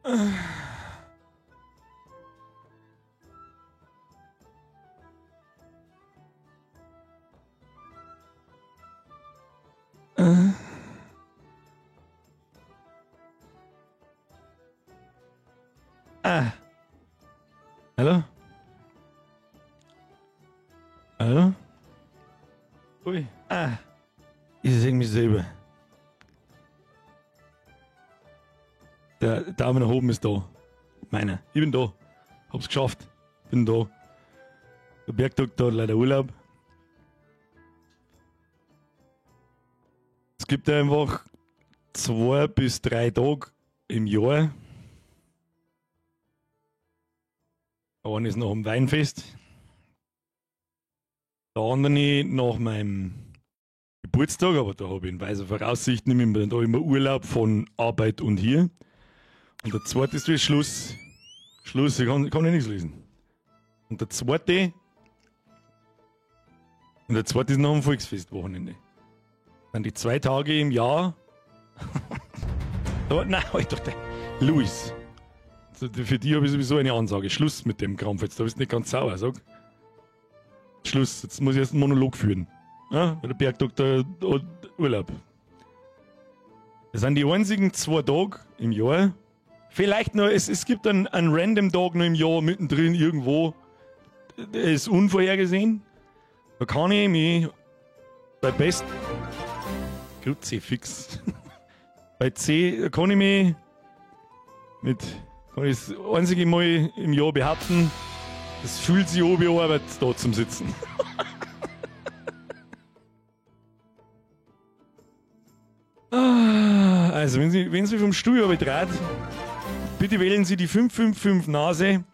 Ah. Hallo? Hallo? Ui. Ah. Ich sehe mich selber. Der Daumen nach oben ist da. Meiner. Ich bin da. Hab's geschafft. Bin da. Der Bergdoktor hat leider Urlaub. Es gibt einfach 2 bis 3 Tage im Jahr. Einer ist nach dem Weinfest. Der andere nach meinem Geburtstag, aber da habe ich in weiser Voraussicht nicht mehr, da immer Urlaub von Arbeit und hier. Und der zweite ist Schluss. Schluss, ich kann ich nichts lesen. Und der zweite ist noch am Volksfestwochenende. Dann die 2 Tage im Jahr. Da, nein, halt doch der. Luis. Für die habe ich sowieso eine Ansage. Schluss mit dem Krampf jetzt. Da bist du nicht ganz sauer, sag. Schluss. Jetzt muss ich erst einen Monolog führen. Ja, weil der Bergdoktor hat Urlaub. Das sind die einzigen 2 Tage im Jahr. Vielleicht noch, es gibt einen random Tag noch im Jahr mittendrin irgendwo. Der ist unvorhergesehen. Da kann ich mich bei Best. Kruzifix. Bei C da kann ich mich mit, kann ich das einzige Mal im Jahr behaupten, es fühlt sich an wie Arbeit, da zum Sitzen. Ah, also, wenn Sie vom Stuhl dreht, bitte wählen Sie die 555 Nase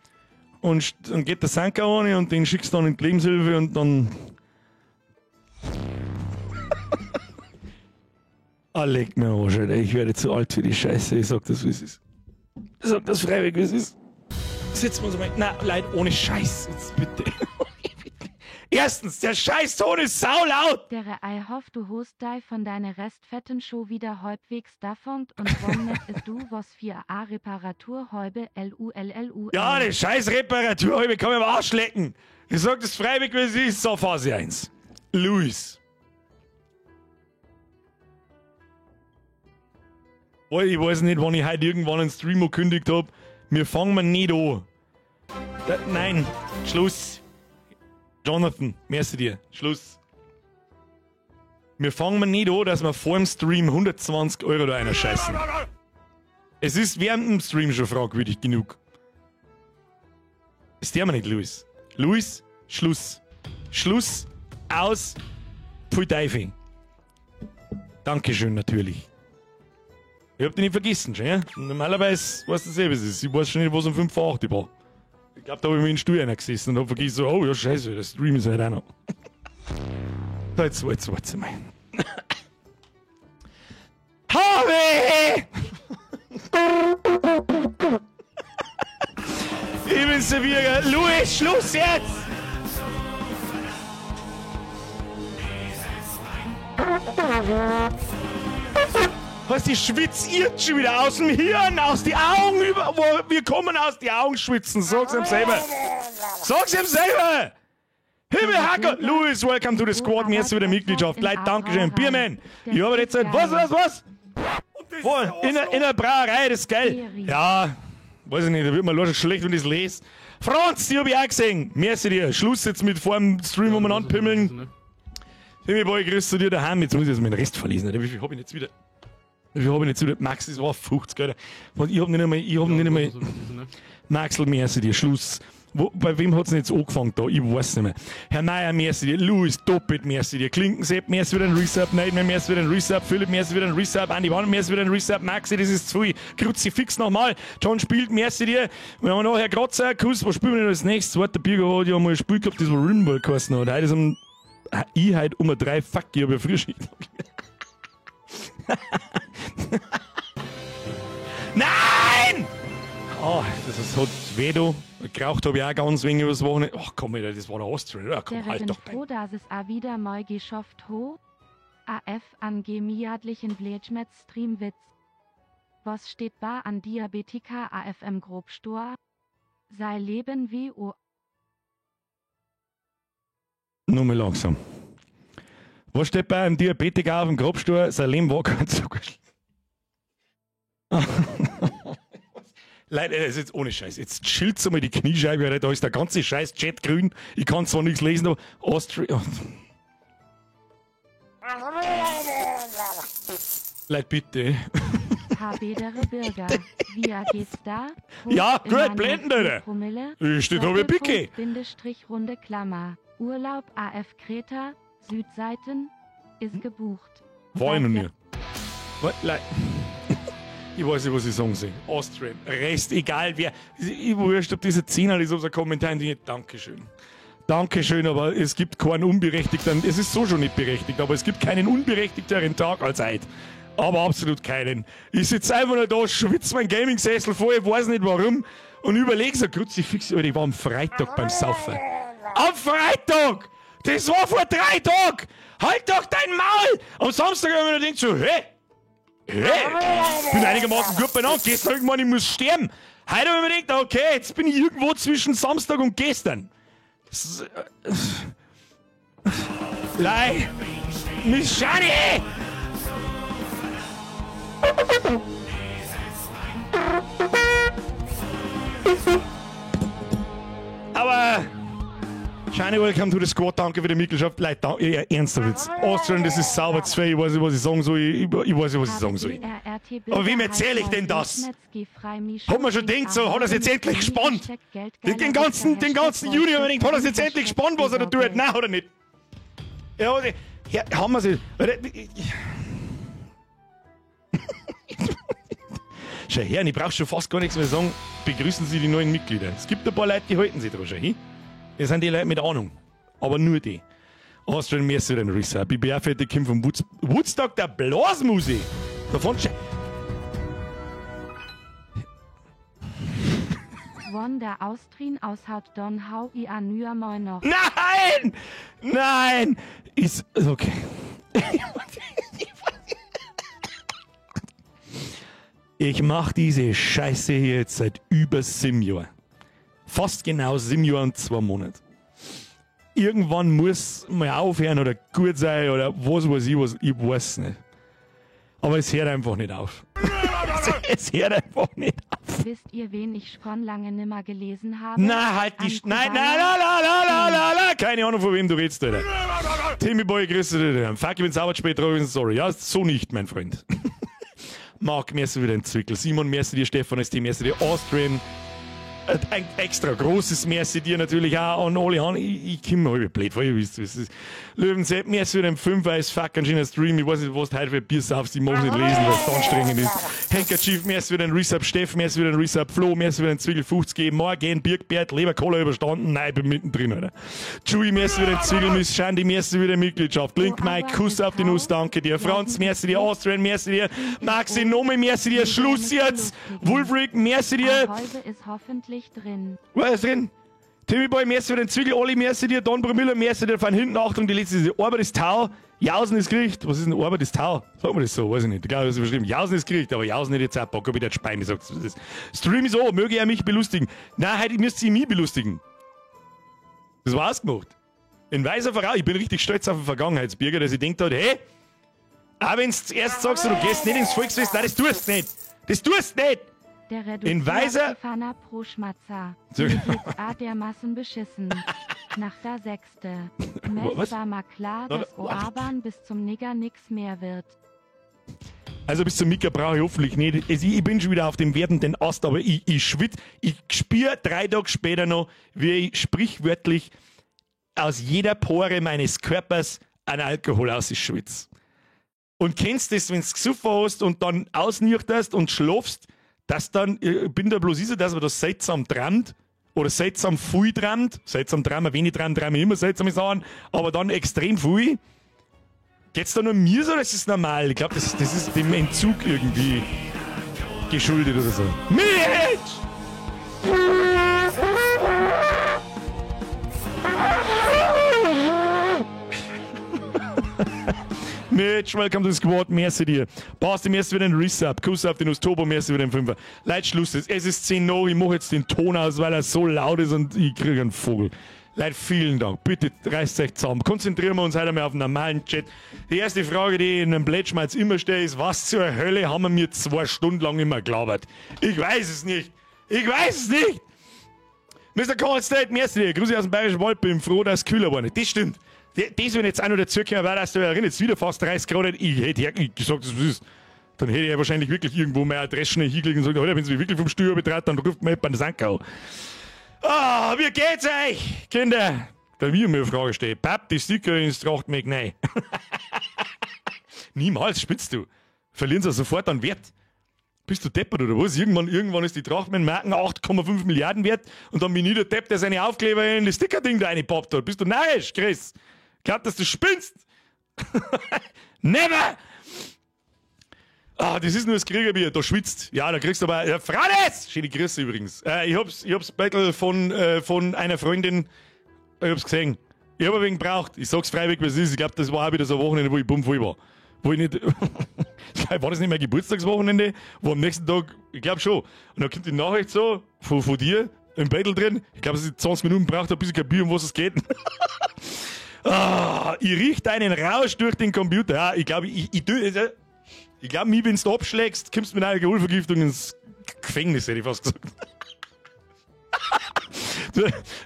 und dann geht der Sanker an und den schickst du dann in die Lebenshilfe und dann. Ah, leck mir am Arsch, Alter. Ich werde zu alt für die Scheiße. Ich sag das, wie es ist. Ich sag das freiwillig, wie es ist. Setzen wir uns mal. Na, Leute, ohne Scheiß. Jetzt bitte. Erstens, der Scheißton ist saulaut. Der I hoff, du host dei von deine Restfetten Show wieder halbwegs davon und wann net ist du was 4a Reparaturhäube LULLU. Ja, die scheiß Reparaturhäube kann mir am Arsch lecken. Ich sag das freiwillig, wie es ist. So, Phase 1. Luis. Oh, ich weiß nicht, wann ich heute irgendwann einen Stream gekündigt hab. Wir fangen mal nicht an. Da, nein, Schluss. Jonathan, merci dir. Schluss. Wir fangen mal nicht an, dass wir vor dem Stream 120 € da einer scheißen. Es ist während dem Stream schon fragwürdig genug. Das der wir nicht, Luis. Luis, Schluss. Schluss, aus, Pfui Teufel. Dankeschön natürlich. Ich hab dich nicht vergessen, schon, ja? Normalerweise weißt du selber, was es ist. Ich weiß schon nicht, was um 5 vor 8 war. Ich glaube, da habe ich mir in den Stuhl gesessen und hab vergessen, so, oh ja, scheiße, der Stream ist halt auch noch. So, jetzt, jetzt, warte mal. Harvey! Ich bin Servierer. Luis, Schluss jetzt! Was, die schwitzt jetzt schon wieder aus dem Hirn, aus die Augen über, wo wir kommen aus die Augen schwitzen. Sag's ihm selber. Sag's ihm selber! Himmelhacker! Luis, welcome to the squad. Merci für die Mitgliedschaft. Leute, Dankeschön. Bierman. Ich habe jetzt halt, was, was, was? Voll, in der Brauerei, das ist geil. Ja, weiß ich nicht, da wird mir schon schlecht, wenn ich das lese. Franz, die hab ich auch gesehen. Merci dir. Schluss jetzt mit vor dem Stream umeinander pimmeln. Timmy Boy, grüß zu dir daheim. Jetzt muss ich jetzt meinen Rest verlesen. Alter. Wie viel hab ich jetzt wieder? Wie viel hab ich jetzt wieder? Max, das war 50, Alter. Und ich hab nicht einmal, ich hab nicht einmal. Maxl, merci dir. Schluss. Bei wem hat's denn jetzt angefangen da? Ich weiß nicht mehr. Herr Meier, merci dir. Louis, doppelt merci dir. Klinkensepp, merci wieder ein Resub. Nightmare, merci wieder ein Resub. Philipp, merci wieder ein Resub. Andy Wann, merci wieder ein Resub. Maxi, das ist zu viel. Kruzifix nochmal. John spielt, merci dir. Wir haben noch Herr Kratzer, Kuss. Was spielen wir denn als nächstes? Zweiter Birger hat ja mal ein Spiel gehabt, das war Rimworld geheißen hat. Heute ist um, ich heute um 3, fuck, ich hab ja Frühschicht. Nein! Oh, das ist, hat weh, du. Geraucht habe ich auch ganz wenig übers Wochenende. Ach komm, Alter, das war der Austrian. Ja, komm, Der halt bin doch dein. froh, dass es a wieder mal geschafft ho. AF an gemiatlichen Blechmetz Streamwitz. Was steht bar an Diabetika AFM Grobstor? Sei Leben wie O. Nur mal langsam. Was steht bei einem Diabetiker auf dem Grobstuhl? Sein Leben war kein Zuckerschluck. Leute, das ist jetzt ohne Scheiß. Jetzt chillt's einmal die Kniescheibe, Alter. Da ist der ganze Scheiß Chat grün. Ich kann zwar nichts lesen, aber Austria. Leute, bitte. Habedere Bürger. Wie geht's da? Hoch Ja, gut, immer noch blenden, Alter. Promille. Ich stehe da wie Picke. Doppelpunkt, Bindestrich runde Klammer. Urlaub AF Kreta, Südseiten, ist gebucht. War ich noch Seit nie. Ich weiß nicht, was ich sagen soll. Austrian, Rest, egal wer. Ich wurscht, ob diese Zehner ist, ob es ein Kommentar ist. Dankeschön. Dankeschön, aber es gibt keinen unberechtigten, es ist so schon nicht berechtigt, aber es gibt keinen unberechtigteren Tag als heute. Aber absolut keinen. Ich sitze einfach nur da, schwitze mein Gaming-Sessel voll, ich weiß nicht warum, und überlege so, Kruzifix, Alter, ich war am Freitag beim Saufen. Am Freitag! Das war vor 3 Tagen! Halt doch dein Maul! Am Samstag habe ich mir gedacht so, hä? Hä? Bin einigermaßen gut beieinander. Gestern irgendwann, ich muss sterben. Heute habe ich mir gedacht, okay, jetzt bin ich irgendwo zwischen Samstag und gestern. Lei! Miss Shani! Aber Shani, welcome to the squad. Danke für die Mitgliedschaft. Leute, ja, ernsthaft jetzt. Austrian, das ist sauber zu viel. Ich weiß nicht, was ich sagen soll. Ich weiß nicht, was ich sagen soll. Aber wem erzähl ich denn das? Hat man schon gedacht, so, hat er's jetzt endlich gespannt? Den ganzen Juni hab ich gedacht, hat er's jetzt endlich gespannt, was er da tut? Nein, hat er nicht. Ja, oder, ja, haben wir sie. Schau her, ich brauch schon fast gar nichts mehr sagen. Begrüßen Sie die neuen Mitglieder. Es gibt ein paar Leute, die halten sich dran, schau hin. Das sind die Leute mit Ahnung. Aber nur die. Austrian Merci den Rissa. Ich bin auch fertig, kommt vom Woodstock der Blasmusik. Davon schon. Won der Austrin aushaut Don Hau i Anüa moi noch. Nein! Nein! Ist okay. Ich mach diese Scheiße hier jetzt seit über 7 Jahren. Fast genau 7 Jahre und 2 Monate. Irgendwann muss mal aufhören oder gut sein oder was weiß ich, was, ich weiß nicht. Aber es hört einfach nicht auf. Es hört einfach nicht auf. Wisst ihr, wen ich schon lange nimmer gelesen habe? Na, halt die An Sch-, nein, Kubala? nein, nein, nein, nein, nein, nein, nein, keine Ahnung, von wem du redest, Alter. Timmy Boy, grüß dich, Alter. Fuck, ich bin sauber spät drauf, sorry. Ja, so nicht, mein Freund. Marc, merci wieder ein Zwickel. Simon, merci dir, Stefan, ST, merci dir, Austrian. Ein extra großes Merci dir natürlich auch an alle anderen. Ich komme mir halb blöd vor, ihr wisst, wie es ist. Löwensepp, merci wieder im 5 Eis, fuck, ein schöner Stream. Ich weiß nicht, was du heute für ein Bier saufst, ich mag's nicht lesen, weil es anstrengend ist. Henker Chief, merci wieder ein Resub, Steff, merci wieder ein Resub, Flo, merci wieder ein Zwiegel 50 G, Morgen, Birkbert, Leberkohle überstanden, nein, ich bin mittendrin, Alter. Chewie, merci wieder ein Zwiegel, Miss Shandy, merci wieder Mitgliedschaft. Link, Mike, Kuss auf die Nuss, danke dir. Franz, merci dir, Austrian, merci dir, Maxi, Nomi, merci dir, Schluss jetzt. Wolfric, merci dir. Heute ist hoffentlich drin. Was ist drin? Timmy Boy, merci für den Zwiegel, Olli, merci dir, Don Brumiller, merci dir, von hinten, Achtung, die letzte ist Arbeit ist Tau, Jausen ist Gericht. Was ist denn Arbeit ist Tau? Sagt man das so? Weiß ich nicht. Ich glaube, das ist überschrieben. Jausen ist Gericht, aber Jausen nicht jetzt auch Bock, ob ich das Speim sagt. Das ist. Stream ist oh, möge er mich belustigen. Nein, heute müsst ihr mich belustigen. Das war's gemacht. In weiser Voraus, ich bin richtig stolz auf den Vergangenheitsbürger, dass ich denkt hat, hey, auch wenn's zuerst sagst, du gehst nicht ins Volksfest, nein, das tust du nicht. Das tust du nicht. Der In weiser Stefana pro Schmatzer. So. Mir geht's a dermaßen beschissen. Nach der 6. Mess Was? war mal klar, Na, dass na, Oaban bis zum Nigger nix mehr wird. Also bis zum Mika brauche ich hoffentlich nicht. Also ich bin schon wieder auf dem werdenden Ast, aber ich schwitz. Ich spüre 3 Tage später noch, wie ich sprichwörtlich aus jeder Pore meines Körpers an Alkohol ausschwitz. Und kennst du das, wenn's gesoffen hast und dann ausnüchterst und schlafst, dass dann, ich bin da bloß ich so, dass man das seltsam träumt oder seltsam viel träumt, seltsam träumen, wenig träumen, träumen immer seltsame Sachen, aber dann extrem viel. Geht's da nur mir so oder ist das normal? Ich glaub, das ist dem Entzug irgendwie geschuldet oder so. Mitch! Mitch, welcome to the squad, merci dir. Basti, merci für den Resub. Kuss auf den Ustobo, merci für den Fünfer. Leute, Schluss ist. Es ist 10 nach, ich mache jetzt den Ton aus, weil er so laut ist und ich kriege einen Vogel. Leute, vielen Dank. Bitte reißt euch zusammen. Konzentrieren wir uns heute mal auf den normalen Chat. Die erste Frage, die ich in einem Plätschmalz immer stelle, ist: Was zur Hölle haben wir mir 2 Stunden lang immer gelabert? Ich weiß es nicht. Ich weiß es nicht. Mr. Cold State, merci dir. Grüße aus dem Bayerischen Wald, bin froh, dass es kühler geworden ist. Das stimmt. Das, wenn jetzt auch noch dazukommen wäre, dass du erinnert, wieder fast 30 Grad, ich hätte gesagt, das ist. Dann hätte ich ja wahrscheinlich wirklich irgendwo meine Adresse schnell hingelegt und gesagt, Alter, wenn sie mich wirklich vom Stuhl betrat, dann ruft man jemand den Sank an. Ah, wie geht's euch, Kinder? Da will ich mir eine Frage stellen. Papp, die Sticker ins Tracht mich rein. Niemals, spitzt du. Verlieren sie sofort an Wert. Bist du deppert oder was? Irgendwann ist die Tracht mit Marken 8,5 Milliarden wert und dann bin ich der Depp, der seine Aufkleber in das Sticker-Ding da reingepappt hat. Bist du narrisch, Chris? Glaubt, dass du spinnst? Never! Ah, das ist nur das Kriegerbier, da schwitzt. Ja, da kriegst du aber. Ja, Franz! Schöne Grüße übrigens. Ich hab's Battle von einer Freundin, ich hab's gesehen. Ich hab ein wenig gebraucht. Ich sag's freiwillig, was es ist. Ich glaub, das war auch wieder so ein Wochenende, wo ich bummvoll war. Wo ich nicht. War das nicht mein Geburtstagswochenende? Wo am nächsten Tag, ich glaub schon. Und dann kommt die Nachricht so, von dir, im Battle drin. Ich glaub, dass ich 20 Minuten braucht habe, bis ich kapiere, um was es geht. Ah, ich riech deinen Rausch durch den Computer. Ja, ich glaub, ich glaub, mich, wenn du abschlägst, kommst du mit einer Alkoholvergiftung ins Gefängnis, hätte ich fast gesagt.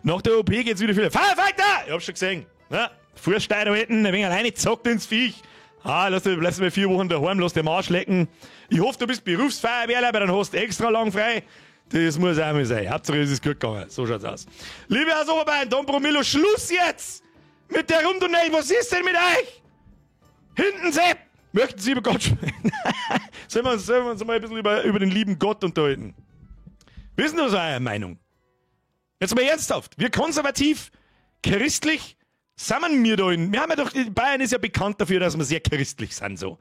Nach der OP geht's wieder viel. Firefighter! Ich hab's schon gesehen. Ja, Fußsteiner halten, ein wenig alleine zockt ins Viech. Ah, lass mich 4 Wochen daheim, lass den Arsch lecken. Ich hoffe, du bist Berufsfeuerwehrler, weil dann hast du extra lang frei. Das muss auch mal sein. Hauptsache, es ist gut gegangen. So schaut's aus. Liebe Herr Oberbayern, Don Promillo, Schluss jetzt! Mit der Rumdonate, was ist denn mit euch? Hinten, Sepp! Möchten Sie über Gott sprechen? Sollen wir uns mal ein bisschen über den lieben Gott unterhalten? Wissen Sie, was eure Meinung? Jetzt mal ernsthaft. Wir konservativ, christlich, sind wir da in. Wir haben ja doch, Bayern ist ja bekannt dafür, dass wir sehr christlich sind, so.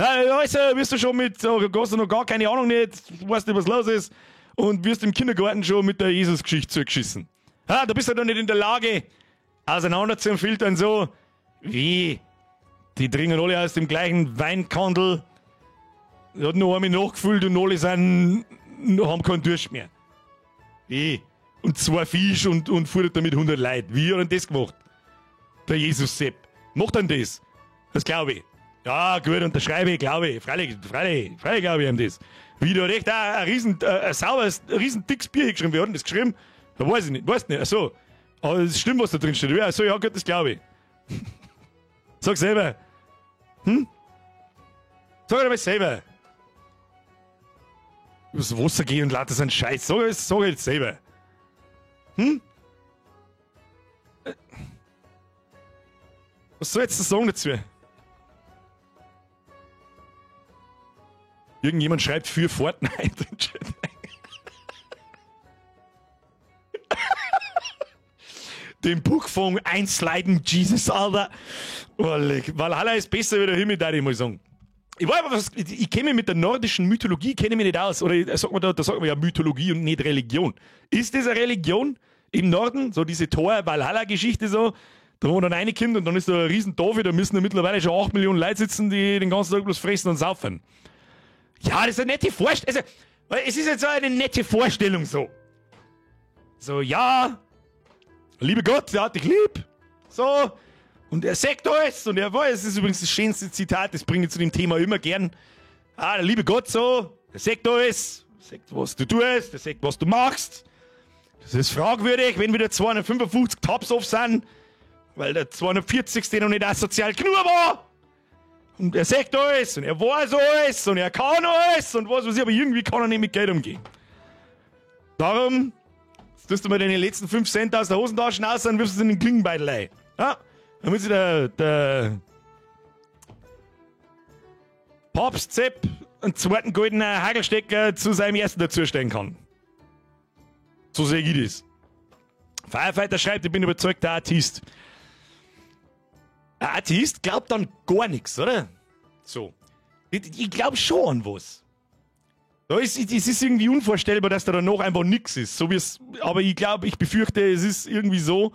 Ja, also, wirst du schon mit, so, hast du noch gar keine Ahnung nicht, weißt nicht, was los ist, und wirst im Kindergarten schon mit der Jesus-Geschichte zugeschissen. Ja, da bist du doch nicht in der Lage, auseinander zu filtern, so, wie, die trinken alle aus dem gleichen Weinkandel, hat noch einmal nachgefüllt und alle sind, haben keinen Durst mehr. Wie? Und 2 Fisch und futtert damit 100 Leute. Wie hat denn das gemacht? Der Jesus Sepp. Macht denn das? Das glaube ich. Ja, gut, unterschreibe ich, glaube ich. Freilich glaube ich ihm das. Wie, da hat echt auch ein sauberes, riesen dickes Bier geschrieben. Wer hat denn das geschrieben? Da weiß ich nicht. Weiß nicht. Ach so. Aber es stimmt, was da drin steht. Ja, so, ja, gut, das glaube ich. Sag selber. Hm? Sag doch mal selber. Übers Wasser gehen und lauter so einen Scheiß. Sag jetzt selber. Hm? Was soll jetzt das sagen dazu? Irgendjemand schreibt für Fortnite im Chat. Den Buchfong einsliden, Jesus, Alter. Valhalla ist besser wie der Himmel, da ich mal sagen. Ich weiß aber, ich kenne mich mit der nordischen Mythologie, kenne mich nicht aus. Oder sagt man da sagt man ja Mythologie und nicht Religion. Ist das eine Religion im Norden? So diese Thor-Valhalla-Geschichte so? Da wo man dann reinkommt und dann ist da ein riesen Tafel, da müssen da mittlerweile schon 8 Millionen Leute sitzen, die den ganzen Tag bloß fressen und saufen. Ja, das ist eine nette Vorstellung. Also, es ist jetzt so eine nette Vorstellung so. So, ja, lieber Gott, der hat dich lieb. So, und er sagt alles und er weiß, es ist übrigens das schönste Zitat, das bringe ich zu dem Thema immer gern. Ah, der liebe Gott so, er sagt alles, er sagt, was du tust, er sagt, was du machst. Das ist fragwürdig, wenn wieder 255 Tabs off sind, weil der 240. noch nicht asozial genug war. Und er sagt alles und er weiß alles und er kann alles und was weiß ich, aber irgendwie kann er nicht mit Geld umgehen. Darum, jetzt tust du mal deine letzten 5 Cent aus der Hosentasche raus und wirfst es in den Klingenbeutel rein. Ja, damit sich der Papst Sepp einen zweiten goldenen Hagelstecker zu seinem ersten dazustellen kann. So sehe ich das. Firefighter schreibt, ich bin überzeugter Atheist. Ein Atheist glaubt an gar nichts, oder? So. Ich glaube schon an was. Es ist irgendwie unvorstellbar, dass da danach einfach nichts ist. So wie es, aber ich glaube, ich befürchte, es ist irgendwie so,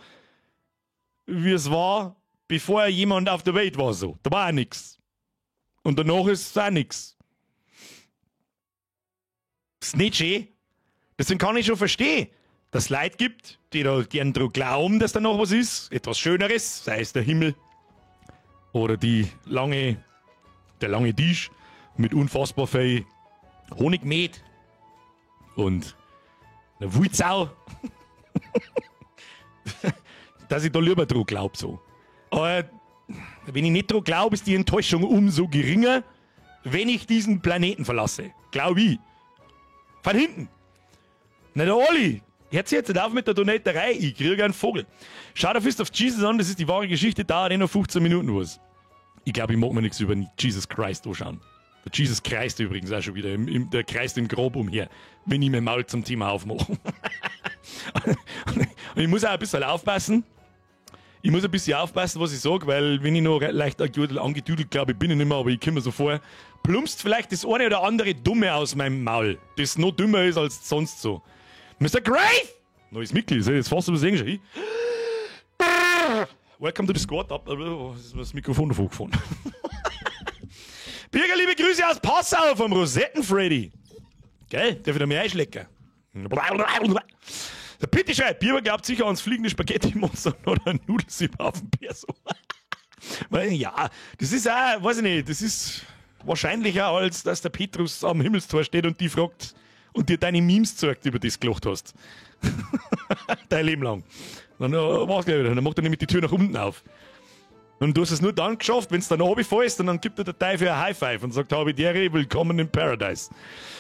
wie es war, Bevor jemand auf der Welt war so. Da war auch nix. Und danach ist auch nix. Ist nicht schön. Deswegen kann ich schon verstehen, dass es Leute gibt, die da gern dran glauben, dass da noch was ist. Etwas Schöneres, sei es der Himmel oder der lange Tisch mit unfassbar viel Honigmet und einer Wulzau. Dass ich da lieber dran glaub, so. Aber wenn ich nicht dran glaub, ist die Enttäuschung umso geringer, wenn ich diesen Planeten verlasse. Glaub ich. Von hinten. Na, der Olli, hört sich jetzt nicht auf mit der Donaterei, ich kriege einen Vogel. Schau der Fist of Jesus an, das ist die wahre Geschichte, dauert eh noch 15 Minuten was. Ich glaube, ich mag mir nichts über Jesus Christ anschauen. Der Jesus Christ übrigens auch schon wieder, der kreist im Grab umher, wenn ich mein Maul zum Thema aufmache. Und ich muss auch ein bisschen aufpassen. Ich muss ein bisschen aufpassen, was ich sage, weil wenn ich noch leicht angedüdelt glaube, ich bin ich nicht mehr, aber ich komme mir so vor, plumpst vielleicht das eine oder andere Dumme aus meinem Maul, das noch dümmer ist als sonst so. Mr. Grave! Neues Mitglied, das jetzt fast übersehen schon. Welcome to the squad. Oh, ist das Mikrofon davor gefahren. Birger, liebe Grüße aus Passau vom Rosetten Freddy. Gell? Darf ich da mir einschlecken? Der Pitti schreibt, Biber glaubt sicher ans fliegende Spaghetti-Monster oder Nudelsieb auf dem Perso. Weil, ja, das ist auch, weiß ich nicht, das ist wahrscheinlicher, als dass der Petrus am Himmelstor steht und die fragt und dir deine Memes zeigt, über die du gelacht hast. Dein Leben lang. Dann war's gleich wieder. Dann macht er nämlich die Tür nach unten auf. Und du hast es nur dann geschafft, wenn es dann runterfällst, und dann gibt er der Teufel ein High Five und sagt, habe die Ehre, willkommen in Paradise.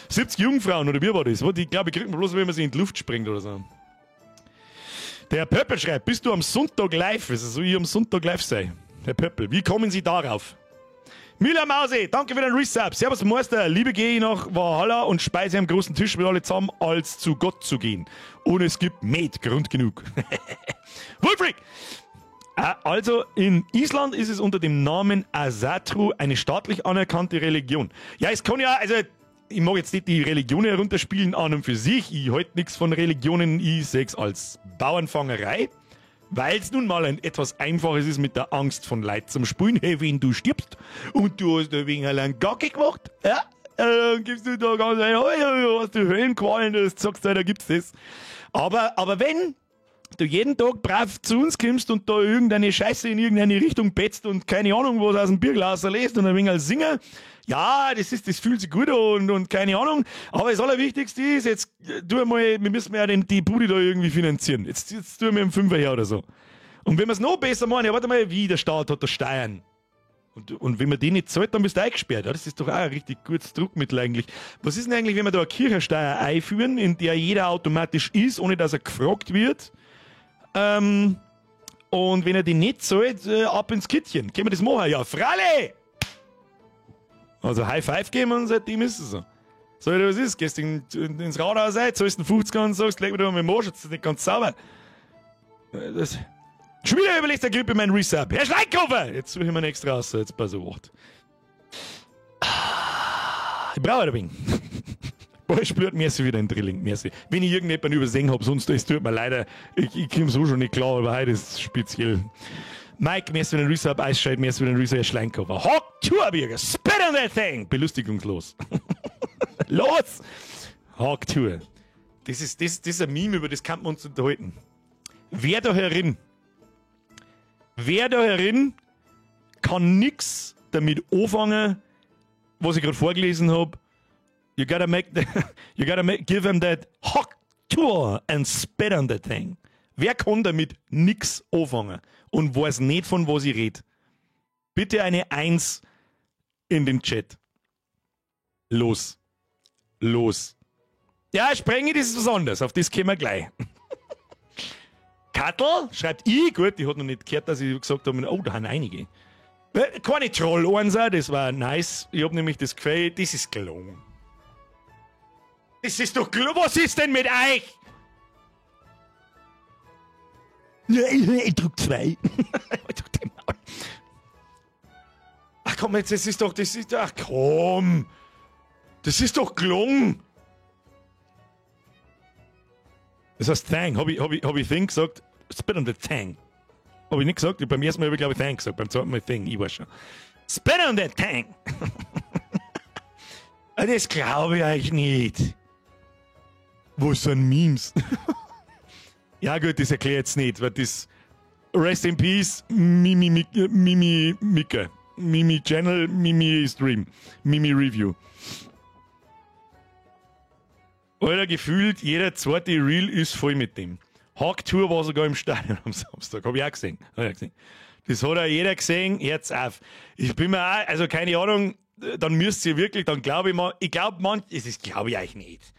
70 Jungfrauen, oder wie war das? Die, glaube ich, kriegt man bloß, wenn man sie in die Luft springt oder so. Der Pöppel schreibt, bist du am Sonntag live? Also soll ich am Sonntag live sein? Herr Pöppel, wie kommen Sie darauf? Mila Mause, danke für den Resub. Servus Meister, lieber gehe ich nach Valhalla und speise am großen Tisch mit alle zusammen, als zu Gott zu gehen. Und es gibt Met, Grund genug. Wolfric! Also in Island ist es unter dem Namen Asatru eine staatlich anerkannte Religion. Ja, es kann ja, also ich mag jetzt nicht die Religion herunterspielen an und für sich. Ich halte nichts von Religionen, ich sehe es als Bauernfangerei, weil es nun mal ein etwas einfaches ist mit der Angst von Leid zum Spulen. Hey, wenn du stirbst und du hast ein wenig allein Gacke gemacht, ja, dann gibst du da ganz ein, oh, hast du Höllenqualen, das sagst du, da gibt's das. Aber wenn du jeden Tag brav zu uns kommst und da irgendeine Scheiße in irgendeine Richtung petzt und keine Ahnung, was aus dem Bierglas lässt und ein wenig als Singer, ja, das fühlt sich gut an und keine Ahnung, aber das Allerwichtigste ist, jetzt tu mal, wir müssen ja die Bude da irgendwie finanzieren. Jetzt tun wir einen Fünfer her oder so. Und wenn wir es noch besser machen, ja, warte mal, wie der Staat hat da Steuern. Und wenn man die nicht zahlt, dann bist du eingesperrt. Ja, das ist doch auch ein richtig gutes Druckmittel eigentlich. Was ist denn eigentlich, wenn wir da eine Kirchensteuer einführen, in der jeder automatisch ist, ohne dass er gefragt wird? Und wenn er die nicht zahlt, ab ins Kittchen. Können wir das machen? Ja, freilich! Also High Five geben und seitdem ist es so. So wie das ist, gehst ins Rathaus rein, zahlst einen 50er und sagst, leg mir da mal mit dem Arsch, das ist nicht ganz sauber. Das schon wieder überlegt der Grippe mein Resub. Herr Schleikhofer! Jetzt suche ich mir extra raus, jetzt pass auf. Ich brauche ein wenig. Boah, ich spürt merci wieder ein Drilling, merci. Wenn ich irgendjemanden übersehen hab, sonst, es tut mir leid, ich komme so schon nicht klar, aber heute ist es speziell. Mike, merci für den Resub, Eisscheit, merci für den Resub, Herr Schleinkoffer. Hock, Tour, spit on that thing! Belustigungslos. Los! Hock, Tour. Das ist ein Meme, über das kann man uns unterhalten. Wer da herin kann nix damit anfangen, was ich gerade vorgelesen hab? You gotta give him that Hock Tour and spit on that thing. Wer kann damit nix anfangen und weiß nicht, von was ich rede? Bitte eine Eins in den Chat. Los. Los. Ja, Sprenge, das ist was anderes. Auf das kommen wir gleich. Kattel schreibt ich, gut, die hat noch nicht gehört, dass ich gesagt habe, oh, da haben einige. Keine Troll-Einser, das war nice. Ich hab nämlich das Gefühl, das ist gelogen. Das ist doch gelogen. Was ist denn mit euch? Ich drück 2. Ach komm, jetzt, das ist doch, das ist, ach komm. Das ist doch gelungen. Das heißt Thang. Hab ich Thing gesagt? Spit on the Tang. Hab ich nicht gesagt. Beim ersten Mal habe ich, glaube ich, Thang gesagt. Beim zweiten Mal Thing. Ich weiß schon. Spit on that Tang. Das glaube ich euch nicht. Wo sind Memes? Ja gut, das erkläre ich jetzt nicht, weil das... Rest in Peace, Mimi, Mimi Micke. Mimi Channel, Mimi Stream, Mimi Review. Alter, gefühlt jeder zweite Reel ist voll mit dem. Hawk Tour war sogar im Stadion am Samstag. Hab ich auch gesehen. Hab ich auch gesehen. Das hat auch jeder gesehen. Hört's auf. Ich bin mir auch, also keine Ahnung, dann müsst ihr wirklich, dann glaube ich mal, ich glaube man, das glaube ich euch nicht.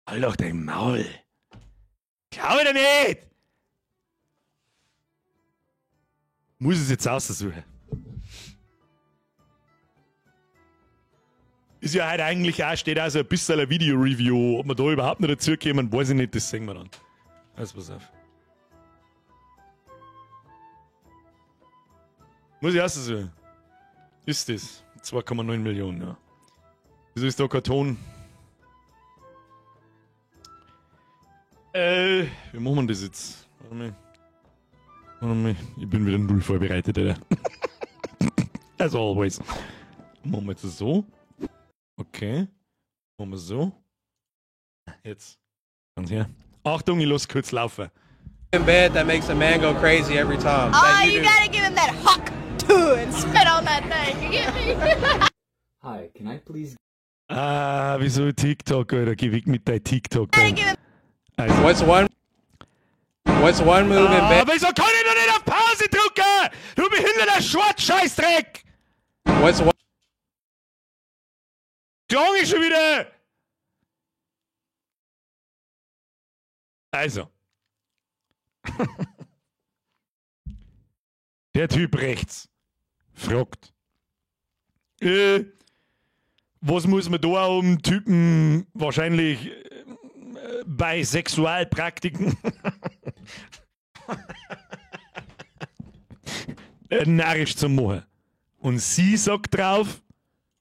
Halt doch dein Maul. Glaube ich dir nicht! Muss es jetzt aussuchen. Ist ja heute eigentlich auch, steht auch so ein bisschen ein Video-Review. Ob wir da überhaupt noch dazukommen, weiß ich nicht, das sehen wir dann. Also pass auf. Muss ich aussuchen. Ist das? 2,9 Millionen, ja. Wieso ist da kein Ton? Wie machen wir das jetzt? Warte mal. Warte mal. Ich bin wieder null vorbereitet, Alter. As always. Machen wir jetzt so. Okay. Machen wir so. Jetzt. Ganz her. Achtung, ich lass kurz laufen. In bed that makes a man go crazy every time. Oh, That you you do. gotta give him that hawk too and spit on that thing. You get me? Hi, can I please Ah, wieso TikTok, Alter? Geh weg mit deinem TikTok. Gotta give him Also. What's one move in Ah, bed? wieso kann ich noch nicht auf Pause drücken? Du behinderter Schwarz-Scheißdreck! What's one? Klang ich schon wieder! Also. Der Typ rechts fragt, was muss man da um Typen wahrscheinlich bei Sexualpraktiken narrisch zu machen? Und sie sagt drauf,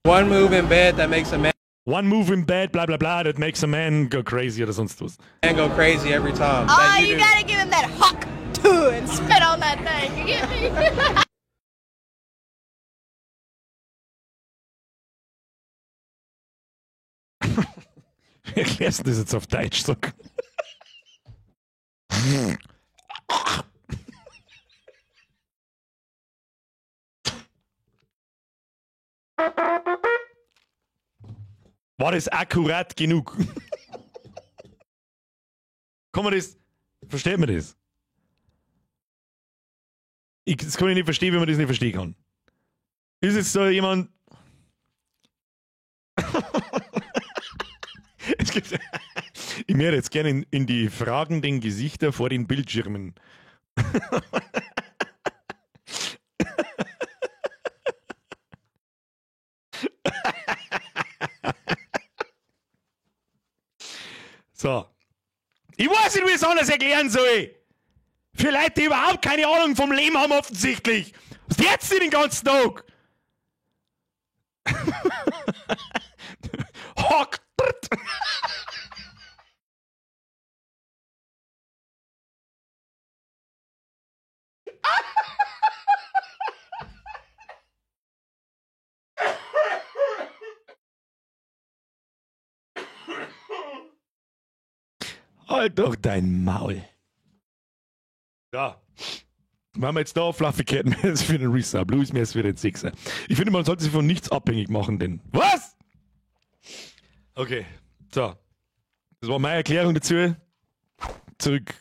One move in bed that makes a man One move in bed, bla bla bla, that makes a man go crazy oder sonst was. go crazy every time. Oh, That you you do. gotta give him that hawk too and spit on that thing. You get me? Wie erklärst du das jetzt auf Deutsch? Sag. War das akkurat genug? Kann man das? Versteht man das? Das kann ich nicht verstehen, wenn man das nicht verstehen kann. Ist jetzt da jemand. Es gibt, ich möchte jetzt gerne in die fragenden Gesichter vor den Bildschirmen. So. Ich weiß nicht, wie ich es anders erklären soll. Für Leute, die überhaupt keine Ahnung vom Leben haben, offensichtlich. Was jetzt denn den ganzen Tag? Hock. Halt doch dein Maul. Ja. Machen wir jetzt da Fluffy Cat für den Resub. Louis Mess für den Sixer. Ich finde, man sollte sich von nichts abhängig machen, denn. Was? Okay. So. Das war meine Erklärung dazu. Zurück.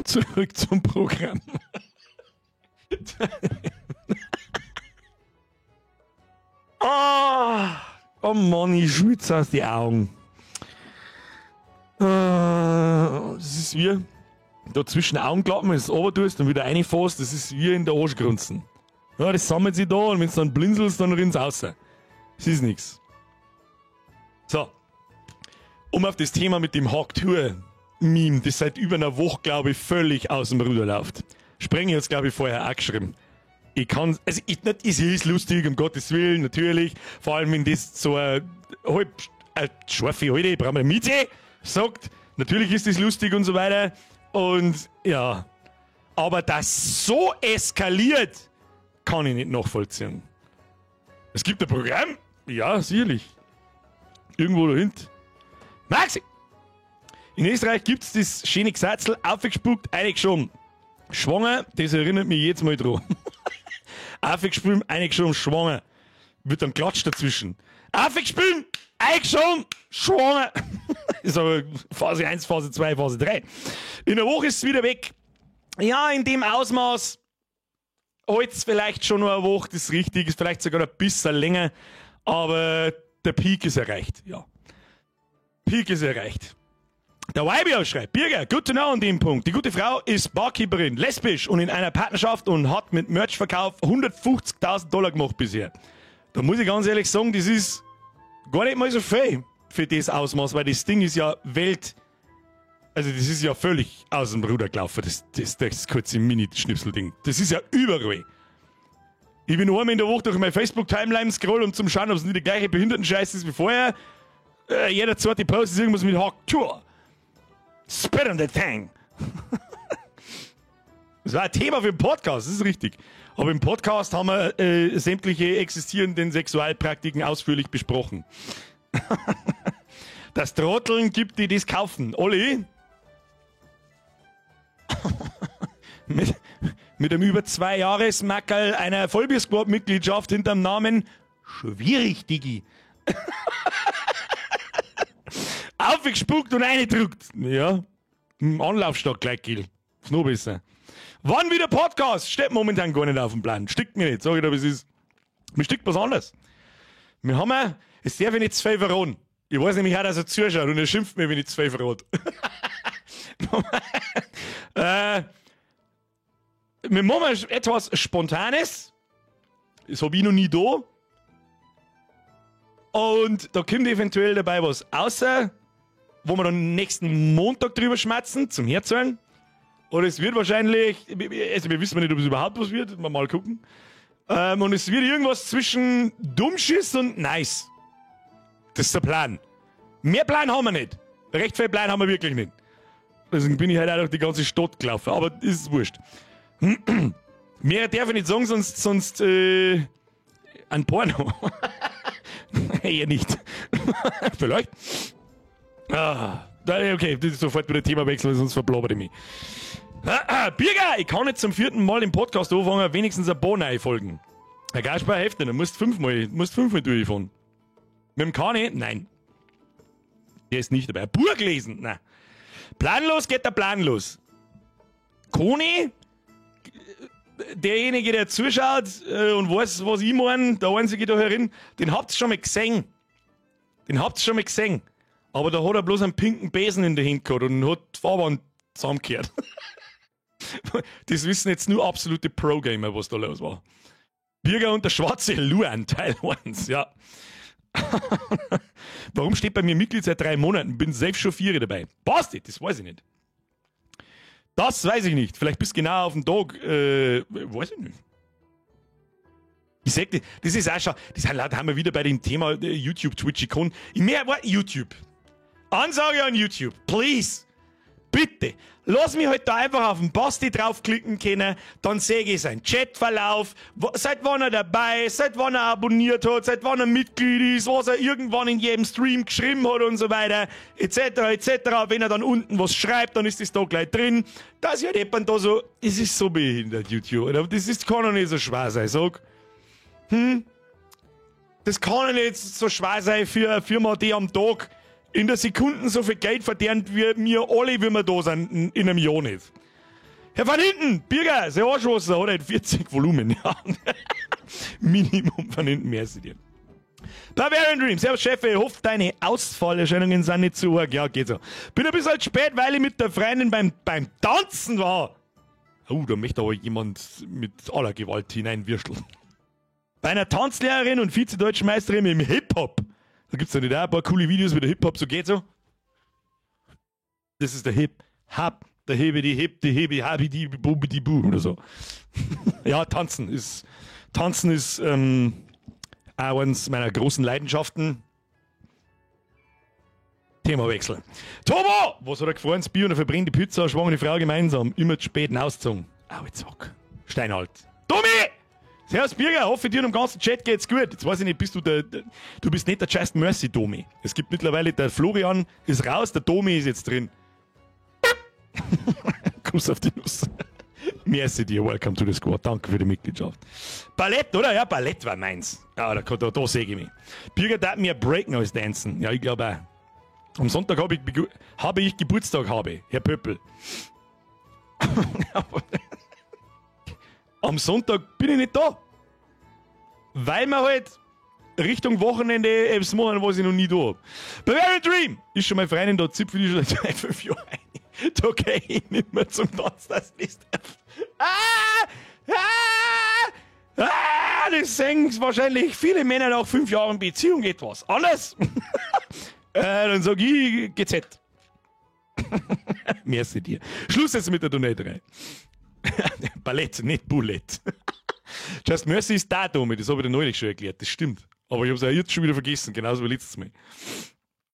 Zurück zum Programm. Oh Mann, ich schwitze aus die Augen. Das ist wie da zwischen Augenklappen, wenn du es runter tust und wieder reinfährst, das ist wie in der Arschgrunzen. Ja, das sammelt sich da und wenn du dann blinzelst, dann rinnt's raus. Das ist nix. So. Um auf das Thema mit dem Hawk-Tour-Meme, das seit über einer Woche, glaube ich, völlig aus dem Ruder läuft. Sprenger hat's, glaube ich, vorher auch geschrieben. Ich kann, also ich, nicht, es ist lustig, um Gottes Willen, natürlich. Vor allem, wenn das so eine halb, eine scharfe Alte, brauchen wir eine Miete, sagt, natürlich ist das lustig und so weiter. Und ja, Aber das so eskaliert, kann ich nicht nachvollziehen. Es gibt ein Programm? Ja, sicherlich. Irgendwo dahinter. Maxi! In Österreich gibt es das schöne Gesetzel, aufgespuckt, eingeschoben. Schwanger, das erinnert mich jedes Mal dran. Aufgespült, eingeschoben, schwanger. Wird dann Klatsch dazwischen. Aufgespült, eingeschoben, schwanger. Ist aber Phase 1, Phase 2, Phase 3. In der Woche ist es wieder weg. Ja, in dem Ausmaß halt's vielleicht schon noch eine Woche, das ist richtig, ist vielleicht sogar ein bisschen länger, aber der Peak ist erreicht, ja. Peak ist erreicht. Der YBO schreibt, Birger, good to know an dem Punkt. Die gute Frau ist Barkeeperin, lesbisch und in einer Partnerschaft und hat mit Merchverkauf $150.000 gemacht bisher. Da muss ich ganz ehrlich sagen, das ist gar nicht mal so viel für das Ausmaß, weil das Ding ist ja Welt. Also das ist ja völlig aus dem Ruder gelaufen, das kurze Mini-Schnipsel-Ding. Das ist ja überall. Ich bin einmal in der Woche durch meine Facebook-Timeline scroll, um zu schauen, ob es nicht der gleiche Behindertenscheiß ist wie vorher. Jeder zweite Post ist irgendwas mit Hawk Tuah. Spit on the thing. Das war ein Thema für den Podcast, das ist richtig. Aber im Podcast haben wir sämtliche existierenden Sexualpraktiken ausführlich besprochen. Das Trotteln gibt, die das kaufen. Olli? Mit einem über 2 Jahres-Mackerl einer Vollbier-Squad-Mitgliedschaft hinterm Namen. Schwierig, Digi. Aufgespuckt und eingedruckt. Ja, im Anlaufstock gleich, Gil. Ist noch besser. Wann wieder Podcast? Steht momentan gar nicht auf dem Plan. Stickt mir nicht, sag ich dir, wie es ist. Mir stickt was anderes. Wir haben ja, es darf ich nicht zu viel verraten. Ich weiß nämlich auch, dass er zuschaut und er schimpft mir, wenn ich zu viel verrate. Wir machen etwas Spontanes. Das hab ich noch nie da. Und da kommt eventuell dabei was außer, wo wir dann nächsten Montag drüber schmatzen, zum Herzahlen. Oder es wird wahrscheinlich, also wir wissen nicht, ob es überhaupt was wird, mal gucken. Und es wird irgendwas zwischen Dummschiss und Nice. Das ist der Plan. Mehr Plan haben wir nicht. Recht viel Plan haben wir wirklich nicht. Deswegen bin ich halt auch durch die ganze Stadt gelaufen, aber ist wurscht. Mehr darf ich nicht sagen, sonst ein Porno. Eher nicht. Vielleicht. Ah, okay, das ist sofort wieder Themawechsel, sonst verblabere ich mich. Birger, ich kann nicht zum 4. Mal im Podcast anfangen, wenigstens ein paar neue Folgen. Herr Gaspar, hilft nicht, du musst fünfmal durchfahren. Mit dem Kani? Nein. Der ist nicht dabei. Buch lesen? Nein. Planlos geht der Plan los. Koni? Derjenige, der zuschaut und weiß, was ich meine, der Einzige da herin, den habt ihr schon mal gesehen. Den habt ihr schon mal gesehen. Aber da hat er bloß einen pinken Besen in der Hand gehabt und hat die Fahrbahn zusammengekehrt. Das wissen jetzt nur absolute Pro-Gamer, was da los war. Birger und der schwarze Luan, Teil 1, ja. Warum steht bei mir Mitglied seit 3 Monaten? Bin selbst schon 4 dabei. Passt nicht, das weiß ich nicht. Das weiß ich nicht. Vielleicht bist du genau auf dem Tag. Weiß ich nicht. Ich sag dir, das ist auch schon, das haben wir wieder bei dem Thema YouTube, Twitch, Icon. Mehr war YouTube. Ansage an YouTube. Please. Bitte. Lass mich halt da einfach auf den Basti draufklicken können, dann sehe ich seinen Chatverlauf, seit wann er dabei ist, seit wann er abonniert hat, seit wann er Mitglied ist, was er irgendwann in jedem Stream geschrieben hat und so weiter, etc., etc. Wenn er dann unten was schreibt, dann ist das da gleich drin. Das ist halt jemand da so, es ist so behindert, YouTube. Oder? Das ist, kann doch nicht so schwer sein, sag. Das kann doch nicht so schwer sein für eine Firma, die am Tag in der Sekunde so viel Geld verdient wie wir alle, wenn wir da sind, in einem Jahr nicht. Herr van hinten, Birger, sein Arschwasser hat halt 40 Volumen. Ja. Minimum von hinten, mehr ist dir. Bavarian Dream, servus Chef, ich hoffe, deine Ausfallerscheinungen sind nicht zu arg. Ja, geht so. Bin ein bisschen spät, weil ich mit der Freundin beim Tanzen war. Oh, da möchte aber jemand mit aller Gewalt hineinwirscheln. Bei einer Tanzlehrerin und Vize-Deutschen Meisterin im Hip-Hop. Da gibt's ja nicht auch ein paar coole Videos, wie der Hip-Hop so geht so. Das ist der Hip, Hap, der Hebe, die Hip, die Hebe, Habi, die Bubi, die Bu oder so. Ja, Tanzen ist auch eins meiner großen Leidenschaften. Themawechsel. Tobo! Was hat er gefreut? Das Bier und eine verbrannte Pizza, schwangere Frau gemeinsam. Immer zu spät ausgezogen. Au, jetzt zack. Steinalt. Domi! Servus Birger, hoffe dir und dem ganzen Chat geht's gut. Jetzt weiß ich nicht, bist du der, der du bist nicht der Just Mercy Domi. Es gibt mittlerweile, der Florian ist raus, der Domi ist jetzt drin. Kuss auf die Nuss. Merci dir, welcome to the squad. Danke für die Mitgliedschaft. Ballett, oder? Ja, Ballett war meins. Ja, da sehe ich mich. Birger darf mir breaken als Dancen. Ja, ich glaube auch. Am Sonntag habe ich Geburtstag, habe, Herr Pöppel. Am Sonntag bin ich nicht da. Weil wir halt Richtung Wochenende etwas machen, was ich noch nie da hab. Bavarian Dream ist schon meine Freundin, da zipfel ich schon seit 5 Jahren ein. Da geh ich nicht mehr zum Tanzen, das ist. Ah! Ah! Ah! Das sehen wahrscheinlich viele Männer nach 5 Jahren Beziehung etwas anders. Dann sag ich GZ. Merci dir. Schluss jetzt mit der Donate-Reihe. Ballett, nicht Bullet. Just Mercy ist da, Domi, das habe ich dir neulich schon erklärt, das stimmt. Aber ich habe es auch jetzt schon wieder vergessen, genauso wie letztes Mal.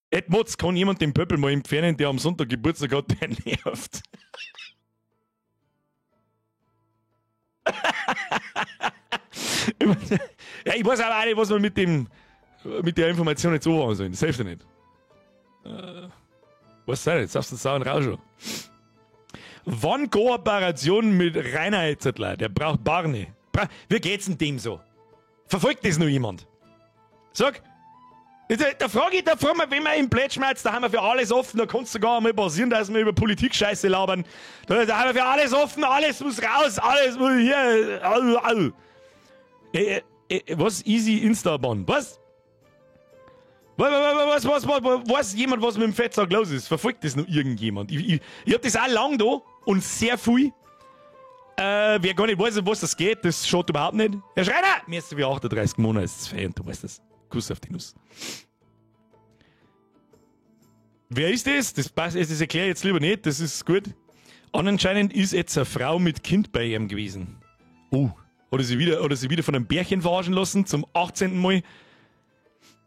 Ed Motz, kann jemand den Pöppel mal entfernen, der am Sonntag Geburtstag hat, der nervt. Ja, ich weiß aber auch nicht, was man mit der Information jetzt anfangen soll. Das hilft ja nicht. Was sei denn? Jetzt darfst du den sauren Rausch schon. Wann Kooperation mit Rainer Hetzertler? Der braucht Barney. Wie geht's denn dem so? Verfolgt das noch jemand? Sag, da frage ich, wenn wir im Plätschmerz, da haben wir für alles offen, da kann es sogar einmal passieren, dass wir über Politik-Scheiße labern. Da haben wir für alles offen, alles muss raus, alles muss hier. Was? Easy Insta-Ban? Was? Was, weiß jemand, was mit dem Fettsack los ist? Verfolgt das noch irgendjemand? Ich hab das auch lang da und sehr viel. Wer gar nicht weiß, um was das geht, das schaut überhaupt nicht. Herr Schreiner! Mir ist wie 38 Monate, ist fein, du weißt das. Kuss auf die Nuss. Wer ist das? Das passt, das erkläre ich jetzt lieber nicht, das ist gut. Anscheinend ist jetzt eine Frau mit Kind bei ihm gewesen. Oh, hat er sie wieder von einem Bärchen verarschen lassen, zum 18. Mal.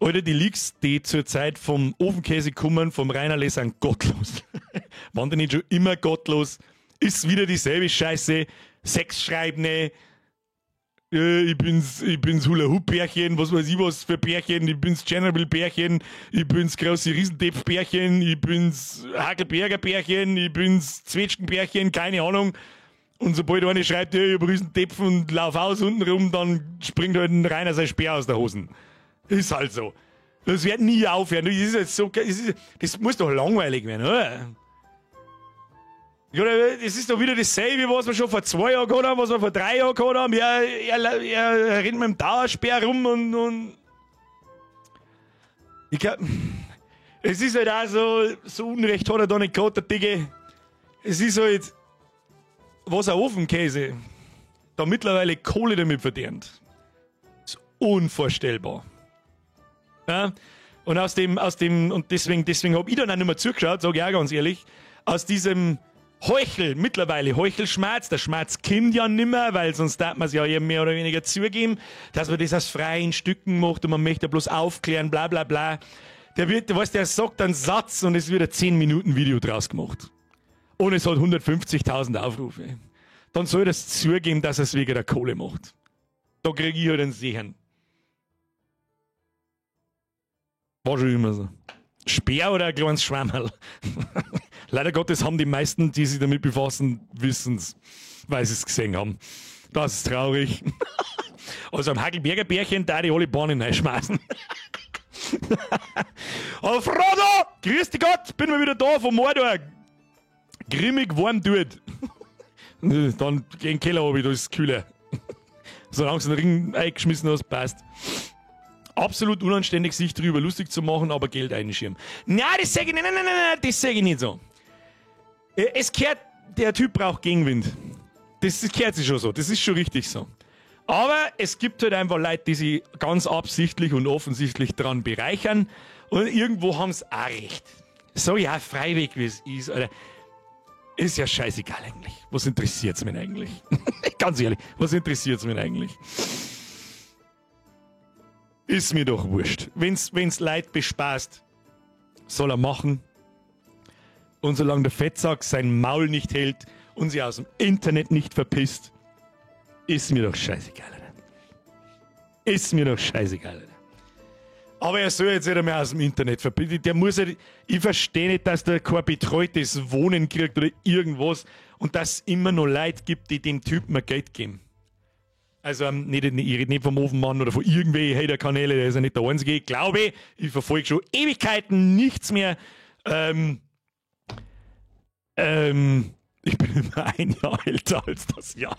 Alter, die Leaks, die zur Zeit vom Ofenkäse kommen, vom Rainerle, sind gottlos. Waren die nicht schon immer gottlos? Ist wieder dieselbe Scheiße. Sexschreibende. Ich bin's Hula-Hoop-Bärchen, was weiß ich was für Bärchen, ich bin's Chernobyl-Bärchen, ich bin's große Riesentepf-Bärchen, ich bin's Hakelberger-Bärchen, ich bin's Zwetschgen-Bärchen, keine Ahnung. Und sobald einer schreibt, ja, ich hab Riesentepfen und lauf aus unten rum, dann springt halt ein Rainer sein Speer aus der Hosen. Ist halt so. Das wird nie aufhören. Das ist jetzt so, das muss doch langweilig werden, oder? Ja, das ist doch wieder dasselbe, was wir schon vor 2 Jahren gehabt haben, was wir vor 3 Jahren gehabt haben. Ja, er rennt mit dem Dauersperr rum und ich glaub, es ist halt auch so Unrecht hat er da nicht gehabt, der Dicke. Es ist halt, was ein Ofenkäse da mittlerweile Kohle damit verdient. Ist unvorstellbar. Ja? Und und deswegen hab ich dann auch nicht mehr zugeschaut, sag ich auch ganz ehrlich, aus diesem Heuchel, mittlerweile Heuchelschmerz, der Schmerz kommt ja nimmer, weil sonst darf man es ja eben mehr oder weniger zugeben, dass man das aus freien Stücken macht und man möchte ja bloß aufklären, bla bla bla. Der wird, weißt, der sagt einen Satz und es wird ein 10-Minuten-Video draus gemacht. Und es hat 150.000 Aufrufe. Dann soll das zugeben, dass er es wegen der Kohle macht. Da kriege ich halt einen Sehen. War schon immer so. Speer oder ein kleines Schwammerl. Leider Gottes haben die meisten, die sich damit befassen, wissen's, weil sie es gesehen haben. Das ist traurig. Also am Hagelberger Bärchen da die alle Bahnen reinschmeißen. Aber Frodo, grüß dich Gott, bin mal wieder da vom Mordor. Grimmig warm tut. Dann geh in den Keller runter, da ist es kühler. Solange du den Ring eingeschmissen hast, passt. Absolut unanständig, sich darüber lustig zu machen, aber Geld einschirmen. Nein, das sage ich nicht, nein, das sage ich nicht so. Es kehrt, der Typ braucht Gegenwind. Das kehrt sich schon so, das ist schon richtig so. Aber es gibt halt einfach Leute, die sich ganz absichtlich und offensichtlich dran bereichern und irgendwo haben sie auch recht. So, ja, freiweg, wie es ist, Alter. Ist ja scheißegal eigentlich. Was interessiert's mich eigentlich? Ganz ehrlich, was interessiert's mich eigentlich? Ist mir doch wurscht. Wenn's Leid bespaßt, soll er machen. Und solange der Fettsack sein Maul nicht hält und sich aus dem Internet nicht verpisst, ist mir doch scheißegal, Alter. Ist mir doch scheißegal, Alter. Aber er soll jetzt nicht mehr aus dem Internet verpissen. Der muss ja, ich verstehe nicht, dass der kein betreutes Wohnen kriegt oder irgendwas und dass es immer noch Leute gibt, die dem Typen ein Geld geben. Also, nicht, ich rede nicht vom Ofenmann oder von irgendwelchen Hater-Kanäle, der ist ja nicht der Einzige. Ich glaube, ich verfolge schon Ewigkeiten nichts mehr. Ich bin immer ein Jahr älter als das Jahr.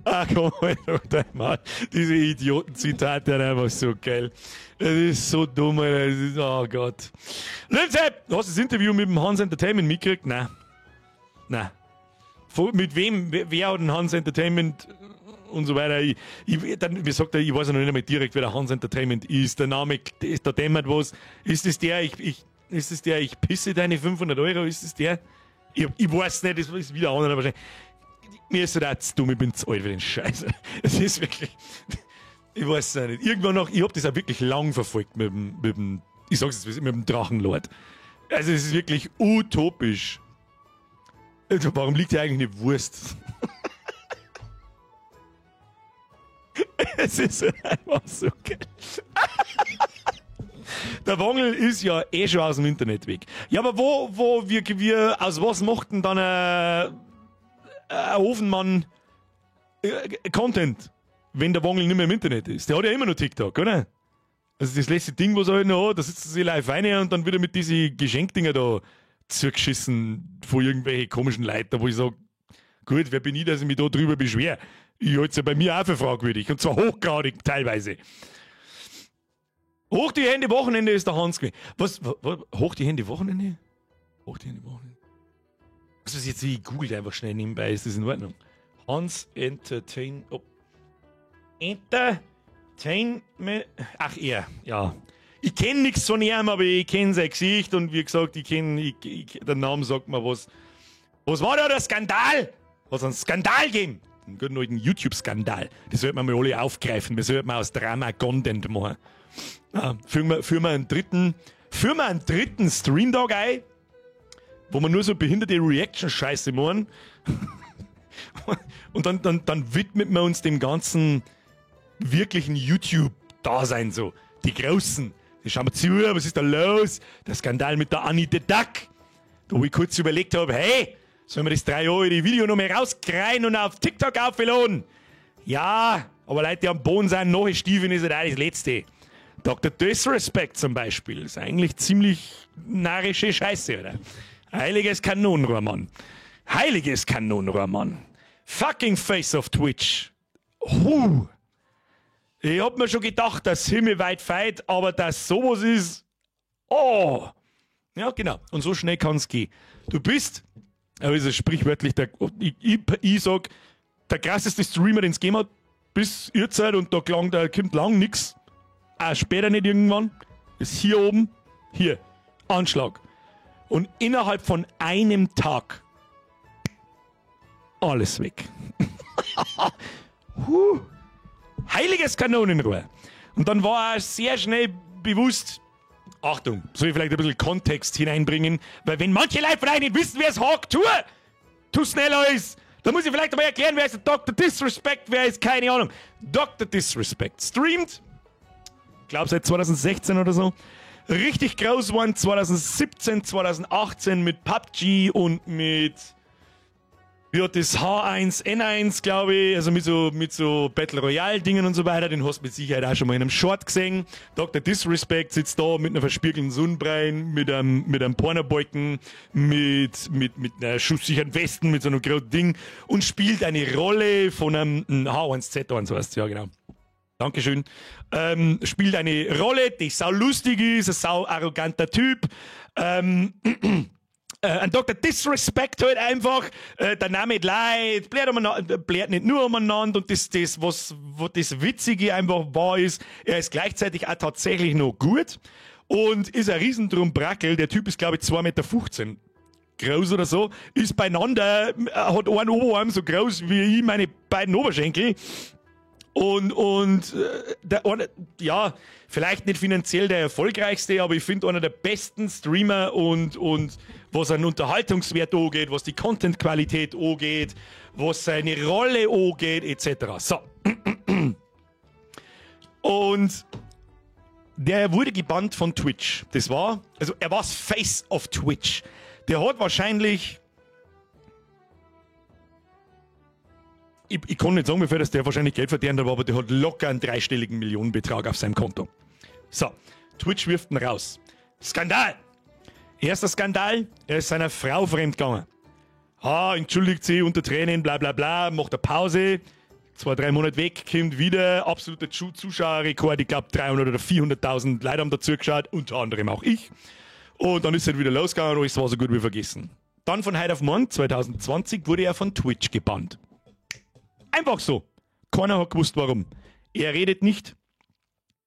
Ach komm, Alter, Mann. Diese Idioten-Zitate sind einfach so geil. Das ist so dumm, Alter. Das ist, oh Gott. Lindsay, hast du das Interview mit dem Hans Entertainment mitgekriegt? Nein. Nein. Mit wem? Wer hat den Hans Entertainment und so weiter? Dann, wie sagt er, ich weiß ja noch nicht einmal direkt, wer der Hans Entertainment ist. Der Name, ist, da dämmert was. Ist das der, ist das der, ich pisse deine 500 Euro? Ist das der? Ich weiß nicht, das ist wieder anderer wahrscheinlich. Mir ist das zu dumm, ich bin zu alt für den Scheiß. Es ist wirklich, ich weiß es nicht. Irgendwann noch, ich hab das auch wirklich lang verfolgt mit dem, ich sag's jetzt, mit dem Drachenlord. Also es ist wirklich utopisch. Also warum liegt hier eigentlich eine Wurst? Es ist einfach so geil. Der Wangel ist ja eh schon aus dem Internet weg. Ja, aber wo wir, aus was macht denn dann ein Ofenmann Content, wenn der Wangel nicht mehr im Internet ist? Der hat ja immer noch TikTok, oder? Also das letzte Ding, was er halt noch hat, da sitzt er sich live rein und dann wird er mit diesen Geschenkdinger da zugeschissen von irgendwelchen komischen Leuten, wo ich sag, gut, wer bin ich, dass ich mich da drüber beschwere? Ich halte es ja bei mir auch für fragwürdig und zwar hochgradig teilweise. Hoch die Hände, Wochenende ist der Hans gewesen. Was? Hoch die Hände, Wochenende? Hoch die Hände, Wochenende. Was ist jetzt, ich google einfach schnell nebenbei, ist das in Ordnung? Hans Entertain... Oh. Entertainment... Ach, er, ja. Ich kenne nichts von ihm, aber ich kenne sein Gesicht und wie gesagt, ich kenne... Der Name sagt mir was. Was war da der Skandal? Was einen Skandal gegeben? Den guten alten YouTube-Skandal. Das sollten wir mal alle aufgreifen. Das sollten wir aus Drama-Content machen. Ah, führen wir einen dritten Streamtag ein, wo wir nur so behinderte Reaction-Scheiße machen. Und dann widmet wir uns dem ganzen wirklichen YouTube-Dasein so. Die Großen. Die schauen wir zu, was ist da los? Der Skandal mit der Annie the Duck. Da wo ich kurz überlegt habe, hey, sollen wir das 3 Jahre alte Video noch mehr rauskreien und auf TikTok aufladen? Ja, aber Leute, die am Boden sind, noch Stiefeln ist halt auch das Letzte. Dr. Disrespect zum Beispiel. Ist eigentlich ziemlich narrische Scheiße, oder? Heiliges Kanonenrohr, Mann. Heiliges Kanonenrohr, Mann. Fucking Face of Twitch. Huh. Ich hab mir schon gedacht, dass himmelweit feit, aber dass sowas ist. Oh. Ja, genau. Und so schnell kann's gehen. Du bist, aber ist es sprichwörtlich, ich sag, der krasseste Streamer, den es gegeben hat, bis Uhrzeit und da kommt lang nix. Auch später nicht irgendwann. Ist hier oben, hier, Anschlag. Und innerhalb von einem Tag alles weg. Huh. Heiliges Kanonenrohr. Und dann war er sehr schnell bewusst, Achtung, soll ich vielleicht ein bisschen Kontext hineinbringen, weil wenn manche Leute vielleicht nicht wissen, wer es hakt, tu schneller ist. Da muss ich vielleicht einmal erklären, wer ist der Dr. Disrespect, wer ist, keine Ahnung. Dr. Disrespect streamt, glaube seit 2016 oder so. Richtig groß waren 2017, 2018 mit PUBG und mit wie hat das H1N1, glaube ich, also mit so Battle Royale Dingen und so weiter, den hast du mit Sicherheit auch schon mal in einem Short gesehen. Dr. Disrespect sitzt da mit einer verspiegelten Sonnenbrille, mit einem Pornobalken, mit einer schusssicheren Westen, mit so einem großen Ding und spielt eine Rolle von einem H1Z1, heißt es, ja genau. Dankeschön. Spielt eine Rolle, die sau lustig ist, ein sau arroganter Typ. Ein Dr. Disrespect halt einfach, der Name Leid, blärt nicht nur umeinander und das, was das Witzige einfach war, ist, er ist gleichzeitig auch tatsächlich noch gut und ist ein Riesendrumbrackel. Der Typ ist, glaube ich, 2,15 Meter groß oder so, ist beieinander, hat einen Oberarm so groß wie ich, meine beiden Oberschenkel. Und der, ja, vielleicht nicht finanziell der erfolgreichste, aber ich finde einer der besten Streamer und was einen Unterhaltungswert angeht, was die Content-Qualität angeht, was seine Rolle angeht, etc. So. Und der wurde gebannt von Twitch. Das war, also er war das Face of Twitch. Der hat wahrscheinlich, ich kann nicht sagen, wie viel das der wahrscheinlich Geld verdient hat, aber der hat locker einen dreistelligen Millionenbetrag auf seinem Konto. So, Twitch wirft ihn raus. Skandal! Erster Skandal, er ist seiner Frau fremdgegangen. Ah, entschuldigt sie unter Tränen, bla bla bla, macht eine Pause, 2, 3 Monate weg, kommt wieder, absoluter Zuschauerrekord, ich glaube 300 oder 400.000 Leute haben dazu geschaut, unter anderem auch ich. Und dann ist es halt wieder losgegangen und alles war so gut wie vergessen. Dann von heute auf morgen, 2020, wurde er von Twitch gebannt. Einfach so. Keiner hat gewusst, warum. Er redet nicht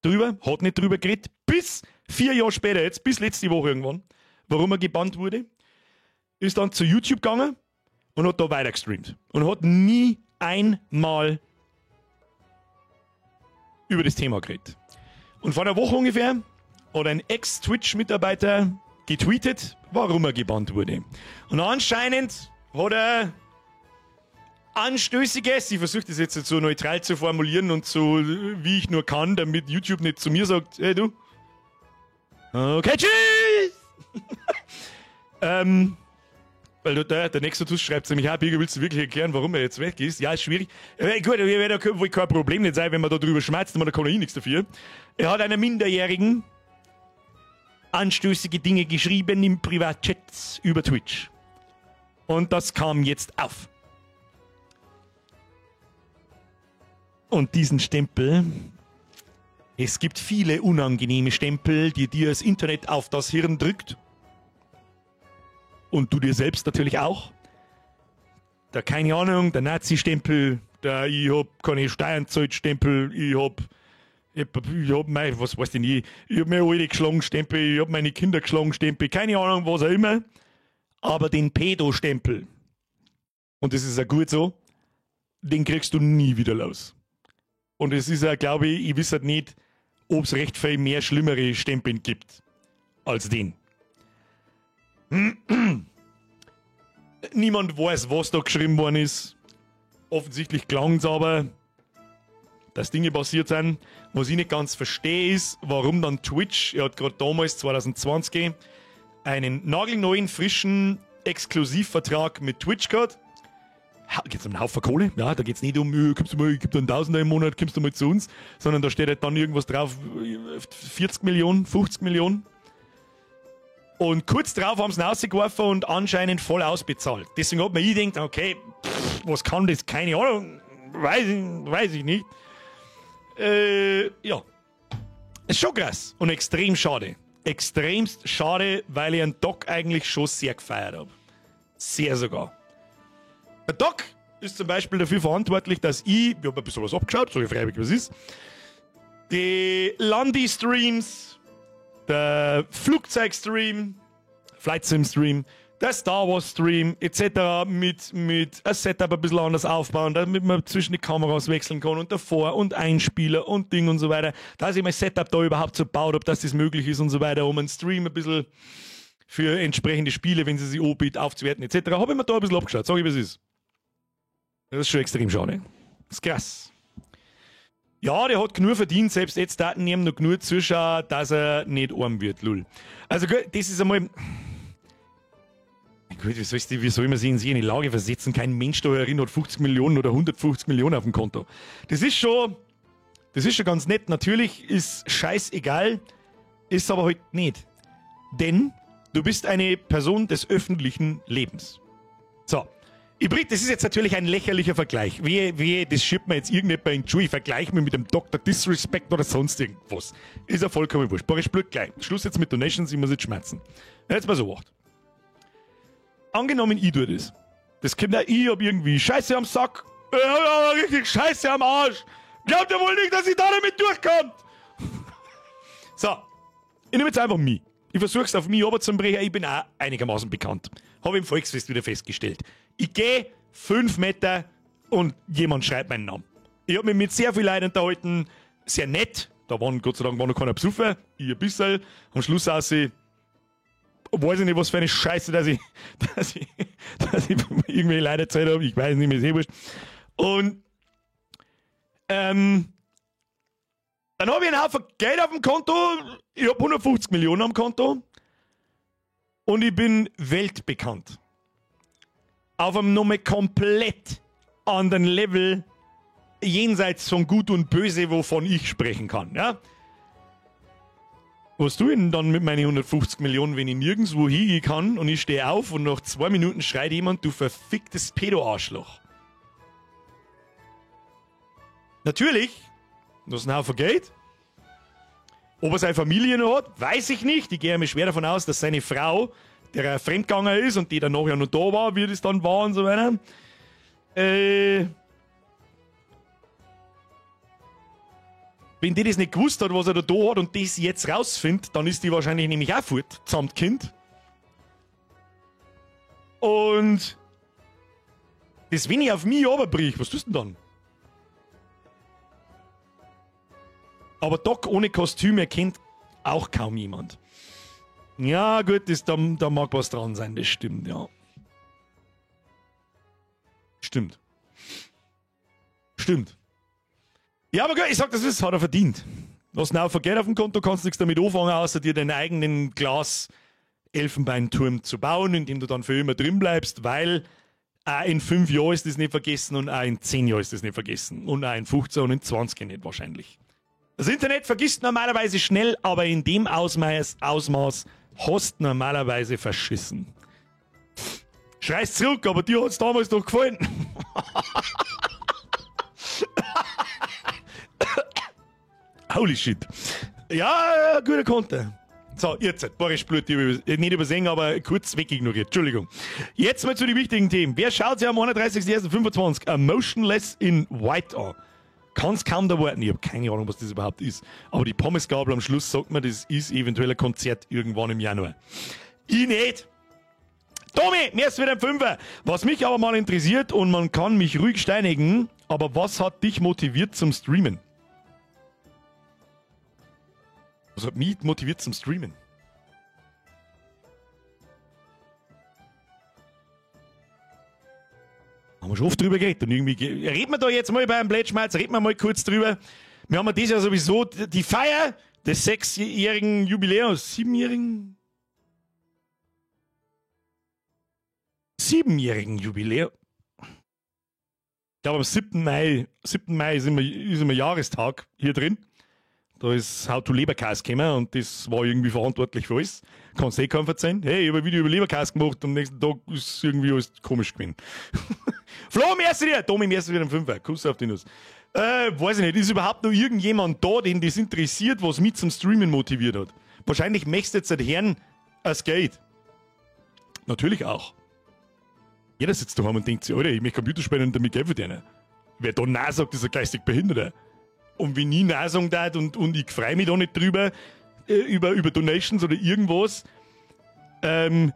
drüber, hat nicht drüber geredet, bis 4 Jahre später, jetzt bis letzte Woche irgendwann, warum er gebannt wurde, ist dann zu YouTube gegangen und hat da weiter gestreamt. Und hat nie einmal über das Thema geredet. Und vor einer Woche ungefähr hat ein Ex-Twitch-Mitarbeiter getweetet, warum er gebannt wurde. Und anscheinend hat er Anstößiges, ich versuche das jetzt so neutral zu formulieren und so, wie ich nur kann, damit YouTube nicht zu mir sagt, hey du, okay, tschüss! Weil der nächste Tuss schreibt nämlich, ja, Birger, willst du wirklich erklären, warum er jetzt weg ist? Ja, ist schwierig. Gut, wir werden da wohl kein Problem nicht sein, wenn man da drüber schmerzt, da kann er eh nichts dafür. Er hat einer Minderjährigen anstößige Dinge geschrieben im Privatchat über Twitch. Und das kam jetzt auf. Und diesen Stempel, es gibt viele unangenehme Stempel, die dir das Internet auf das Hirn drückt. Und du dir selbst natürlich auch. Der, keine Ahnung, der Nazi-Stempel, der ich hab keine Steuern gezahlt Stempel, ich hab mein, was weiß ich nicht, ich hab mir alte geschlagen Stempel, ich hab meine Kinder geschlagen Stempel, keine Ahnung, was auch immer. Aber den Pedo-Stempel, und das ist ja gut so, den kriegst du nie wieder los. Und es ist ja, glaube ich, ich weiß halt nicht, ob es recht viel mehr schlimmere Stempel gibt als den. Niemand weiß, was da geschrieben worden ist. Offensichtlich klang's aber, dass Dinge passiert sind. Was ich nicht ganz verstehe, ist, warum dann Twitch, er hat gerade damals, 2020, einen nagelneuen, frischen Exklusivvertrag mit Twitch gehabt. Geht's um einen Haufen Kohle? Ja, da geht's nicht um, kommst du mal, ich geb dir einen Tausender im Monat, kommst du mal zu uns, sondern da steht halt dann irgendwas drauf, 40 Millionen, 50 Millionen. Und kurz drauf haben sie ihn rausgeworfen und anscheinend voll ausbezahlt. Deswegen hat man ich gedacht, okay, pff, was kann das? Keine Ahnung, weiß ich nicht. Ja. Ist schon krass und extrem schade. Extremst schade, weil ich einen Doc eigentlich schon sehr gefeiert hab. Sehr sogar. Der Doc ist zum Beispiel dafür verantwortlich, dass ich hab ein bisschen was abgeschaut, sag ich freiwillig, was ist, die Landi-Streams, der Flugzeugstream, Flight Sim Stream, der Star Wars Stream etc. mit ein Setup ein bisschen anders aufbauen, damit man zwischen die Kameras wechseln kann und davor und Einspieler und Ding und so weiter. Dass ich mein Setup da überhaupt so baut, ob das möglich ist und so weiter, um einen Stream ein bisschen für entsprechende Spiele, wenn sie sich anbieten, aufzuwerten etc. Habe ich mir da ein bisschen abgeschaut, sag ich, was ist. Das ist schon extrem schade. Das ist krass. Ja, der hat genug verdient, selbst jetzt Daten nehmen noch genug Zuschauer, dass er nicht arm wird, lul. Also gut, das ist einmal... Gut, wie soll man sich in eine Lage versetzen? Kein Mensch da herin hat 50 Millionen oder 150 Millionen auf dem Konto. Das ist schon ganz nett. Natürlich ist scheißegal, ist aber halt nicht. Denn du bist eine Person des öffentlichen Lebens. So. Das ist jetzt natürlich ein lächerlicher Vergleich. Wehe, das schiebt mir jetzt irgendjemand in die Schuhe. Ich vergleiche mich mit dem Dr. Disrespect oder sonst irgendwas. Ist ja vollkommen wurscht. Boris Blöd gleich. Schluss jetzt mit Donations, ich muss jetzt schmerzen. Jetzt mal so acht. Angenommen, ich tue das. Das kommt ja, ich hab irgendwie Scheiße am Sack. Ich hab richtig Scheiße am Arsch. Glaubt ihr wohl nicht, dass ich da damit durchkomme? So. Ich nehme jetzt einfach mich. Ich versuch's auf mich runterzubrechen. Ich bin auch einigermaßen bekannt. Habe ich im Volksfest wieder festgestellt. Ich gehe 5 Meter und jemand schreibt meinen Namen. Ich hab mich mit sehr viel Leuten unterhalten, sehr nett. Da waren Gott sei Dank war noch keiner besoffen, ich ein bisschen. Am Schluss auch weiß ich nicht, was für eine Scheiße, dass ich, dass ich, dass ich irgendwelche Leute erzählt habe. Ich weiß nicht mehr, ist eh wurscht. Und dann habe ich einen Haufen Geld auf dem Konto. Ich habe 150 Millionen am Konto. Und ich bin weltbekannt. Auf einem nochmal komplett anderen Level, jenseits von Gut und Böse, wovon ich sprechen kann. Ja? Was tue ich denn dann mit meinen 150 Millionen, wenn ich nirgendwo hingehen kann und ich stehe auf und nach 2 Minuten schreit jemand, du verficktes Pedo-Arschloch. Natürlich, das ist ein Haufen Geld. Ob er seine Familie noch hat, weiß ich nicht. Ich gehe mir schwer davon aus, dass seine Frau, der er fremdgegangen ist und die dann nachher noch da war, wie das dann war und so weiter. Wenn die das nicht gewusst hat, was er da hat und das jetzt rausfindet, dann ist die wahrscheinlich nämlich auch fort, samt Kind. Und das, wenn ich auf mich runterbricht, was tust du denn dann? Aber Doc ohne Kostüm erkennt auch kaum jemand. Ja, gut, das, da mag was dran sein, das stimmt, ja. Stimmt. Stimmt. Ja, aber gut, ich sag, das ist, hat er verdient. Du hast einen Haufen Geld auf dem Konto, kannst nichts damit anfangen, außer dir deinen eigenen Glas-Elfenbeinturm zu bauen, in dem du dann für immer drin bleibst, weil auch in 5 Jahren ist das nicht vergessen und auch in 10 Jahren ist das nicht vergessen. Und auch in 15 und in 20 nicht wahrscheinlich. Das Internet vergisst normalerweise schnell, aber in dem Ausmaß hast normalerweise verschissen. Schreist zurück, aber dir hat's damals doch gefallen. Holy shit. Ja, guter Konter. So, jetzt, Boris Blut, nicht übersehen, aber kurz wegignoriert. Entschuldigung. Jetzt mal zu den wichtigen Themen. Wer schaut sich am 31.01.25 A Motionless in White an? Kann's kaum erwarten. Ich habe keine Ahnung, was das überhaupt ist. Aber die Pommesgabel am Schluss sagt mir, das ist eventuell ein Konzert irgendwann im Januar. Ich nicht. Tommy, mir ist wieder ein Fünfer. Was mich aber mal interessiert, und man kann mich ruhig steinigen, aber was hat dich motiviert zum Streamen? Was hat mich motiviert zum Streamen? Haben wir schon oft drüber geredet. Und irgendwie reden wir da jetzt mal bei einem Blättschmalz, reden wir mal kurz drüber. Wir haben ja dieses Jahr sowieso die Feier des 6-jährigen Jubiläums. 7-jährigen? 7-jährigen Jubiläum. Ich glaube, am 7. Mai, 7. Mai ist immer Jahrestag hier drin. Da ist How to Leberkäse gekommen und das war irgendwie verantwortlich für alles. Kannst eh keinem verzeihen. Hey, ich habe ein Video über Leberkäse gemacht und am nächsten Tag ist irgendwie alles komisch gewesen. Flo, merci dir! Tommy, merci wieder am Fünfer. Kuss auf die Nuss. Weiß ich nicht, ist überhaupt noch irgendjemand da, den das interessiert, was mich zum Streamen motiviert hat? Wahrscheinlich möchtest du jetzt seit Herrn als Geld. Natürlich auch. Jeder sitzt daheim und denkt sich, Alter, ich möchte Computer spielen und damit Geld verdienen. Wer da Nein sagt, ist ein geistig Behinderter. Und wenn ich Nein sagen darf und ich freue mich da nicht drüber, über Donations oder irgendwas, dann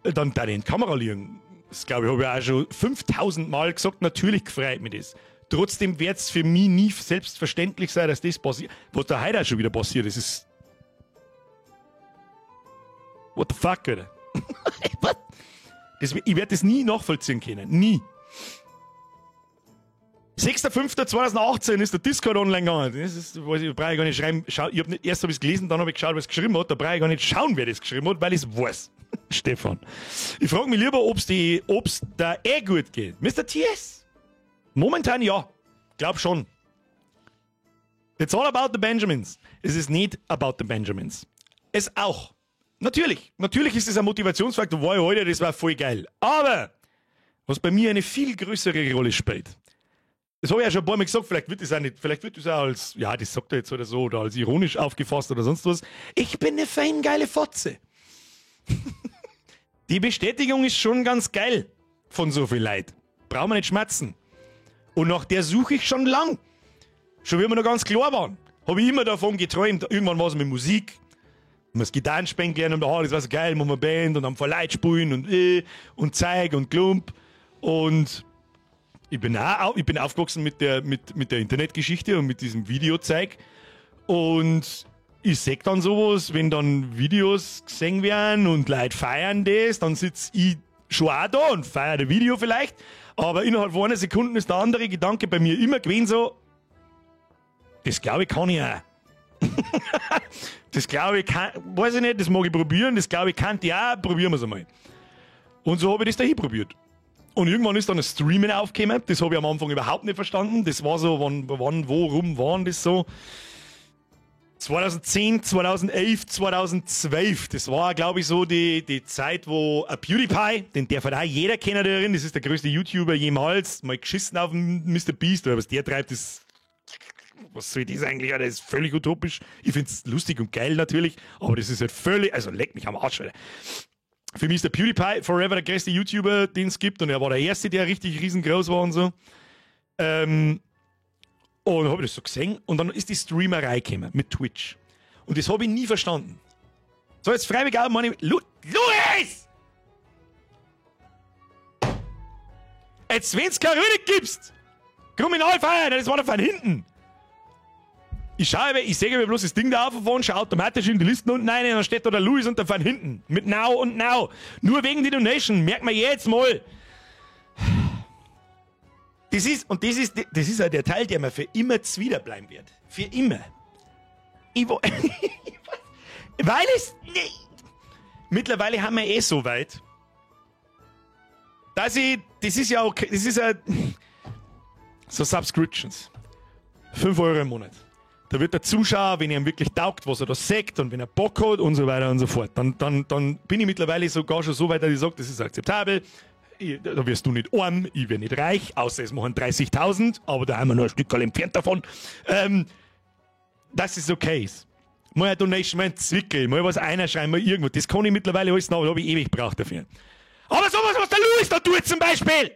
darf ich in die Kamera liegen. Das glaube ich, habe ich auch schon 5000 Mal gesagt, natürlich freut mich das. Trotzdem wird es für mich nie selbstverständlich sein, dass das passiert. Was da heute auch schon wieder passiert, das ist. What the fuck, Alter? Das, ich werde das nie nachvollziehen können. Nie. 6.5.2018 ist der Discord online gegangen. Das ist, weiß ich, brauche ich gar nicht schreiben. Schau, ich hab nicht, erst habe ich es gelesen, dann habe ich geschaut, wer es geschrieben hat. Da brauche ich gar nicht schauen, wer das geschrieben hat, weil ich es weiß. Stefan. Ich frage mich lieber, ob's da eh gut geht. Mr. TS? Momentan ja. Glaub schon. It's all about the Benjamins. Es ist nicht about the Benjamins. Es auch. Natürlich. Natürlich ist es ein Motivationsfaktor. War ich heute, das war voll geil. Aber, was bei mir eine viel größere Rolle spielt, das habe ich ja schon ein paar Mal gesagt, vielleicht wird das auch nicht, vielleicht wird das auch als, ja, das sagt er jetzt oder so, oder als ironisch aufgefasst oder sonst was. Ich bin eine fein geile Fotze. Die Bestätigung ist schon ganz geil von so viel Leid. Brauchen wir nicht schmerzen. Und nach der suche ich schon lang. Schon wie wir noch ganz klar waren. Habe ich immer davon geträumt, irgendwann war es mit Musik. Und das Gitarren spielen gelernt und ah, das war so geil, machen wir Band und dann vor Leid spielen und Zeig und Klump. Und Ich bin auch, ich bin aufgewachsen mit der, mit der Internetgeschichte und mit diesem Videozeug. Und ich seh dann sowas, wenn dann Videos gesehen werden und Leute feiern das, dann sitz ich schon auch da und feiere das Video vielleicht. Aber innerhalb von einer Sekunde ist der andere Gedanke bei mir immer gewesen so, das glaube ich kann ich auch. Das glaube ich kann, weiß ich nicht, das mag ich probieren, das glaube ich kann ich auch, probieren wir es einmal. Und so habe ich das dahin probiert. Und irgendwann ist dann das Streamen aufgekommen, das habe ich am Anfang überhaupt nicht verstanden. Das war so, wann, wo, rum, wann das so. 2010, 2011, 2012, das war, glaube ich, so die Zeit, wo ein PewDiePie, den darf halt auch jeder kennen darin, das ist der größte YouTuber jemals, mal geschissen auf den Mr. Beast, oder was der treibt, das, was soll das eigentlich, das ist völlig utopisch. Ich find's lustig und geil natürlich, aber das ist halt völlig, also leck mich am Arsch, Alter. Für mich ist der PewDiePie forever der größte YouTuber, den es gibt, und er war der Erste, der richtig riesengroß war und so. Und habe ich das so gesehen und dann ist die Streamerei gekommen mit Twitch. Und das habe ich nie verstanden. So, jetzt freiwillig auch meine... Luis! Jetzt, wenn's keine Rede gibst! Kriminalfeier, das war doch von hinten! Ich schaue, ich sehe mir bloß das Ding da auffahren, schaue automatisch in die Listen unten rein und dann steht da der Luis und der von hinten. Mit Now und Now. Nur wegen die Donation, merkt man jetzt mal. Das ist, und das ist, das ist ja der Teil, der mir für immer zuwider bleiben wird. Für immer. Ich, weil es, nee. Mittlerweile haben wir eh so weit, dass ich, das ist ja okay, das ist ja, so Subscriptions. 5 Euro im Monat. Da wird der Zuschauer, wenn er ihm wirklich taugt, was er da sagt und wenn er Bock hat und so weiter und so fort. Dann bin ich mittlerweile sogar schon so weit, dass ich sage, das ist akzeptabel. Da wirst du nicht arm, ich werde nicht reich, außer es machen 30.000, aber da haben wir noch ein Stückchen entfernt davon. Das ist okay. Mal eine Donation, mal ein Zwickel, mal was einschreiben, mal irgendwo. Das kann ich mittlerweile alles noch, da habe ich ewig gebraucht dafür. Aber sowas, was der Luis da tut zum Beispiel!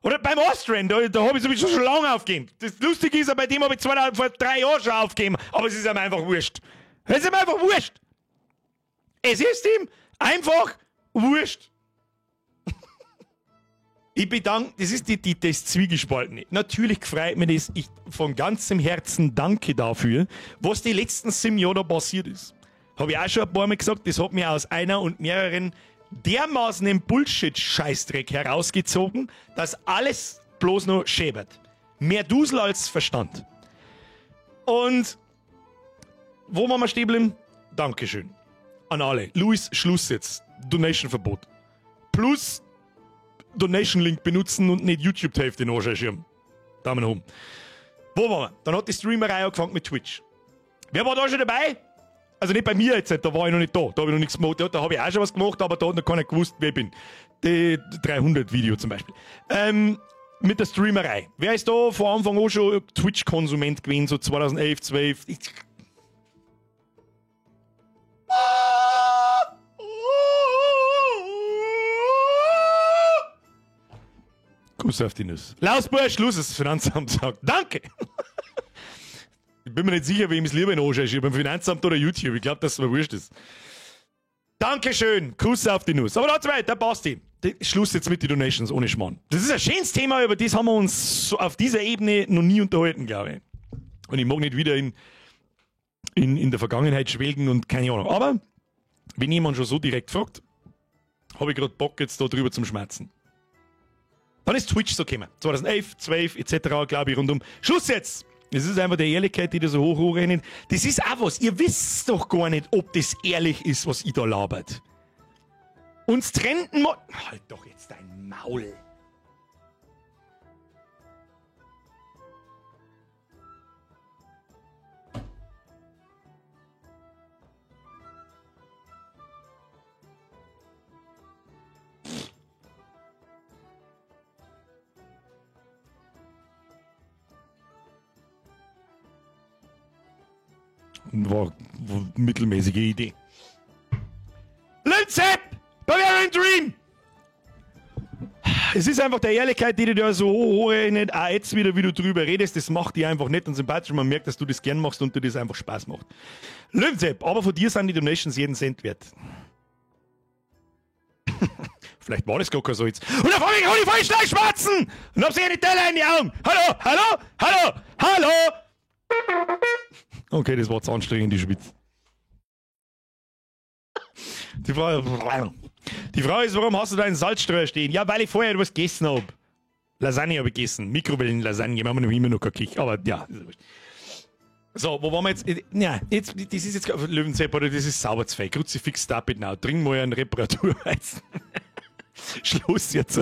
Oder beim Austrian, da habe ich sowieso schon lange aufgegeben. Das Lustige ist ja, bei dem habe ich vor 3 Jahren schon aufgegeben, aber es ist ihm einfach wurscht. Es ist ihm einfach wurscht. Es ist ihm einfach wurscht. Ich bedanke, das ist das Zwiegespaltene. Natürlich freut mich das, ich von ganzem Herzen danke dafür, was die letzten 7 Jahre da passiert ist. Habe ich auch schon ein paar Mal gesagt, das hat mir aus einer und mehreren dermaßen im Bullshit-Scheißdreck herausgezogen, dass alles bloß noch schäbert. Mehr Dusel als Verstand. Und wo waren wir stehen geblieben? Dankeschön. An alle. Luis, Schluss jetzt. Donation-Verbot. Plus Donation-Link benutzen und nicht YouTube-Hälfte in den Arsch schirmen. Daumen hoch. Wo waren wir? Dann hat die Streamerei angefangen mit Twitch. Wer war da schon dabei? Also nicht bei mir jetzt, da war ich noch nicht da. Da habe ich noch nichts gemacht. Da habe ich auch schon was gemacht, aber da hat noch keiner gewusst, wer ich bin. Die 300-Video zum Beispiel. Mit der Streamerei. Wer ist da von Anfang an schon Twitch-Konsument gewesen, so 2011, 12? Kuss auf die Nuss. Lausburg, Schluss, das Finanzamt sagt. Danke! Ich bin mir nicht sicher, wem es lieber in Arsch ist, beim Finanzamt oder YouTube. Ich glaube, dass es mir wurscht ist. Dankeschön, Kuss auf die Nuss. Aber da zwei, der Basti. Schluss jetzt mit den Donations, ohne Schmarrn. Das ist ein schönes Thema, über das haben wir uns so auf dieser Ebene noch nie unterhalten, glaube ich. Und ich mag nicht wieder in der Vergangenheit schwelgen und keine Ahnung. Aber wenn jemand schon so direkt fragt, habe ich gerade Bock jetzt da drüber zum Schmerzen. Dann ist Twitch so gekommen. 2011, 12 etc., glaube ich, rundum. Schluss jetzt! Das ist einfach die Ehrlichkeit, die da so hoch hochrennt. Das ist auch was. Ihr wisst doch gar nicht, ob das ehrlich ist, was ich da labert. Uns trennten... Halt doch jetzt dein Maul. War mittelmäßige Idee. Linzep! Bavarian Dream! Es ist einfach der Ehrlichkeit, die du da so hochrechnet, auch jetzt wieder, wie du drüber redest, das macht dich einfach nett und sympathisch. Man merkt, dass du das gern machst und dir das einfach Spaß macht. Löwensepp, aber von dir sind die Donations jeden Cent wert. Vielleicht war das gar kein Salz. Und auf einmal hab ich voll Schleichschmerzen! Und hab sie eine Teller in die Augen! Hallo, hallo, hallo, hallo! Okay, das war zu anstrengend, die Schwitz. Die Frage ist, warum hast du da einen Salzstreuer stehen? Ja, weil ich vorher etwas gegessen hab. Lasagne habe ich gegessen. Mikrowellen-Lasagne. Wir haben noch immer noch kein Kick. Aber ja, ist ja wurscht. So, wo waren wir jetzt? Ja, jetzt, das ist jetzt Löwenzepp, oder das ist sauber zu viel. Kruzifix, stop it now. Trink mal einen Reparaturweizen. Schluss jetzt.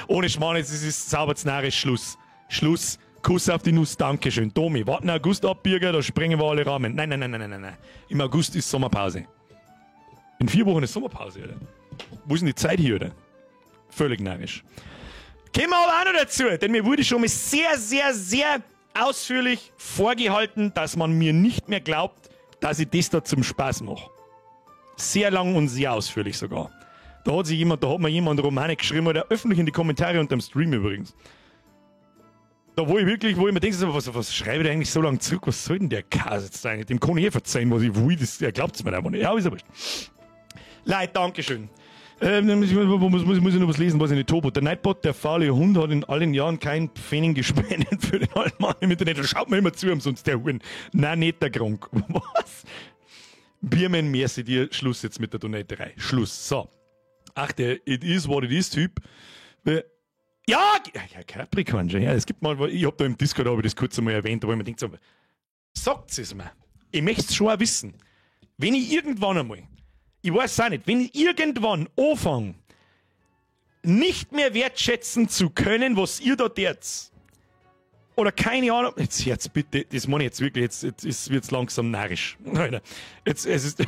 Ohne Schmarrn, jetzt ist es sauber zu narrisch. Schluss. Schluss. Kuss auf die Nuss, Dankeschön. Domi, warten August ab, Birger, da sprengen wir alle Rahmen. Nein, nein, nein, nein, nein, nein. Im August ist Sommerpause. In 4 Wochen ist Sommerpause, oder? Wo ist denn die Zeit hier, oder? Völlig narrisch. Kommen wir aber auch noch dazu, denn mir wurde schon mal sehr, sehr, sehr ausführlich vorgehalten, dass man mir nicht mehr glaubt, dass ich das da zum Spaß mache. Sehr lang und sehr ausführlich sogar. Da hat sich jemand, da hat mir jemand Romane geschrieben, oder öffentlich in die Kommentare unter dem Stream übrigens. Da wo ich wirklich, wo ich mir denke, was schreibe ich da eigentlich so lange zurück? Was soll denn der Käse jetzt eigentlich? Dem kann ich eh verzeihen, was ich will, das, er glaubt's mir einfach nicht. Ja, ist ja wurscht. Leute, Dankeschön. Muss ich noch was lesen, was ich nicht tobo. Der Nightbot, der faule Hund, hat in allen Jahren keinen Pfennig gespendet für den alten Mann im Internet. Da schaut mir immer zu, umsonst der Huren. Nein, nicht der Krank. Was? Biermann, merci dir. Schluss jetzt mit der Donaterei. Schluss. So. Ach, der It is what it is Typ. Ja, ja, Capricorn schon. Ja, es gibt mal, ich hab da im Discord, hab ich das kurz einmal erwähnt, wo ich mir denke, so, sagt's es mir. Ich möchte es schon auch wissen. Wenn ich irgendwann einmal, ich weiß auch nicht, wenn ich irgendwann anfange, nicht mehr wertschätzen zu können, was ihr da tut, oder keine Ahnung, jetzt bitte, das meine ich jetzt wirklich, jetzt wird's langsam narrisch. Jetzt, es ist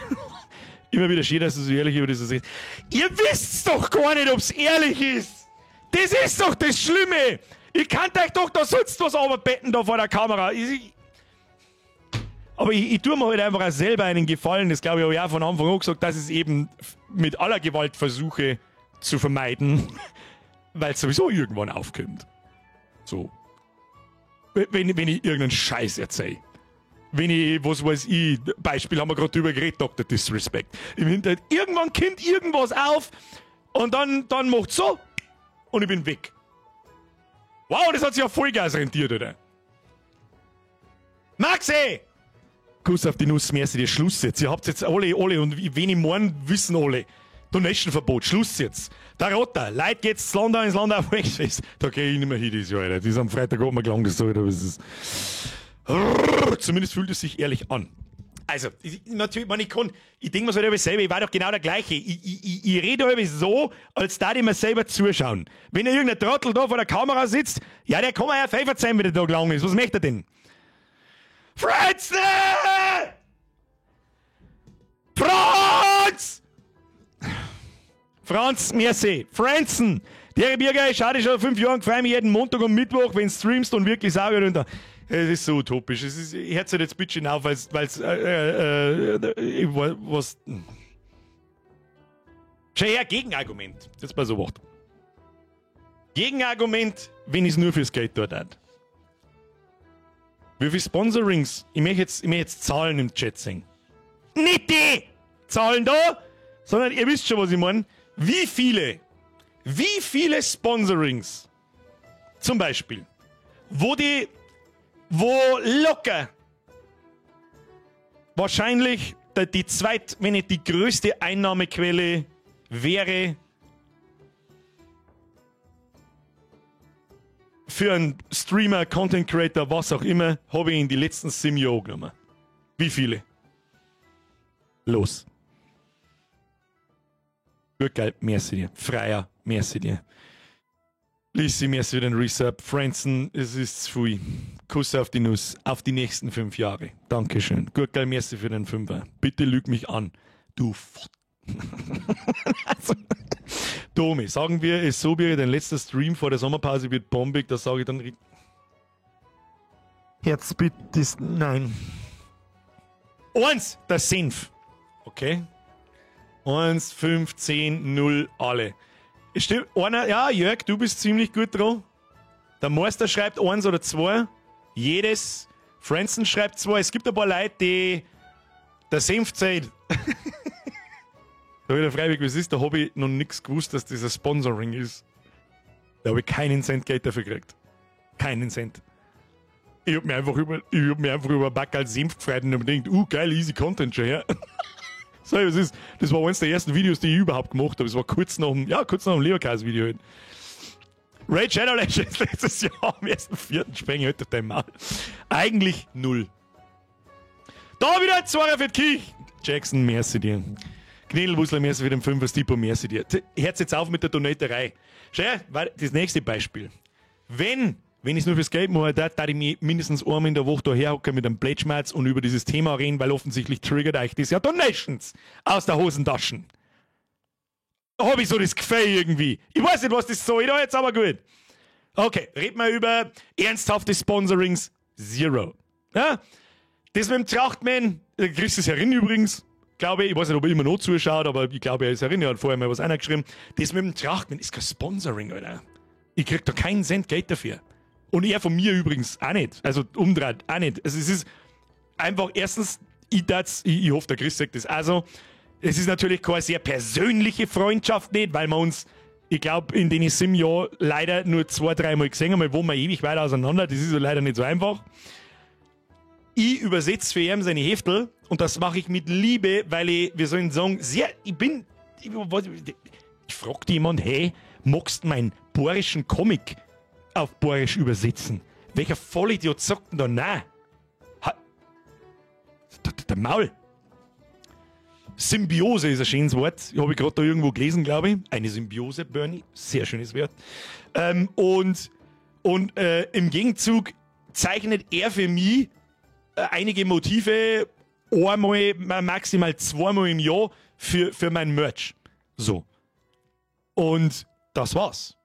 immer wieder schön, dass du so ehrlich über das redest. Ihr wisst's doch gar nicht, ob's ehrlich ist! Das ist doch das Schlimme! Ihr könnt euch doch da sonst was runterbetten da vor der Kamera. Aber ich tue mir halt einfach auch selber einen Gefallen, das glaube ich, habe ich auch von Anfang an gesagt, dass ich es eben mit aller Gewalt versuche zu vermeiden, weil es sowieso irgendwann aufkommt. So. Wenn ich irgendeinen Scheiß erzähle. Wenn ich, was weiß ich, Beispiel haben wir gerade drüber geredet, Dr. Disrespect. Im Internet, irgendwann kommt irgendwas auf und dann macht's so und ich bin weg. Wow, das hat sich ja Vollgas rentiert, oder? Maxi! Kuss auf die Nuss, merci dir, Schluss jetzt. Ihr habt jetzt alle und wen ich morgen wissen alle. Donation-Verbot, Schluss jetzt. Der Rotter, Leute geht's ins Land, ins Land auf. Da geh ich nicht mehr hin dieses Jahr, Alter. Das ist am Freitag auch mal gelangt, das aber es ist. Zumindest fühlt es sich ehrlich an. Also, natürlich, man, ich denke mir so halt selber, ich war doch genau der Gleiche. Ich rede halt so, als da die mir selber zuschauen. Wenn da irgendein Trottel da vor der Kamera sitzt, ja, der kann mir ja pfeifer sein, wenn der da gelangt ist. Was möchte er denn? Franz! Franz! Franz, merci. Franzen! Der Birger, ich schaue dich schon 5 Jahre, freue mich jeden Montag und Mittwoch, wenn du streamst und wirklich sauber und da. Es ist so utopisch. Es ist, ich hör's halt jetzt bitte auf, weil's, was. Schau her, Gegenargument. Jetzt mal so was. Gegenargument, wenn ich's nur fürs Geld dort hat. Wie viel Sponsorings? Ich möchte jetzt Zahlen im Chat sehen. Nicht die Zahlen da, sondern ihr wisst schon, was ich meine. Wie viele Sponsorings zum Beispiel, wo locker wahrscheinlich die zweit, wenn nicht die größte Einnahmequelle wäre für einen Streamer, Content Creator, was auch immer, habe ich in die letzten 7 Jahre genommen. Wie viele? Los. Gut, geil, merci dir. Freier, merci dir. Lissi, merci für den Resub. Franzen, es ist zu viel. Kuss auf die Nuss. Auf die nächsten 5 Jahre. Dankeschön. Gut, geil, merci für den 5er. Bitte lüg mich an. Du Fott. Also, Domi, sagen wir es so, wie dein letzter Stream vor der Sommerpause wird bombig, das sage ich dann. Jetzt bitte, nein. 1, der Senf. Okay. 1, 5, 10, 0, alle. Stimmt, einer, ja, Jörg, du bist ziemlich gut dran. Der Meister schreibt 1 oder 2. Jedes. Franzen schreibt 2. Es gibt ein paar Leute, die der Senf zählt. Da wieder freiwillig, was ist, da habe ich noch nichts gewusst, dass das ein Sponsoring ist. Da habe ich keinen Cent Geld dafür gekriegt. Keinen Cent. Ich hab mich einfach über, ich hab mich einfach über Backerl Senf gefreut und hab mir gedacht, geil, easy Content schon her. So, was ist, das war eines der ersten Videos, die ich überhaupt gemacht habe. Das war kurz nach dem, ja, kurz nach dem Leberkäse-Video. Halt. Raid Shadow Legends letztes Jahr am 1.4. spreng ich heute auf dein Maul. Eigentlich null. Da wieder ein Zwarer für die Kirche. Jackson, merci dir. Knädelwussler, merci für den 5er, Stipo, merci dir. Hört's jetzt auf mit der Donaterei. Schau, weil das nächste Beispiel. Wenn ich es nur fürs Geld mache, da ich mich mindestens einmal in der Woche da herhocken mit einem Plätschmerz und über dieses Thema reden, weil offensichtlich triggert euch das ja Donations aus der Hosentaschen. Hab ich so das Gefühl irgendwie. Ich weiß nicht, was das soll, da jetzt aber gut. Okay, reden wir über ernsthafte Sponsorings Zero. Ja? Das mit dem Trachtmann, Chris ist herin übrigens, glaube ich. Ich weiß nicht, ob er immer noch zuschaut, aber ich glaube, er ist herin. Er hat vorher mal was eingeschrieben. Das mit dem Trachtmann ist kein Sponsoring, Alter. Ich krieg da keinen Cent Geld dafür. Und er von mir übrigens auch nicht. Also umdreht auch nicht. Also es ist einfach erstens, ich hoffe, der Chris sagt das also. Es ist natürlich keine sehr persönliche Freundschaft nicht, weil wir uns, ich glaube, in den 7 Jahren leider nur 2-3 Mal gesehen haben, weil wohnen wir ewig weit auseinander. Das ist ja leider nicht so einfach. Ich übersetze für ihn seine Heftel und das mache ich mit Liebe, weil ich, wir sollen sagen, sehr, ich fragte jemand, hey, magst du meinen bayerischen Comic auf bayerisch übersetzen? Welcher Vollidiot sagt denn da nein? Der Maul. Symbiose ist ein schönes Wort. Habe ich gerade da irgendwo gelesen, glaube ich. Eine Symbiose, Bernie. Sehr schönes Wort. Und im Gegenzug zeichnet er für mich einige Motive einmal, maximal zweimal im Jahr für mein Merch. So. Und das war's.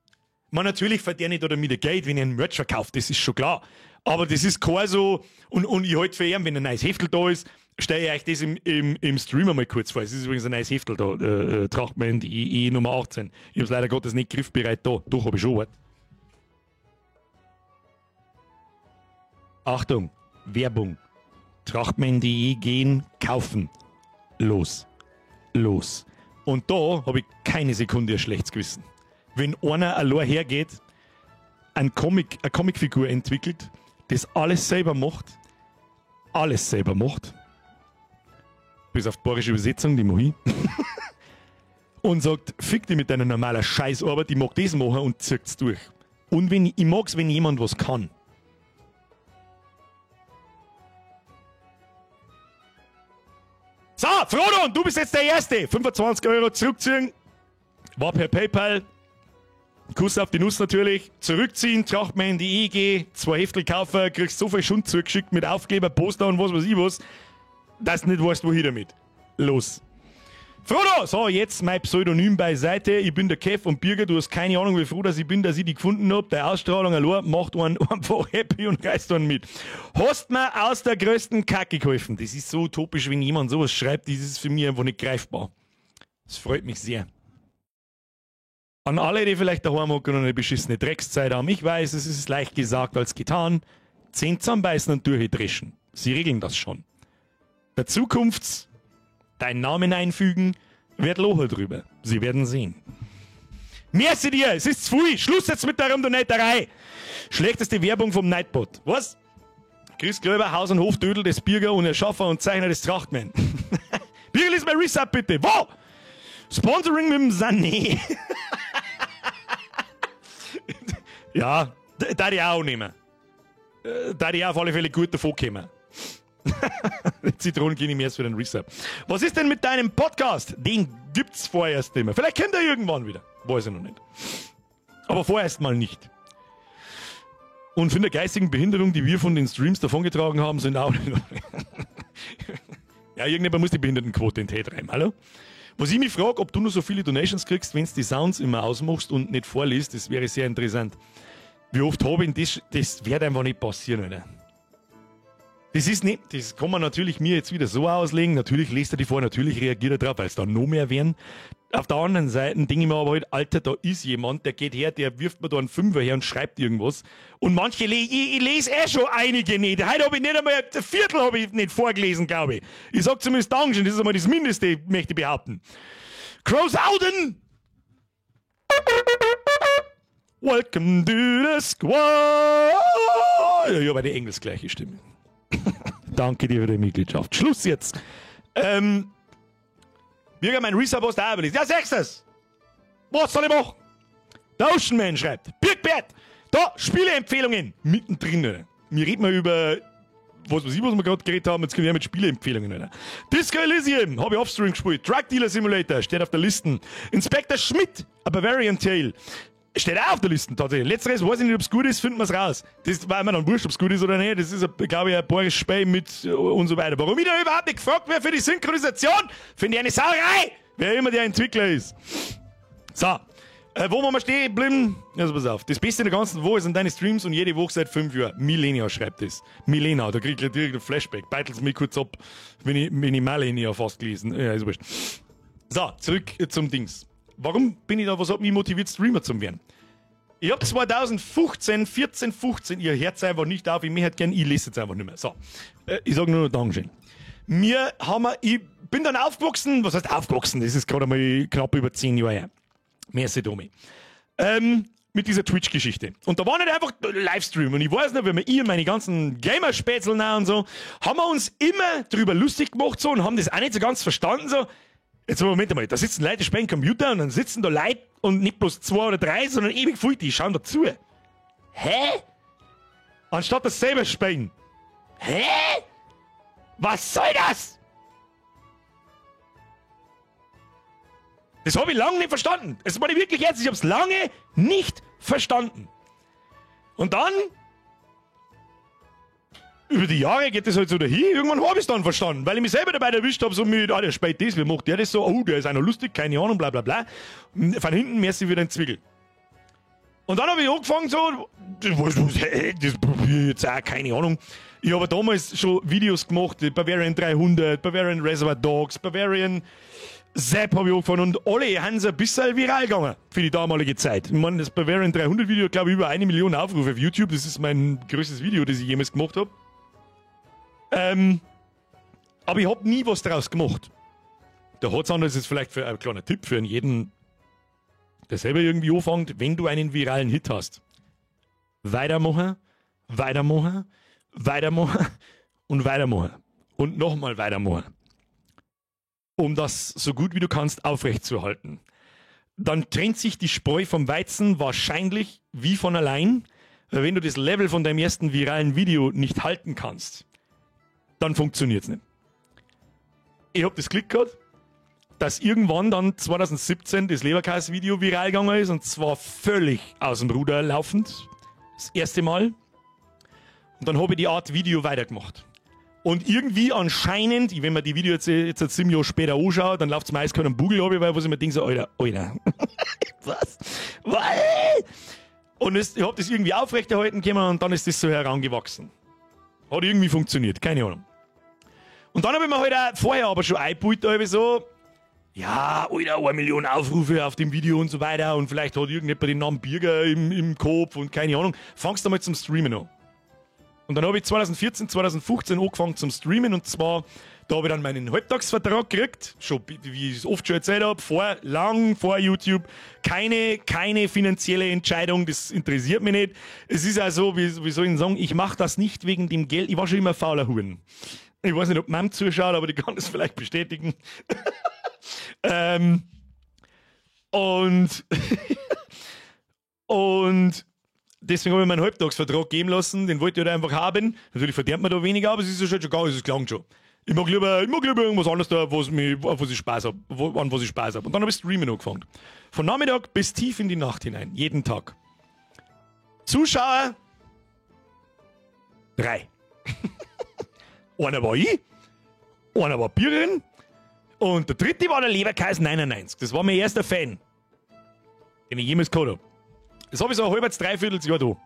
Man, natürlich verdiene ich da damit Geld, wenn ich einen Merch verkaufe, das ist schon klar. Aber das ist kein so, und ich halte für ihn, wenn ein neues Heftel da ist, stelle ich euch das im Stream einmal kurz vor. Es ist übrigens ein neues Heftel da, Trachtmann, die E Nummer 18. Ich hab's leider Gottes nicht griffbereit da. Doch, hab ich schon was. Achtung, Werbung. Trachtmann.de gehen, kaufen. Los. Los. Und da habe ich keine Sekunde ein schlechtes Gewissen. Wenn einer allein hergeht, eine Comicfigur entwickelt, das alles selber macht, bis auf die bayerische Übersetzung, die mache ich, und sagt, fick dich mit deiner normalen Scheißarbeit, ich mag das machen und zirkt's durch. Und wenn, ich mag's, wenn jemand was kann. So, Frodo, du bist jetzt der Erste. 25 Euro zurückziehen. War per PayPal. Kuss auf die Nuss natürlich. Zurückziehen, Trachtmann.de EG, 2 Heftel kaufen, kriegst so viel Schund zugeschickt mit Aufkleber, Poster und was weiß ich was, dass du nicht weißt, wohin damit. Los. Frodo! So, jetzt mein Pseudonym beiseite. Ich bin der Kev und Birger, du hast keine Ahnung, wie froh dass ich bin, dass ich dich gefunden hab. Deine Ausstrahlung allein macht einen einfach happy und reißt einen mit. Hast mir aus der größten Kacke geholfen. Das ist so utopisch, wenn jemand sowas schreibt, das ist für mich einfach nicht greifbar. Das freut mich sehr. An alle, die vielleicht daheim hocken und eine beschissene Dreckszeit haben, ich weiß, es ist leicht gesagt als getan. 10 zusammenbeißen und durchdreschen. Sie regeln das schon. Der Zukunfts deinen Namen einfügen, wird Locher drüber. Sie werden sehen. Merci dir, es ist zu früh. Schluss jetzt mit der Rumdonaterei. Schlechteste Werbung vom Nightbot. Was? Chris Klöber, Haus- und Hofdödel des Birger und Erschaffer und Zeichner des Trachtmann. Birger, lies mal Resub bitte. Wo? Sponsoring mit dem Sané. Ja, da ich auch nehmen. Da ich auch auf alle Fälle gut davon kommen. Zitronen gehen erst für den Resub. Was ist denn mit deinem Podcast? Den gibt's vorerst nicht mehr. Vielleicht kommt er irgendwann wieder. Weiß ich noch nicht. Aber vorerst mal nicht. Und von der geistigen Behinderung, die wir von den Streams davongetragen haben, sind auch nicht. Ja, irgendjemand muss die Behindertenquote in den Tee treiben. Hallo? Was ich mich frage, ob du nur so viele Donations kriegst, wenn du die Sounds immer ausmachst und nicht vorliest, das wäre sehr interessant. Wie oft habe ich das, das wird einfach nicht passieren, Alter. Das ist nicht, das kann man natürlich mir jetzt wieder so auslegen, natürlich liest er die vor, natürlich reagiert er drauf, weil es da noch mehr werden. Auf der anderen Seite denke ich mir aber halt, Alter, da ist jemand, der geht her, der wirft mir da einen Fünfer her und schreibt irgendwas. Und manche, ich lese eh schon einige nicht. Heute habe ich nicht einmal, ein Viertel habe ich nicht vorgelesen, glaube ich. Ich sag zumindest Dankeschön, das ist einmal das Mindeste, möchte ich behaupten. Großauden! Welcome to the squad! Ja, ich habe eine engelsgleiche Stimme. Danke dir für die Mitgliedschaft. Schluss jetzt. Birger, mein Resub aus der Arbeit. Ja, sag's das! Was soll ich machen? Der Ocean Man schreibt: Birgbert, da, Spieleempfehlungen. Mittendrin, oder? Wir reden mal über, was weiß ich, was wir gerade geredet haben, jetzt kommen wir mit Spieleempfehlungen, oder? Disco Elysium, habe ich offstream gespielt. Drug Dealer Simulator, steht auf der Liste. Inspector Schmidt, A Bavarian Tale. Steht auch auf der Liste tatsächlich. Letzteres weiß ich nicht, ob es gut ist, finden wir es raus. Das war mir dann wurscht, ob es gut ist oder nicht. Das ist, glaube ich, ein Boris Spiel mit und so weiter. Warum ich da überhaupt nicht gefragt werde für die Synchronisation, finde ich eine Sauerei, wer immer der Entwickler ist. So, wo wollen wir stehen bleiben? Also pass auf. Das Beste in der ganzen Woche sind deine Streams und jede Woche seit 5 Jahren. Milena schreibt das. Milena, da krieg ich direkt ein Flashback. Beitel's mich kurz ab, wenn ich Malenia fast gelesen. Ja, ist wurscht. So, zurück zum Dings. Warum bin ich da, was hat mich motiviert, Streamer zu werden? Ich hab 2015, 14, 15, ihr hört's einfach nicht auf, ich möchte gern, ich lese jetzt einfach nicht mehr. So, ich sag nur noch Dankeschön. Ich bin dann aufgewachsen, was heißt aufgewachsen? Das ist gerade mal knapp über 10 Jahre her. Merci, Domi. Mit dieser Twitch-Geschichte. Und da war nicht einfach Livestream. Und ich weiß nicht, wenn wir ihr meine ganzen Gamer-Spätzle und so, haben wir uns immer drüber lustig gemacht so und haben das auch nicht so ganz verstanden so. Jetzt Moment einmal, da sitzen Leute, die spielen Computer und dann sitzen da Leute und nicht bloß 2 oder 3, sondern ewig viel, die schauen da zu. Hä? Anstatt das selber spielen. Hä? Was soll das? Das habe ich lange nicht verstanden. Das war ich wirklich ernst. Ich habe es lange nicht verstanden. Und dann, über die Jahre geht das halt so dahin. Irgendwann habe ich es dann verstanden, weil ich mich selber dabei erwischt habe, so mit, der spielt das, wie macht der das so? Oh, der ist auch noch lustig, keine Ahnung, bla bla bla. Von hinten merci wieder ein Zwickel. Und dann habe ich angefangen so, das probiere ich jetzt auch, keine Ahnung. Ich habe damals schon Videos gemacht, Bavarian 300, Bavarian Reservoir Dogs, Bavarian Zap habe ich angefangen und alle haben so ein bisschen viral gegangen für die damalige Zeit. Ich meine, das Bavarian 300 Video, glaube ich, über 1 Million Aufrufe auf YouTube. Das ist mein größtes Video, das ich jemals gemacht habe. Aber ich habe nie was draus gemacht. Der Hotzander ist jetzt vielleicht für ein kleiner Tipp für jeden, der selber irgendwie anfängt, wenn du einen viralen Hit hast. Weitermachen, weitermachen, weitermachen und weitermachen. Und nochmal weitermachen. Um das so gut wie du kannst aufrechtzuerhalten. Dann trennt sich die Spreu vom Weizen wahrscheinlich wie von allein, weil wenn du das Level von deinem ersten viralen Video nicht halten kannst, dann funktioniert's nicht. Ich hab das Glück gehabt, dass irgendwann dann 2017 das Leberkäse-Video viral gegangen ist und zwar völlig aus dem Ruder laufend. Das erste Mal. Und dann habe ich die Art Video weitergemacht. Und irgendwie anscheinend, wenn man die Videos jetzt 7 Jahre später anschaut, dann läuft's mir eiskalt am Bugel runter, weil was ich mir denke, so, Alter, Alter. Was? Was? Und ich hab das irgendwie aufrechterhalten können und dann ist das so herangewachsen. Hat irgendwie funktioniert, keine Ahnung. Und dann habe ich mir halt auch vorher aber schon eingebildet, so, ja, Alter, 1 Million Aufrufe auf dem Video und so weiter und vielleicht hat irgendjemand den Namen Birger im Kopf und keine Ahnung. Fangst du mal zum Streamen an. Und dann habe ich 2014, 2015 angefangen zum Streamen und zwar, da habe ich dann meinen Halbtagsvertrag gekriegt, schon, wie ich es oft schon erzählt habe, lang vor YouTube, keine finanzielle Entscheidung, das interessiert mich nicht. Es ist auch so, wie soll ich denn sagen, ich mache das nicht wegen dem Geld, ich war schon immer fauler Huren. Ich weiß nicht, ob Mom zuschaut, aber die kann das vielleicht bestätigen. Und und deswegen habe ich mir einen Halbtagsvertrag geben lassen, den wollte ich halt einfach haben. Natürlich verdient man da weniger, aber es ist ja schon gegangen, es klang schon. Ich mag lieber irgendwas anderes da, an was ich Spaß hab. Und dann habe ich Streamen angefangen. Von Nachmittag bis tief in die Nacht hinein, jeden Tag. Zuschauer 3. Einer war ich, einer war Birin und der dritte war der Leberkäse 99. Das war mein erster Fan, den ich jemals gehabt habe. Das habe ich so ein halbes, dreiviertel Jahr da. Und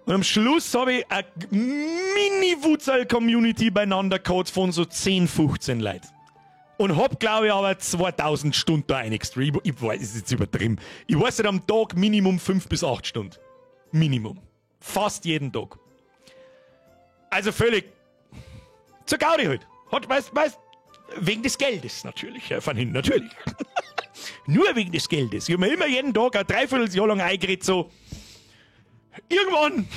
am Schluss habe ich eine Mini-Futsal-Community beieinander gehabt von so 10, 15 Leuten. Und hab, glaube ich, aber 2000 Stunden da reingestreamt. Ich weiß, es ist jetzt übertrieben. Ich weiß nicht, am Tag Minimum 5 bis 8 Stunden. Minimum. Fast jeden Tag. Also völlig zur Gaudi halt. Hat, weißt, Wegen des Geldes natürlich, Herr Van Hin, natürlich. Nur wegen des Geldes. Ich habe mir immer jeden Tag ein Dreivierteljahr lang eingeredet, so, irgendwann,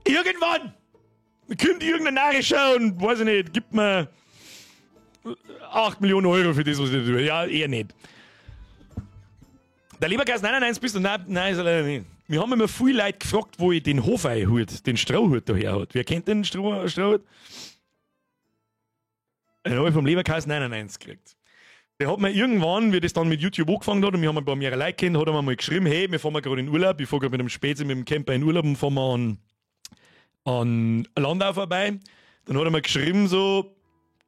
irgendwann kommt irgendein Narischer und, weiß ich nicht, gibt mir 8 Millionen Euro für das, was ich tue. Ja, eher nicht. Der Leberkäse 99 bist du, nein, nein, ist er leider nicht. Wir haben immer viel Leute gefragt, wo ich den Hofei-Hut, den Strohhut daher hat. Wer kennt den Strohhut? Den habe ich vom Leberkäse 99 gekriegt. Der hat mir irgendwann, wie das dann mit YouTube angefangen hat, und wir haben ein paar mehrere Leute kennt, hat er mir mal geschrieben, hey, wir fahren mal gerade in Urlaub, ich fahre gerade mit dem Spezi, mit dem Camper in Urlaub und fahren wir an Landau vorbei. Dann hat er mir geschrieben so,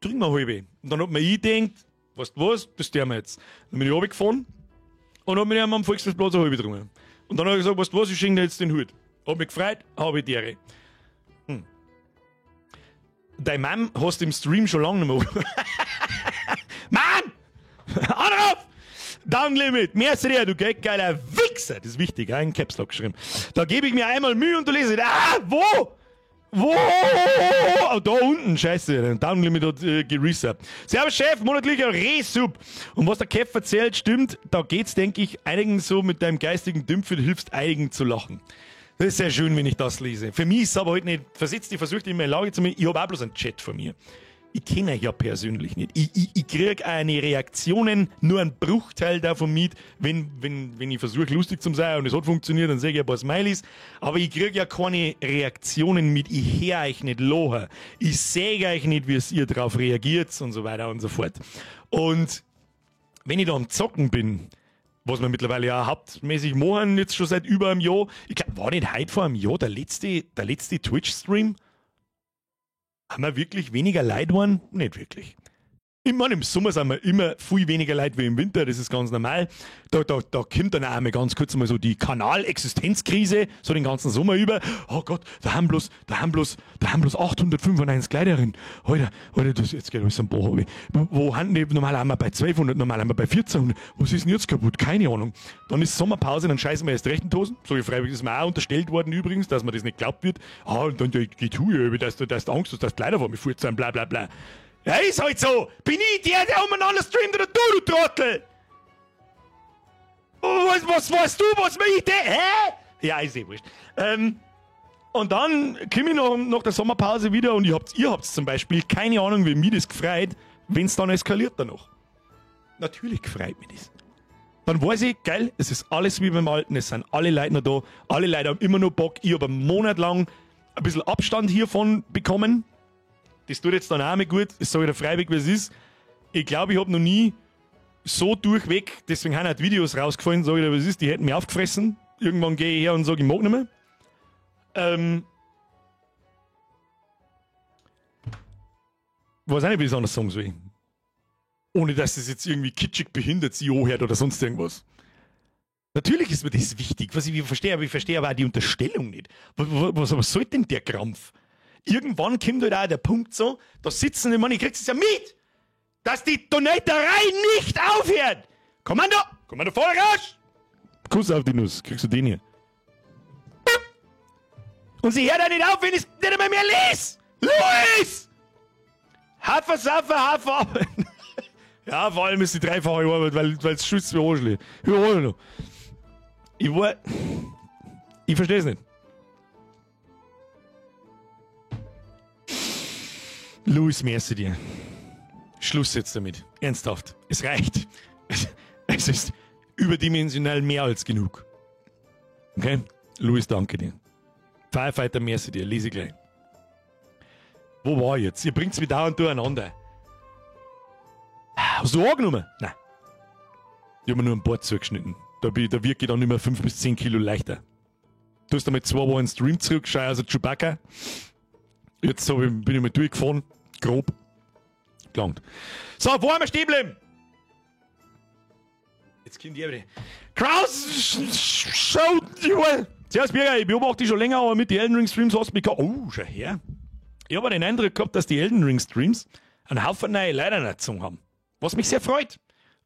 trink mal halbe. Und dann hat mir ich gedacht, weißt du was, das tun wir jetzt. Dann bin ich runtergefahren und hab mit ihm am Volksfestplatz eine halbe getrunken. Und dann hab ich gesagt, weißt du was, ich schenke dir jetzt den Hut. Hab mich gefreut, hab ich die Ehre. Deine Mom hast du im Stream schon lange nicht mehr. Mann! Anruf! Downlimit, merci dir, du geldgeiler Wichser. Das ist wichtig, in Caps Lock geschrieben. Da gebe ich mir einmal Mühe und du lese. Ah, wo? Wo? Oh, da unten, scheiße, der Downlimit hat geresubt. Servus Chef, monatlicher Resub. Und was der Kev erzählt, stimmt, da geht's, denke ich, einigen so mit deinem geistigen Dümpel, hilfst einigen zu lachen. Das ist sehr schön, wenn ich das lese. Für mich ist es aber heute nicht versetzt, ich versuche in meine Lage zu machen, ich hab auch bloß einen Chat von mir. Ich kenne euch ja persönlich nicht. Ich krieg eine Reaktionen, nur einen Bruchteil davon mit, wenn ich versuche, lustig zu sein und es hat funktioniert, dann sehe ich ein paar Smileys. Aber ich krieg ja keine Reaktionen mit, ich hör euch nicht lachen. Ich seh euch nicht, wie es ihr drauf reagiert und so weiter und so fort. Und wenn ich da am Zocken bin, was wir mittlerweile ja hauptmäßig machen, jetzt schon seit über einem Jahr. Ich glaub, war nicht heute vor einem Jahr der letzte Twitch-Stream? Haben wir wirklich weniger Leute geworden? Nicht wirklich. Ich meine, im Sommer sind wir immer viel weniger Leute wie im Winter, das ist ganz normal. Da kommt dann auch einmal ganz kurz mal so die Kanalexistenzkrise, so den ganzen Sommer über. Oh Gott, da haben bloß 895 Kleider drin. Alter, Alter, das, jetzt geht alles am Bach runter. Wo haben die, normal haben wir bei 1200, normal haben wir bei 1400. Was ist denn jetzt kaputt? Keine Ahnung. Dann ist Sommerpause, dann scheißen wir erst recht in die Hosen. So freiwillig ist mir auch unterstellt worden übrigens, dass mir das nicht geglaubt wird. Ah, und dann die Tue, dass du Angst hast, dass die Kleider vor mir fort sind, bla bla bla. Ja, ist halt so. Bin ich der, der umeinander streamt oder du, du Trottel? Oh, was weißt du, was mir ich der? Hä? Ja, ist eh wurscht. Und dann komme ich nach der Sommerpause wieder und ihr habt zum Beispiel keine Ahnung, wie mich das gefreut, wenn's dann eskaliert danach. Natürlich gefreut mich das. Dann weiß ich, geil, es ist alles wie beim Alten, es sind alle Leute noch da, alle Leute haben immer noch Bock. Ich hab einen Monat lang ein bisschen Abstand hiervon bekommen. Das tut jetzt dann auch nicht gut, das sag ich dir freiwillig, wie es ist. Ich glaub, ich hab noch nie so durchweg, deswegen haben auch die Videos rausgefallen, sag ich dir, was ist, die hätten mich aufgefressen. Irgendwann geh ich her und sag, ich mag nicht mehr. Weiß auch nicht, wie ich es anders sagen soll. Ohne, dass das jetzt irgendwie kitschig behindert sich anhört oder sonst irgendwas. Natürlich ist mir das wichtig, was ich verstehe, aber ich verstehe aber auch die Unterstellung nicht. Was soll denn der Krampf? Irgendwann kommt halt auch der Punkt so, da sitzen die Mann, ich krieg's ja mit, dass die Donaterei nicht aufhört. Kommando, Kommando voll raus! Kuss auf die Nuss, kriegst du den hier. Und sie hört auch nicht auf, wenn ich's nicht einmal mehr lese. Luis! Hafer, Safer, Hafer. Ja, vor allem ist die dreifache Arbeit, weil's schützt wie Arschli. Ich war, ich versteh's nicht. Luis, merci dir. Schluss jetzt damit. Ernsthaft. Es reicht. Es ist überdimensional mehr als genug. Okay? Luis, danke dir. Firefighter, merci dir. Lese ich gleich. Wo war ich jetzt? Ihr bringt's mich dauernd durcheinander. Hast du angenommen? Nein. Ich hab mir nur ein Board zugeschnitten. Da wirke ich dann immer 5 bis 10 Kilo leichter. Du hast einmal 2 Wochen Stream zurück, schau also Chewbacca. Jetzt bin ich mal durchgefahren. Grob. Gelangt. So, wo haben wir stehen geblieben? Jetzt kommt die wieder. Kraus! Show! Servus, Birger, ich beobachte dich schon länger, aber mit den Elden Ring Streams hast du mich gehabt. Oh, schau her. Ich habe den Eindruck gehabt, dass die Elden Ring Streams einen Haufen neue Leute gezogen haben. Was mich sehr freut,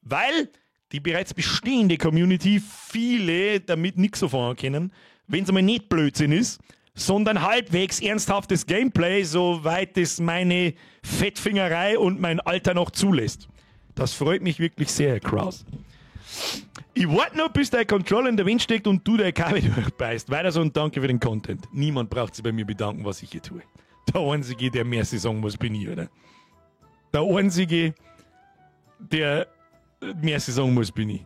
weil die bereits bestehende Community viele damit nichts so fangen können, wenn's einmal nicht Blödsinn ist, sondern halbwegs ernsthaftes Gameplay, soweit es meine Fettfingerei und mein Alter noch zulässt. Das freut mich wirklich sehr, Herr Kraus. Ich warte noch, bis dein Controller in der Wind steckt und du dein Kabel durchbeißt. Weiter so und danke für den Content. Niemand braucht sich bei mir bedanken, was ich hier tue. Der Einzige, der mehr sagen muss, bin ich, oder? Der Einzige, der mehr sagen muss, bin ich.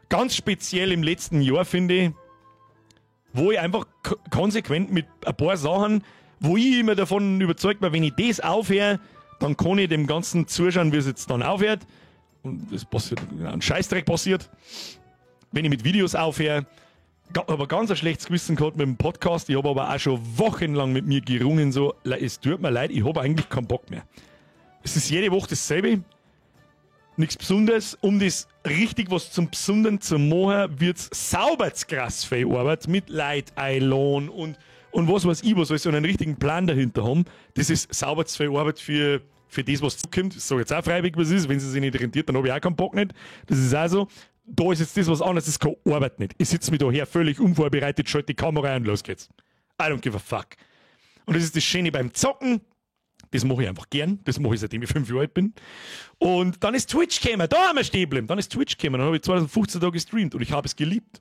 Ganz speziell im letzten Jahr, finde ich, wo ich einfach konsequent mit ein paar Sachen, wo ich immer davon überzeugt war, wenn ich das aufhöre, dann kann ich dem Ganzen zuschauen, wie es jetzt dann aufhört. Und es passiert, ein Scheißdreck passiert. Wenn ich mit Videos aufhöre, aber ganz ein schlechtes Gewissen gehabt mit dem Podcast. Ich habe aber auch schon wochenlang mit mir gerungen, so, es tut mir leid, ich habe eigentlich keinen Bock mehr. Es ist jede Woche dasselbe. Nichts Besonderes. Um das richtig was zum Besonderen zu machen, wird's sauber zu krass viel Arbeit mit Leid, Eilon und was weiß ich, was alles und einen richtigen Plan dahinter haben. Das ist sauber zu viel Arbeit für das, was zukommt. Ich sage jetzt auch freiwillig, was ist. Wenn sie sich nicht rentiert, dann habe ich auch keinen Bock nicht. Das ist auch so. Da ist jetzt das was anderes, das ist keine Arbeit nicht. Ich sitze mir da her völlig unvorbereitet, schalte die Kamera ein und los geht's. I don't give a fuck. Und das ist das Schöne beim Zocken. Das mache ich einfach gern. Das mache ich, seitdem ich 5 Jahre alt bin. Und dann ist Twitch gekommen. Da haben wir stehen geblieben. Dann ist Twitch gekommen. Dann habe ich 2015 da gestreamt und ich habe es geliebt.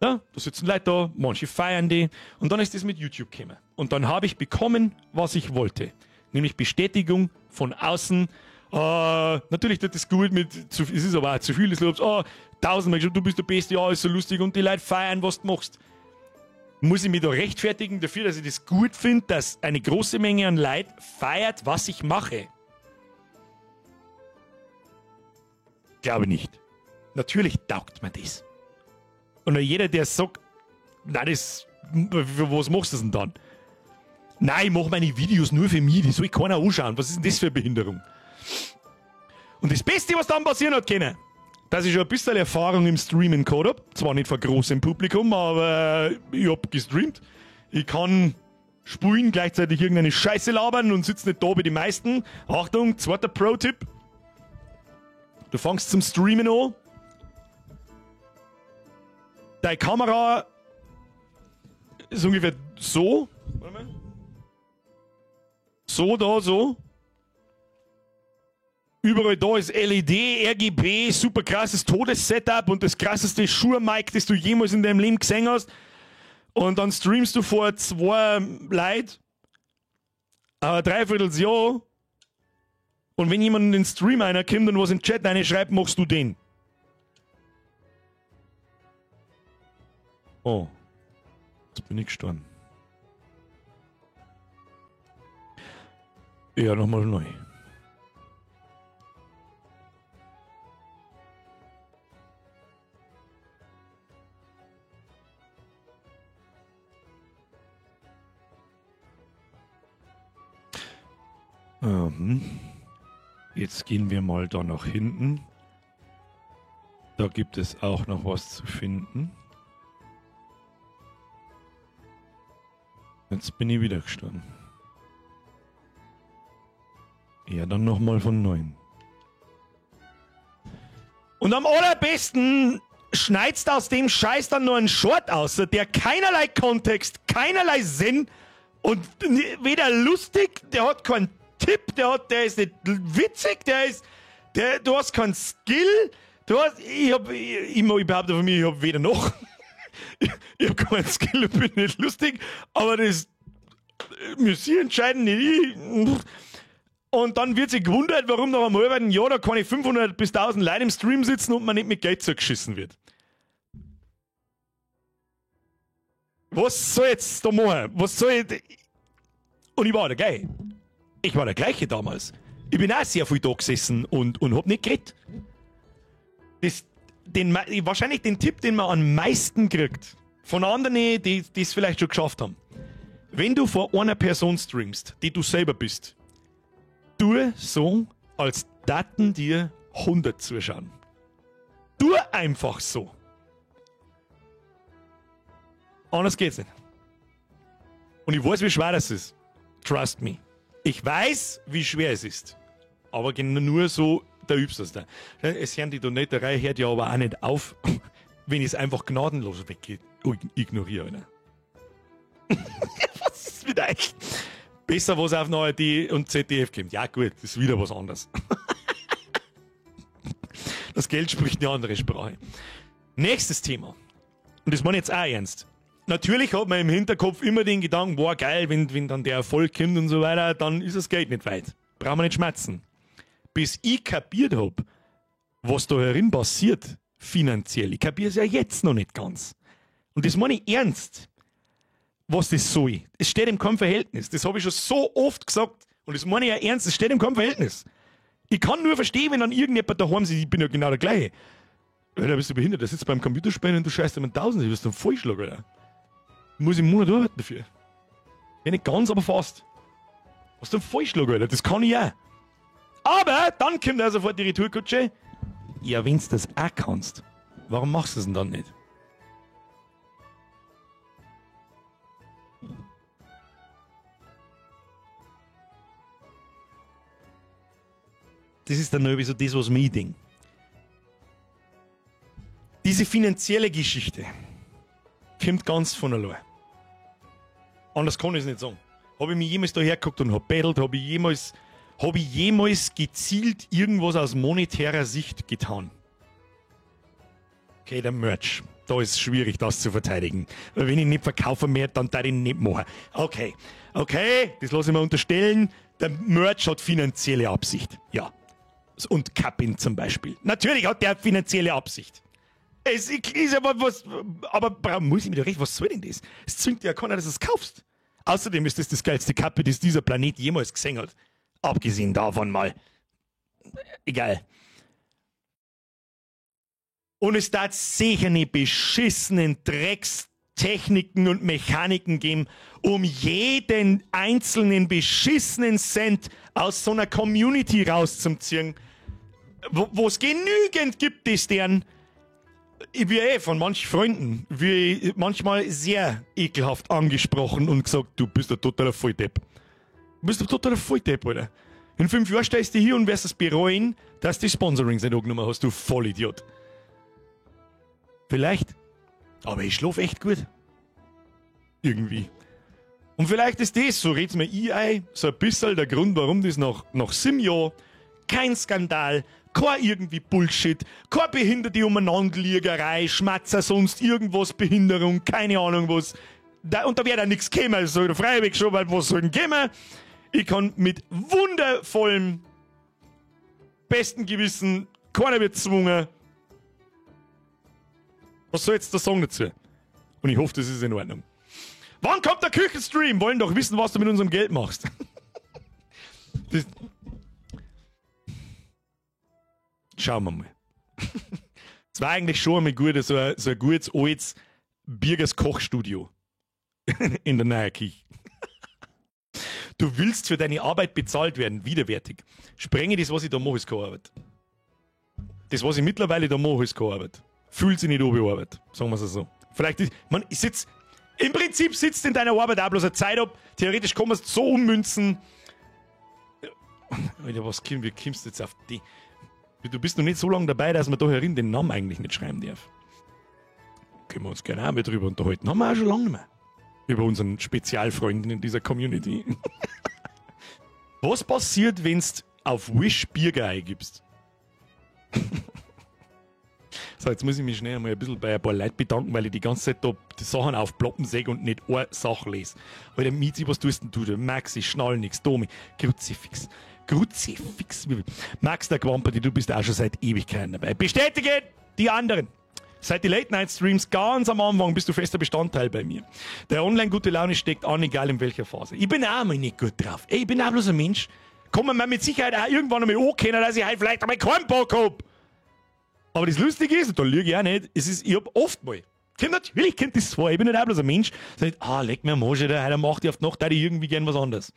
Ja, da sitzen Leute da, manche feiern die. Und dann ist das mit YouTube gekommen. Und dann habe ich bekommen, was ich wollte. Nämlich Bestätigung von außen. Natürlich tut das gut mit, es ist aber auch zu viel des Lobs. Oh, tausendmal gesagt, du bist der Beste, ja, ist so lustig und die Leute feiern, was du machst. Muss ich mich da rechtfertigen dafür, dass ich das gut finde, dass eine große Menge an Leid feiert, was ich mache? Glaube nicht. Natürlich taugt mir das. Und jeder, der sagt, nein, das, für was machst du das denn dann? Nein, ich mache meine Videos nur für mich, die soll keiner anschauen. Was ist denn das für eine Behinderung? Und das Beste, was dann passieren hat können, dass ich schon ein bisschen Erfahrung im Streamen gehabt habe. Zwar nicht vor großem Publikum, aber ich hab gestreamt. Ich kann spulen, gleichzeitig irgendeine Scheiße labern und sitze nicht da wie die meisten. Achtung, zweiter Pro-Tipp. Du fängst zum Streamen an. Deine Kamera ist ungefähr so. Warte mal. So, da, so. Überall da ist LED, RGB, super krasses Todes-Setup und das krasseste Shure-Mic, das du jemals in deinem Leben gesehen hast. Und dann streamst du vor 2 Leuten, aber dreiviertel Jahr. Und wenn jemand in den Stream einer kommt und was im Chat reinschreibt, machst du den. Oh, jetzt bin ich gestorben. Ja, nochmal neu. Jetzt gehen wir mal da nach hinten. Da gibt es auch noch was zu finden. Jetzt bin ich wieder gestorben. Ja, dann nochmal von neuem. Und am allerbesten schneidest aus dem Scheiß dann nur einen Short aus, der keinerlei Kontext, keinerlei Sinn und weder lustig, der hat keinen Tipp, der ist nicht witzig, du hast keinen Skill, ich behaupte von mir, ich hab weder noch. Ich hab keinen Skill und bin nicht lustig, aber das müssen Sie entscheiden, nicht ich. Und dann wird sich gewundert, warum nach einem halben Jahr da keine 500 bis 1000 Leute im Stream sitzen und man nicht mit Geld zugeschissen wird. Was soll ich jetzt da machen? Was soll ich... Und ich war der gleiche. Ich war der gleiche damals. Ich bin auch sehr viel da gesessen und hab nicht geredet. Wahrscheinlich den Tipp, den man am meisten kriegt, von anderen, die es vielleicht schon geschafft haben. Wenn du vor einer Person streamst, die du selber bist, tu so, als daten dir 100 zuschauen. Tu einfach so. Anders geht's nicht. Und ich weiß, wie schwer das ist. Trust me. Ich weiß, wie schwer es ist. Aber genau nur so, da übst du es da. Es hören die Donaterei, hört ja aber auch nicht auf, wenn ich es einfach gnadenlos weg ignoriere. Oder? Was ist mit euch? Besser, was auf ARD und ZDF kommt. Ja gut, das ist wieder was anderes. Das Geld spricht eine andere Sprache. Nächstes Thema. Und das meine ich jetzt auch ernst. Natürlich hat man im Hinterkopf immer den Gedanken, boah, geil, wenn dann der Erfolg kommt und so weiter, dann ist das Geld nicht weit. Brauchen wir nicht schmerzen. Bis ich kapiert hab, was da herin passiert, finanziell. Ich kapiere es ja jetzt noch nicht ganz. Und das meine ich ernst, was das soll. Es steht im keinem Verhältnis. Das habe ich schon so oft gesagt. Und das meine ich ja ernst, es steht im keinem Verhältnis. Ich kann nur verstehen, wenn dann irgendjemand daheim sitzt, ich bin ja genau der gleiche. Alter, bist du behindert? Da sitzt beim Computerspielen und du scheißt immer 1000, du bist ein Vollschlag, Alter. Muss ich einen Monat arbeiten dafür. Ja, nicht ganz, aber fast. Was ist denn Vollschlag, Alter? Das kann ich auch. Aber dann kommt auch sofort die Retourkutsche. Ja, wenn du das auch kannst, warum machst du es denn dann nicht? Das ist dann irgendwie so das, was mir Ding. Diese finanzielle Geschichte kommt ganz von allein. Anders kann ich es nicht sagen. Habe ich mich jemals daher geguckt und hab bettelt, habe ich jemals gezielt irgendwas aus monetärer Sicht getan? Okay, der Merch. Da ist es schwierig, das zu verteidigen. Weil wenn ich nicht verkaufen mehr, dann darf ich nicht machen. Okay, das lasse ich mir unterstellen. Der Merch hat finanzielle Absicht. Ja. Und Kappin zum Beispiel. Natürlich hat der finanzielle Absicht. Es ist aber was, aber muss ich mir da recht, was soll denn das? Es zwingt ja keiner, dass du es kaufst. Außerdem ist das das geilste Kappe, das dieser Planet jemals gesehen hat. Abgesehen davon mal. Egal. Und es darf sicher nicht beschissenen Dreckstechniken und Mechaniken geben, um jeden einzelnen beschissenen Cent aus so einer Community rauszuziehen, wo es genügend gibt, ist deren, ich bin von manchen Freunden, wie manchmal sehr ekelhaft angesprochen und gesagt, du bist ein totaler Volldepp. Du bist ein totaler Volldepp, Alter. In 5 Jahren stehst du hier und wirst es bereuen, dass du die Sponsorings nicht angenommen hast, du Vollidiot. Vielleicht. Aber ich schlafe echt gut. Irgendwie. Und vielleicht ist das, so red's mir ich ein, so ein bisschen der Grund, warum das nach 7 Jahren kein Skandal, kein irgendwie Bullshit, keine behinderte Umeinanderliegerei, Schmatzer, sonst irgendwas, Behinderung, keine Ahnung was. Da, und da wäre da nichts gekommen, also freiwillig schon, weil was soll denn kommen? Ich kann mit wundervollem, besten Gewissen, keiner wird gezwungen. Was soll jetzt der Song dazu? Und ich hoffe, das ist in Ordnung. Wann kommt der Küchenstream? Wollen doch wissen, was du mit unserem Geld machst. Das schauen wir mal. Es war eigentlich schon einmal gut, so ein gutes, altes Birgers Kochstudio in der neuen Küche. Du willst für deine Arbeit bezahlt werden, widerwärtig. Sprenge das, was ich da mache, ist keine Arbeit. Das, was ich mittlerweile da mache, ist keine Arbeit. Fühlt sich nicht an wie Arbeit, sagen wir es so. Vielleicht ist, man, ich sitz, im Prinzip sitzt in deiner Arbeit auch bloß eine Zeit ab. Theoretisch kann man es so ummünzen. Alter, was wie kommst du jetzt auf die? Du bist noch nicht so lange dabei, dass man da herin den Namen eigentlich nicht schreiben darf. Können wir uns gerne auch mal drüber unterhalten. Haben wir auch schon lange nicht mehr. Über unseren Spezialfreunden in dieser Community. Was passiert, wenn du auf Wish Birger eingibst? So, jetzt muss ich mich schnell einmal ein bisschen bei ein paar Leuten bedanken, weil ich die ganze Zeit da die Sachen aufploppen sehe und nicht eine Sache lese. Alter, Mizi, was tust denn du? Der Maxi, Schnall nix, Domi, Kruzifix. Kruzifix. Max der Quampati, du bist auch schon seit Ewigkeiten dabei. Bestätige die anderen. Seit die Late-Night-Streams ganz am Anfang bist du fester Bestandteil bei mir. Der online gute Laune steckt an, egal in welcher Phase. Ich bin auch mal nicht gut drauf. Ey, ich bin auch bloß ein Mensch. Kann man mit Sicherheit auch irgendwann einmal ankennen, dass ich halt vielleicht einmal keinen Bock hab. Aber das Lustige ist, und da lüge ich auch nicht, es ist, ich hab oft mal, natürlich kommt das vor, ich bin nicht auch bloß ein Mensch, sagt, leck mir am Arsch, Alter, heute macht ich auf die Nacht, ich irgendwie gern was anderes.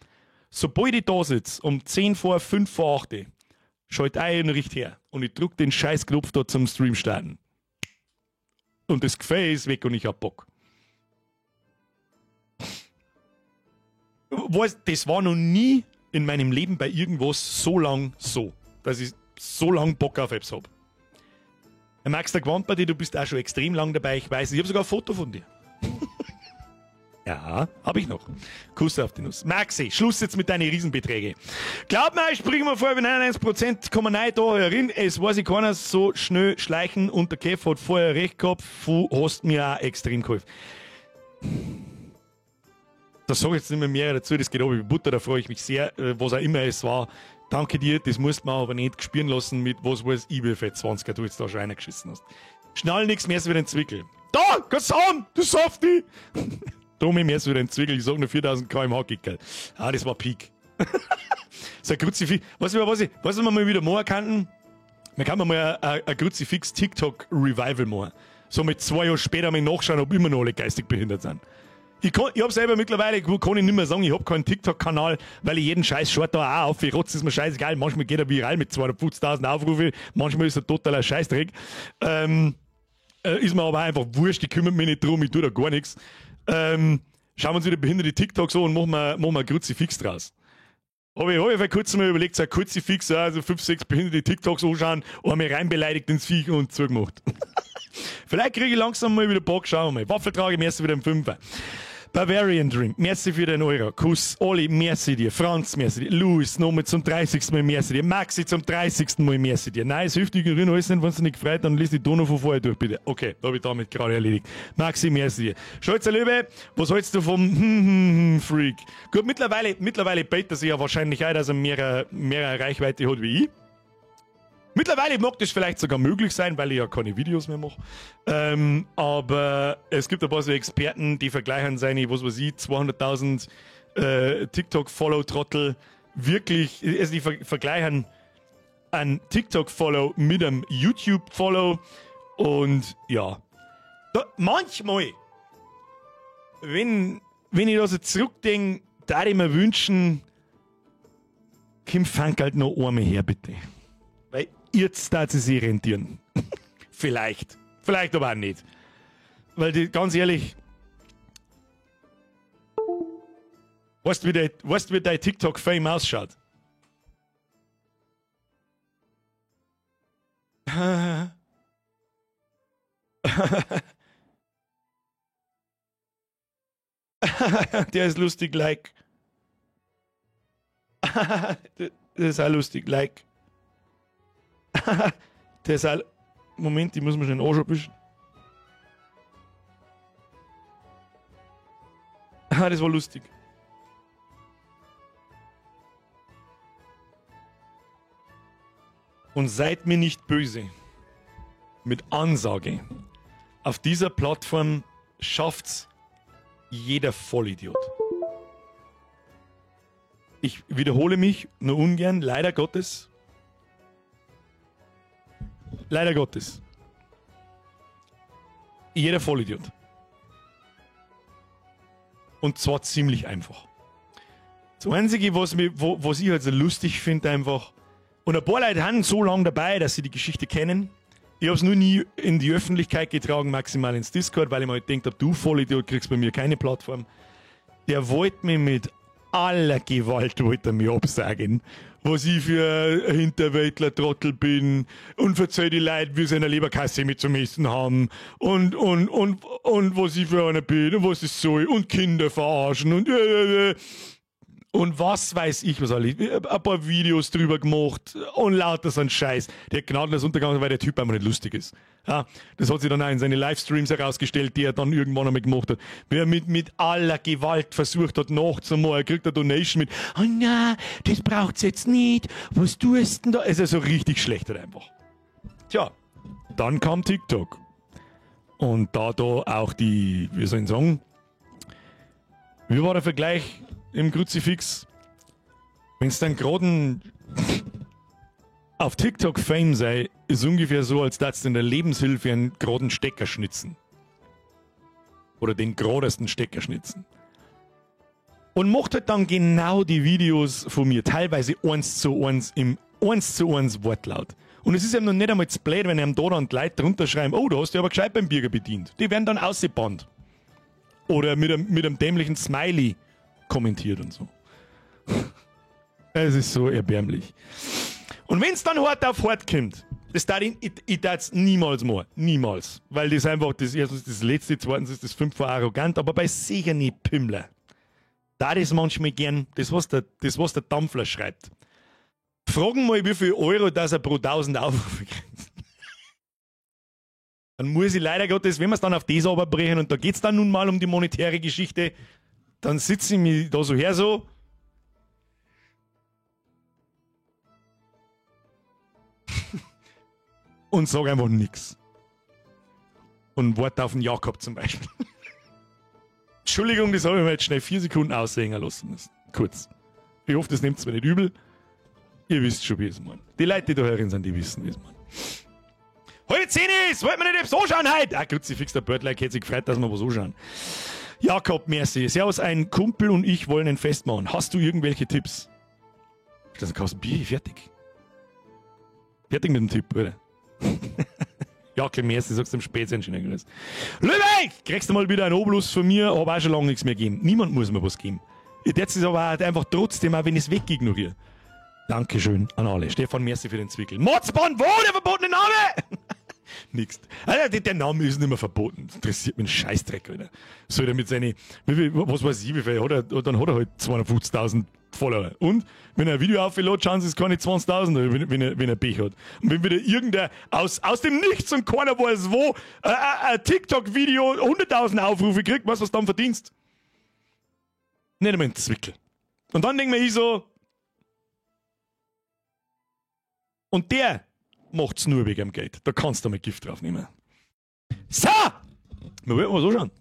Sobald ich da sitze, um 7:50 7:50, schalt ein und richt her. Und ich drück den scheiß Knopf da zum Stream starten. Und das Gefäß ist weg und ich hab Bock. Weiß, das war noch nie in meinem Leben bei irgendwas so lang so, dass ich so lang Bock auf etwas hab. Max der Quampati, du bist auch schon extrem lang dabei, ich weiß, ich habe sogar ein Foto von dir. Ja, hab ich noch. Kuss auf die Nuss. Maxi, Schluss jetzt mit deinen Riesenbeträgen. Glaub mir, ich springe mal vor, wenn 99% kommen rein da herin. Es weiß ich keiner so schnell schleichen und der Kev hat vorher recht gehabt. Du hast mir auch extrem geholfen. Das sage ich jetzt nicht mehr dazu, das geht aber wie Butter, da freue ich mich sehr, was auch immer es war. Danke dir, das musst man aber nicht spüren lassen mit was weiß ich, wie viel 20er du jetzt da schon reingeschissen hast. Schnall nix mehr, ist wieder ein Zwickel. Da, kannst an, du Softie! Domi, mir ist wieder ein Zwickel, ich sag nur 4000 km/h Gickerl. Ah, das war Peak. So ein Kruzifix. Weißt du, was wir mal wieder machen könnten? Wir können mal ein Kruzifix TikTok Revival machen. So mit 2 Jahren später mal nachschauen, ob immer noch alle geistig behindert sind. Ich hab selber mittlerweile, kann ich nicht mehr sagen, ich hab keinen TikTok-Kanal, weil ich jeden scheiß Short da auch auf, ich rotze, ist mir scheißegal. Manchmal geht er viral mit 250.000 Aufrufe, manchmal ist er totaler Scheißdreck. Ist mir aber einfach wurscht, ich kümmere mich nicht drum, ich tue da gar nichts. Schauen wir uns wieder behinderte TikToks an und machen wir ein Kruzifix draus. Hab ich vor kurzem mal überlegt, so ein Kruzifix, also 5, 6 behinderte TikToks anschauen und mich reinbeleidigt ins Viech und zugemacht. Vielleicht kriege ich langsam mal wieder Bock, schauen wir mal. Waffeltrage im ersten wieder im 5er. Bavarian Dream, merci für den Euro. Kuss, Olli, merci dir. Franz, merci dir. Luis, nochmal zum 30. Mal merci dir. Maxi, zum 30. Mal merci dir. Nein, es hilft ignorieren alles nicht, wenn es dich nicht gefreut, dann liest die Donau von vorher durch, bitte. Okay, da hab ich damit gerade erledigt. Maxi, merci dir. Scholzer Löwe, was hältst du vom Freak? Gut, mittlerweile bete sich ja wahrscheinlich auch, dass er mehr Reichweite hat wie ich. Mittlerweile mag das vielleicht sogar möglich sein, weil ich ja keine Videos mehr mache. Aber es gibt ein paar so Experten, die vergleichen seine, was weiß ich, 200.000 TikTok-Follow-Trottel wirklich, also die vergleichen ein TikTok-Follow mit einem YouTube-Follow und ja. Da, manchmal, wenn ich da so zurückdenke, da ich mir wünschen, Kim fang halt noch einmal her, bitte. Weil jetzt darf sie sich rentieren. Vielleicht. Vielleicht aber auch nicht. Weil die, ganz ehrlich, weißt du, wie dein TikTok-Fame ausschaut? Der ist lustig, like. Der ist auch lustig, like. Der ist auch... Moment, ich muss mir schnell anschauen. Ah, das war lustig. Und seid mir nicht böse. Mit Ansage. Auf dieser Plattform schafft's jeder Vollidiot. Ich wiederhole mich nur ungern, leider Gottes. Leider Gottes. Jeder Vollidiot. Und zwar ziemlich einfach. Das Einzige, was ich halt so lustig finde, einfach, und ein paar Leute sind so lange dabei, dass sie die Geschichte kennen. Ich habe es nur nie in die Öffentlichkeit getragen, maximal ins Discord, weil ich mir halt gedacht habe, du Vollidiot kriegst bei mir keine Plattform. Der wollte mir mit aller Gewalt wollte mir absagen, was ich für ein Hinterwäldler-Trottel bin und verzeih die Leute, wir seine Leberkasse mit zum Essen haben und was ich für einer bin und was es soll und Kinder verarschen und und was weiß ich, was alles. Ein paar Videos drüber gemacht und lauter so ein Scheiß. Der gnadenlos untergegangen, weil der Typ einfach nicht lustig ist. Ja, das hat sich dann auch in seine Livestreams herausgestellt, die er dann irgendwann einmal gemacht hat. Wer mit aller Gewalt versucht hat, nachzumachen, er kriegt eine Donation mit, oh nein, das braucht's jetzt nicht, was tust denn da? Es ist so richtig schlecht halt einfach. Tja, dann kam TikTok. Und da auch die, wie soll ich sagen, wie war der Vergleich im Kruzifix? Wenn es dann gerade auf TikTok Fame sei, ist ungefähr so, als würdest du in der Lebenshilfe einen geraden Stecker schnitzen. Oder den geradesten Stecker schnitzen. Und macht halt dann genau die Videos von mir, teilweise 1:1 im 1:1 Wortlaut. Und es ist eben noch nicht einmal zu blöd, wenn einem da dann die Leute drunter schreiben, oh, da hast du aber gescheit beim Bürger bedient. Die werden dann ausgebannt. Oder mit einem dämlichen Smiley kommentiert und so. Es ist so erbärmlich. Und wenn es dann hart auf hart kommt, Das darf ich darf niemals machen. Niemals. Weil das einfach, das erstens das Letzte, zweitens ist das fünffach arrogant, aber bei sicher nicht Pimmler. Da das manchmal gern, das was der Dampfler schreibt. Fragen mal, wie viel Euro das er pro 1000 Aufrufe kriegt. Dann muss ich leider Gottes, wenn wir es dann auf das runterbrechen, und da geht es dann nun mal um die monetäre Geschichte, dann sitze ich mich da so her so. Und sag einfach nix. Und warte auf den Jakob zum Beispiel. Entschuldigung, das habe ich mir jetzt schnell 4 Sekunden aushängen lassen müssen. Kurz. Ich hoffe, das nehmt mir nicht übel. Ihr wisst schon, wie es meint. Die Leute, die da herin sind, die wissen, wie es meint. 9:30 ist, wollten wir nicht etwas anschauen heute? Ah, Kruzifix, der Birdlike hätte sich gefreut, dass wir was anschauen. Jakob, merci. Servus, ein Kumpel und ich wollen ein Fest machen. Hast du irgendwelche Tipps? Das kaufst ein Bier, fertig. Fertig mit dem Tipp, oder? Jakob, merci, sagst du im Spätsinn. Lübeck! Kriegst du mal wieder einen Obolus von mir, hab auch schon lange nichts mehr gegeben. Niemand muss mir was geben. Ich darf es aber auch einfach trotzdem, auch wenn ich es wegignoriere. Dankeschön an alle. Stefan, merci für den Zwickel. Motzbahn, wo? Der verbotene Name! Nix. Alter, der Name ist nicht mehr verboten. Das interessiert mich ein Scheißdreck, Alter. Soll er mit seinen, was weiß ich, wie viel hat er, dann hat er halt 250.000 Follower. Und wenn er ein Video auflädt, schauen sie es keine 20.000, wenn er Pech hat. Und wenn wieder irgendein aus dem Nichts und keiner weiß wo, ein TikTok-Video 100.000 Aufrufe kriegt, weißt du, was du dann verdienst? Nicht einmal einen Zwickel. Und dann denke ich mir so, und der macht's nur wegen dem Geld. Da kannst du mal Gift drauf nehmen. So! Wir wollen mal so schauen.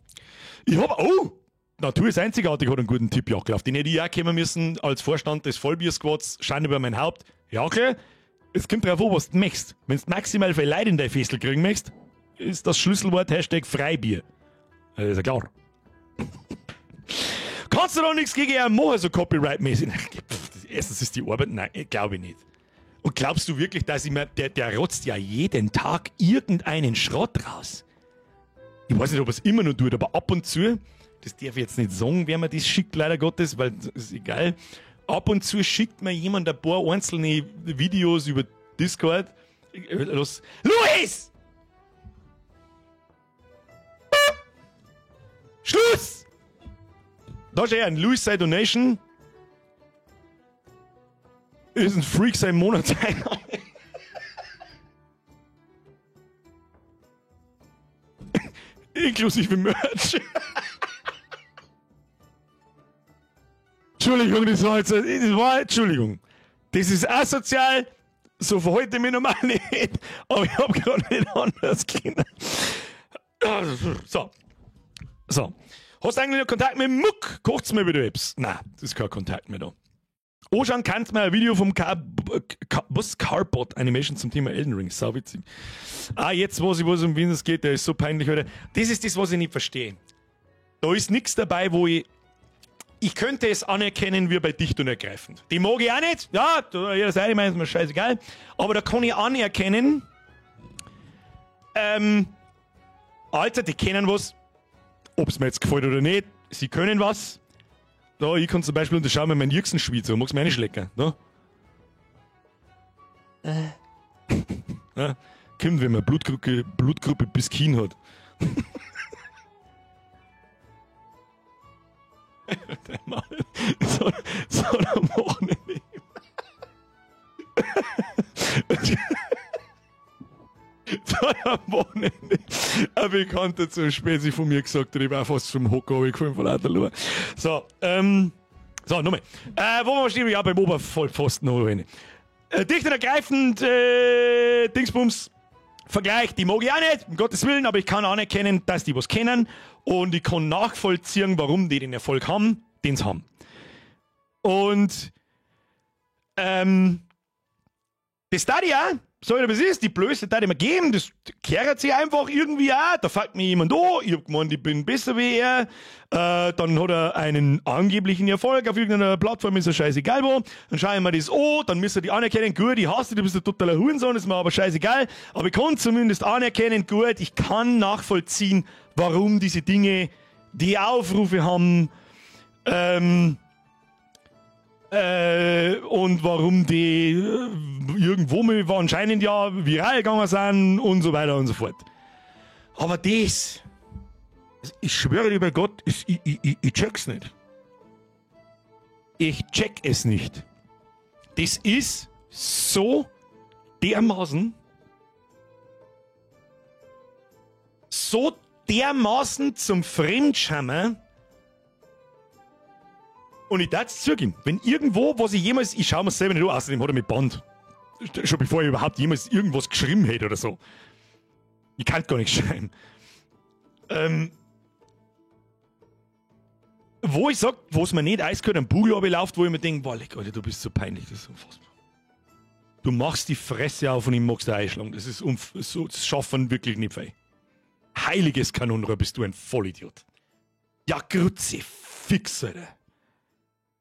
Ich hab, oh! Natur ist einzigartig, hat einen guten Tipp, Jackel. Auf den hätte ich auch kommen müssen als Vorstand des Vollbier-Squads. Schande über mein Haupt. Jackel, es kommt drauf an, was du möchtest. Wenn du maximal viel Leid in dein Festel kriegen möchtest, ist das Schlüsselwort Hashtag Freibier. Das ist ja klar. Kannst du doch nichts gegen ihn machen, so copyright-mäßig. Erstens ist die Arbeit, nein, glaube ich nicht. Und glaubst du wirklich, dass ich mir, der rotzt ja jeden Tag irgendeinen Schrott raus? Ich weiß nicht, ob er es immer noch tut, aber ab und zu, das darf ich jetzt nicht sagen, wer mir das schickt, leider Gottes, weil das ist egal. Ab und zu schickt mir jemand ein paar einzelne Videos über Discord. Los. Luis! Schluss! Da ist er, ein Luis sei Donation. Ist ein Freak sein Monatseinnahme. Inklusive Merch. Entschuldigung, das war jetzt, das war, Entschuldigung. Das ist asozial, so verhalte ich mich normal nicht, aber ich hab gerade nicht anders können. So. So. Hast du eigentlich noch Kontakt mit Muck? Kocht's mir wieder etwas? Nein, das ist kein Kontakt mehr da. Anschauen kannst du mir ein Video vom Carbot Animation zum Thema Elden Ring. Sau witzig. Ah, jetzt weiß ich, was um Windows geht. Der ist so peinlich heute. Das ist das, was ich nicht verstehe. Da ist nichts dabei, wo ich... Ich könnte es anerkennen, wie bei Dicht und Ergreifend. Die mag ich auch nicht. Ja, da, jeder Seite meint, ist mir scheißegal. Aber da kann ich anerkennen, Alter, die kennen was. Ob es mir jetzt gefällt oder nicht, sie können was. Da, ich kann zum Beispiel unterschauen mit meinem Jüchsenschweizer, magst du mir reinschlecken, ne? Ja, kommt, wenn man Blutgruppe Biskin hat. So am Wochenende. So am Wochenende ein Bekannter zum Spezi von mir gesagt hat, ich war fast zum Hocker gefallen von lauter Lur. So, so, nochmal. Wo waren wir stehen? Ja, beim Obervollpfosten noch rein. Dicht und ergreifend, Dingsbums, Vergleich, die mag ich auch nicht, um Gottes Willen, aber ich kann anerkennen, dass die was kennen und ich kann nachvollziehen, warum die den Erfolg haben, den sie haben. Und, das da die auch, so wie das ist, die Blöße da die mir geben, das kehrt sich einfach irgendwie auch. Da fragt mich jemand an, ich hab gemeint, ich bin besser wie er. Dann hat er einen angeblichen Erfolg auf irgendeiner Plattform, ist ja scheißegal wo. Dann schaue ich mir das an, dann müsst ihr die anerkennen, gut, ich hasse dich, du bist ein totaler Hurensohn, ist mir aber scheißegal. Aber ich kann zumindest anerkennen, gut, ich kann nachvollziehen, warum diese Dinge die Aufrufe haben, und warum die irgendwo mal anscheinend ja viral gegangen sind und so weiter und so fort. Aber das, ich schwöre dir bei Gott, ich check's nicht. Ich check es nicht. Das ist so dermaßen zum Fremdschammer. Und ich darf es zugeben, wenn irgendwo, was ich jemals, ich schaue mir selber nicht an, außerdem hat er mich gebannt. Schon bevor ich überhaupt jemals irgendwas geschrieben hätte oder so. Ich kann gar nicht schreiben. Wo ich sag, wo es mir nicht eiskalt am Bugel runterläuft, wo ich mir denke, boah, leck, Alter, du bist so peinlich, das ist unfassbar. Du machst die Fresse auf und ich mag's dir einschlagen. Das ist so, das schaffen wirklich nicht fein. Heiliges Kanonenrohr, bist du ein Vollidiot. Ja, Kruzifix, Alter.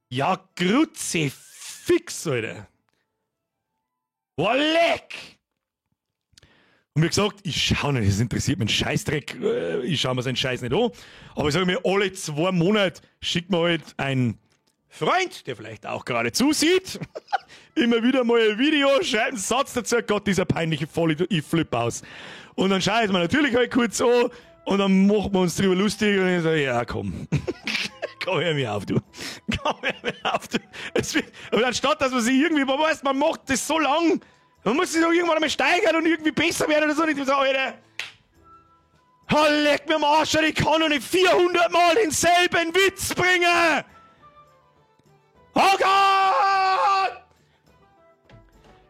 Ja, Kruzifix, Alter. Boah, leck! Und wie gesagt, ich schau nicht, das interessiert mich ein Scheißdreck, ich schau mir seinen Scheiß nicht an. Aber ich sage mir, alle 2 Monate schickt mir halt ein Freund, der vielleicht auch gerade zusieht, immer wieder mal ein Video, schreibt einen Satz dazu, Gott, dieser peinliche Vollidiot, ich flipp aus. Und dann schaue ich es mir natürlich halt kurz an und dann machen wir uns drüber lustig und ich sage, ja, komm. Komm, hör mir auf, du. Komm, hör mir auf, du. Und anstatt, dass man sich irgendwie, man weiß, man macht das so lang, man muss sich doch irgendwann einmal steigern und irgendwie besser werden oder so. Und ich so, Alter, oh, leck mir am Arsch, ich kann doch nicht 400 Mal denselben Witz bringen. Oh Gott!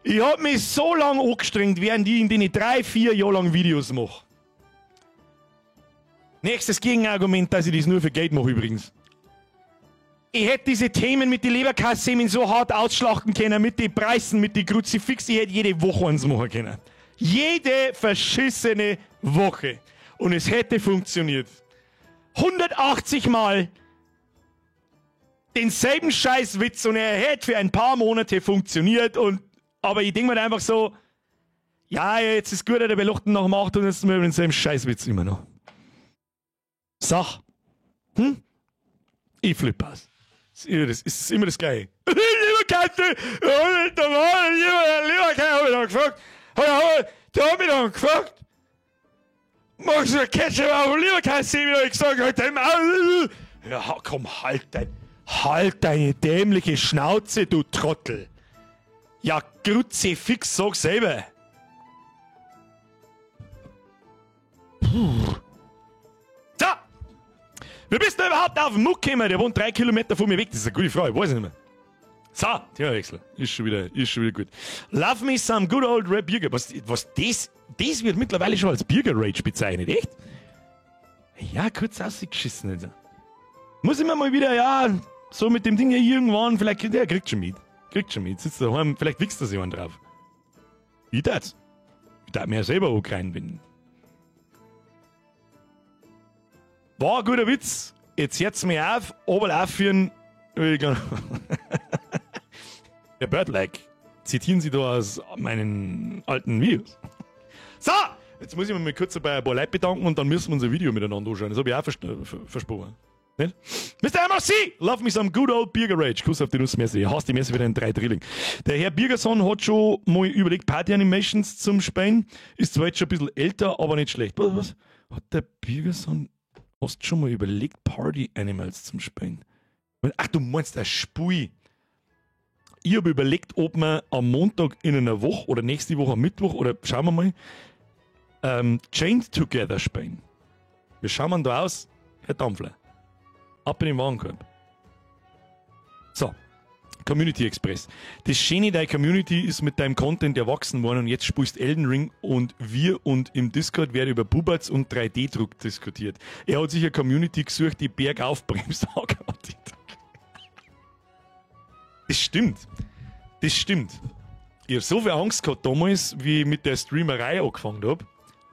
Ich hab mich so lange angestrengt, während ich in den 3-4 Jahren lang Videos mache. Nächstes Gegenargument, dass ich das nur für Geld mache übrigens. Ich hätte diese Themen mit den Leberkassemen so hart ausschlachten können, mit den Preisen, mit den Kruzifix, ich hätte jede Woche eins machen können. Jede verschissene Woche. Und es hätte funktioniert. 180 Mal denselben Scheißwitz und er hätte für ein paar Monate funktioniert. Und, aber ich denke mir einfach so, ja, jetzt ist gut, der Belochten noch macht und jetzt sind wir denselben Scheißwitz immer noch. Sach. Hm? Ich flippe aus. Das ist immer das Gleiche. Leberkäse! Leberkäse hab ich dann gefragt. Der hat mich dann gefragt. Machst du Ketchup auf Leberkäse? Ich hab gesagt, halt dein Maul. Ja, komm, halt deine dämliche Schnauze, du Trottel. Ja, Kruzifix, sag selber. Puh. So! Wie bist du überhaupt auf den Muck gekommen? Der wohnt 3 Kilometer von mir weg. Das ist eine gute Frage, ich weiß nicht mehr. So, Themawechsel. Ist schon wieder gut. Love me some good old Red Burger. Was das wird mittlerweile schon als Burger Rage bezeichnet, echt? Ja, kurz ausgeschissen. Also. Muss ich mir mal wieder, ja, so mit dem Ding hier irgendwann, vielleicht, der kriegt schon mit. Kriegt schon mit. Sitzt daheim, vielleicht wichst er sich einen drauf. Ich darf. Ich darf mir ja selber auch reinbinden. War ein guter Witz. Jetzt hört's mir auf, aber aufführen will ich gar nicht. Der Birdlike. Zitieren Sie da aus meinen alten Videos. So, jetzt muss ich mich mal kurz bei ein paar Leuten bedanken und dann müssen wir unser Video miteinander anschauen. Das habe ich auch versprochen. Nicht? Mr. MRC, love me some good old Burger Rage. Kuss auf die Nuss, merci. Ich hasse die Messe wieder in 3 Drilling. Der Herr Birgerson hat schon mal überlegt, Party Animations zum Spielen. Ist zwar jetzt schon ein bisschen älter, aber nicht schlecht. Was? Hat der Birgerson... Hast du schon mal überlegt, Party Animals zum Spielen? Ach, du meinst das Spiel. Ich habe überlegt, ob wir am Montag in einer Woche oder nächste Woche am Mittwoch oder schauen wir mal, Chained Together spielen. Wie schauen wir da aus, Herr Dampfler? Ab in den Warenkorb. So, Community Express. Das Schöne deiner Community ist mit deinem Content erwachsen worden und jetzt spielst Elden Ring und wir und im Discord werden über Bubatz und 3D-Druck diskutiert. Er hat sich eine Community gesucht, die bergauf bremst. Das stimmt. Das stimmt. Ich habe so viel Angst gehabt damals, wie ich mit der Streamerei angefangen habe.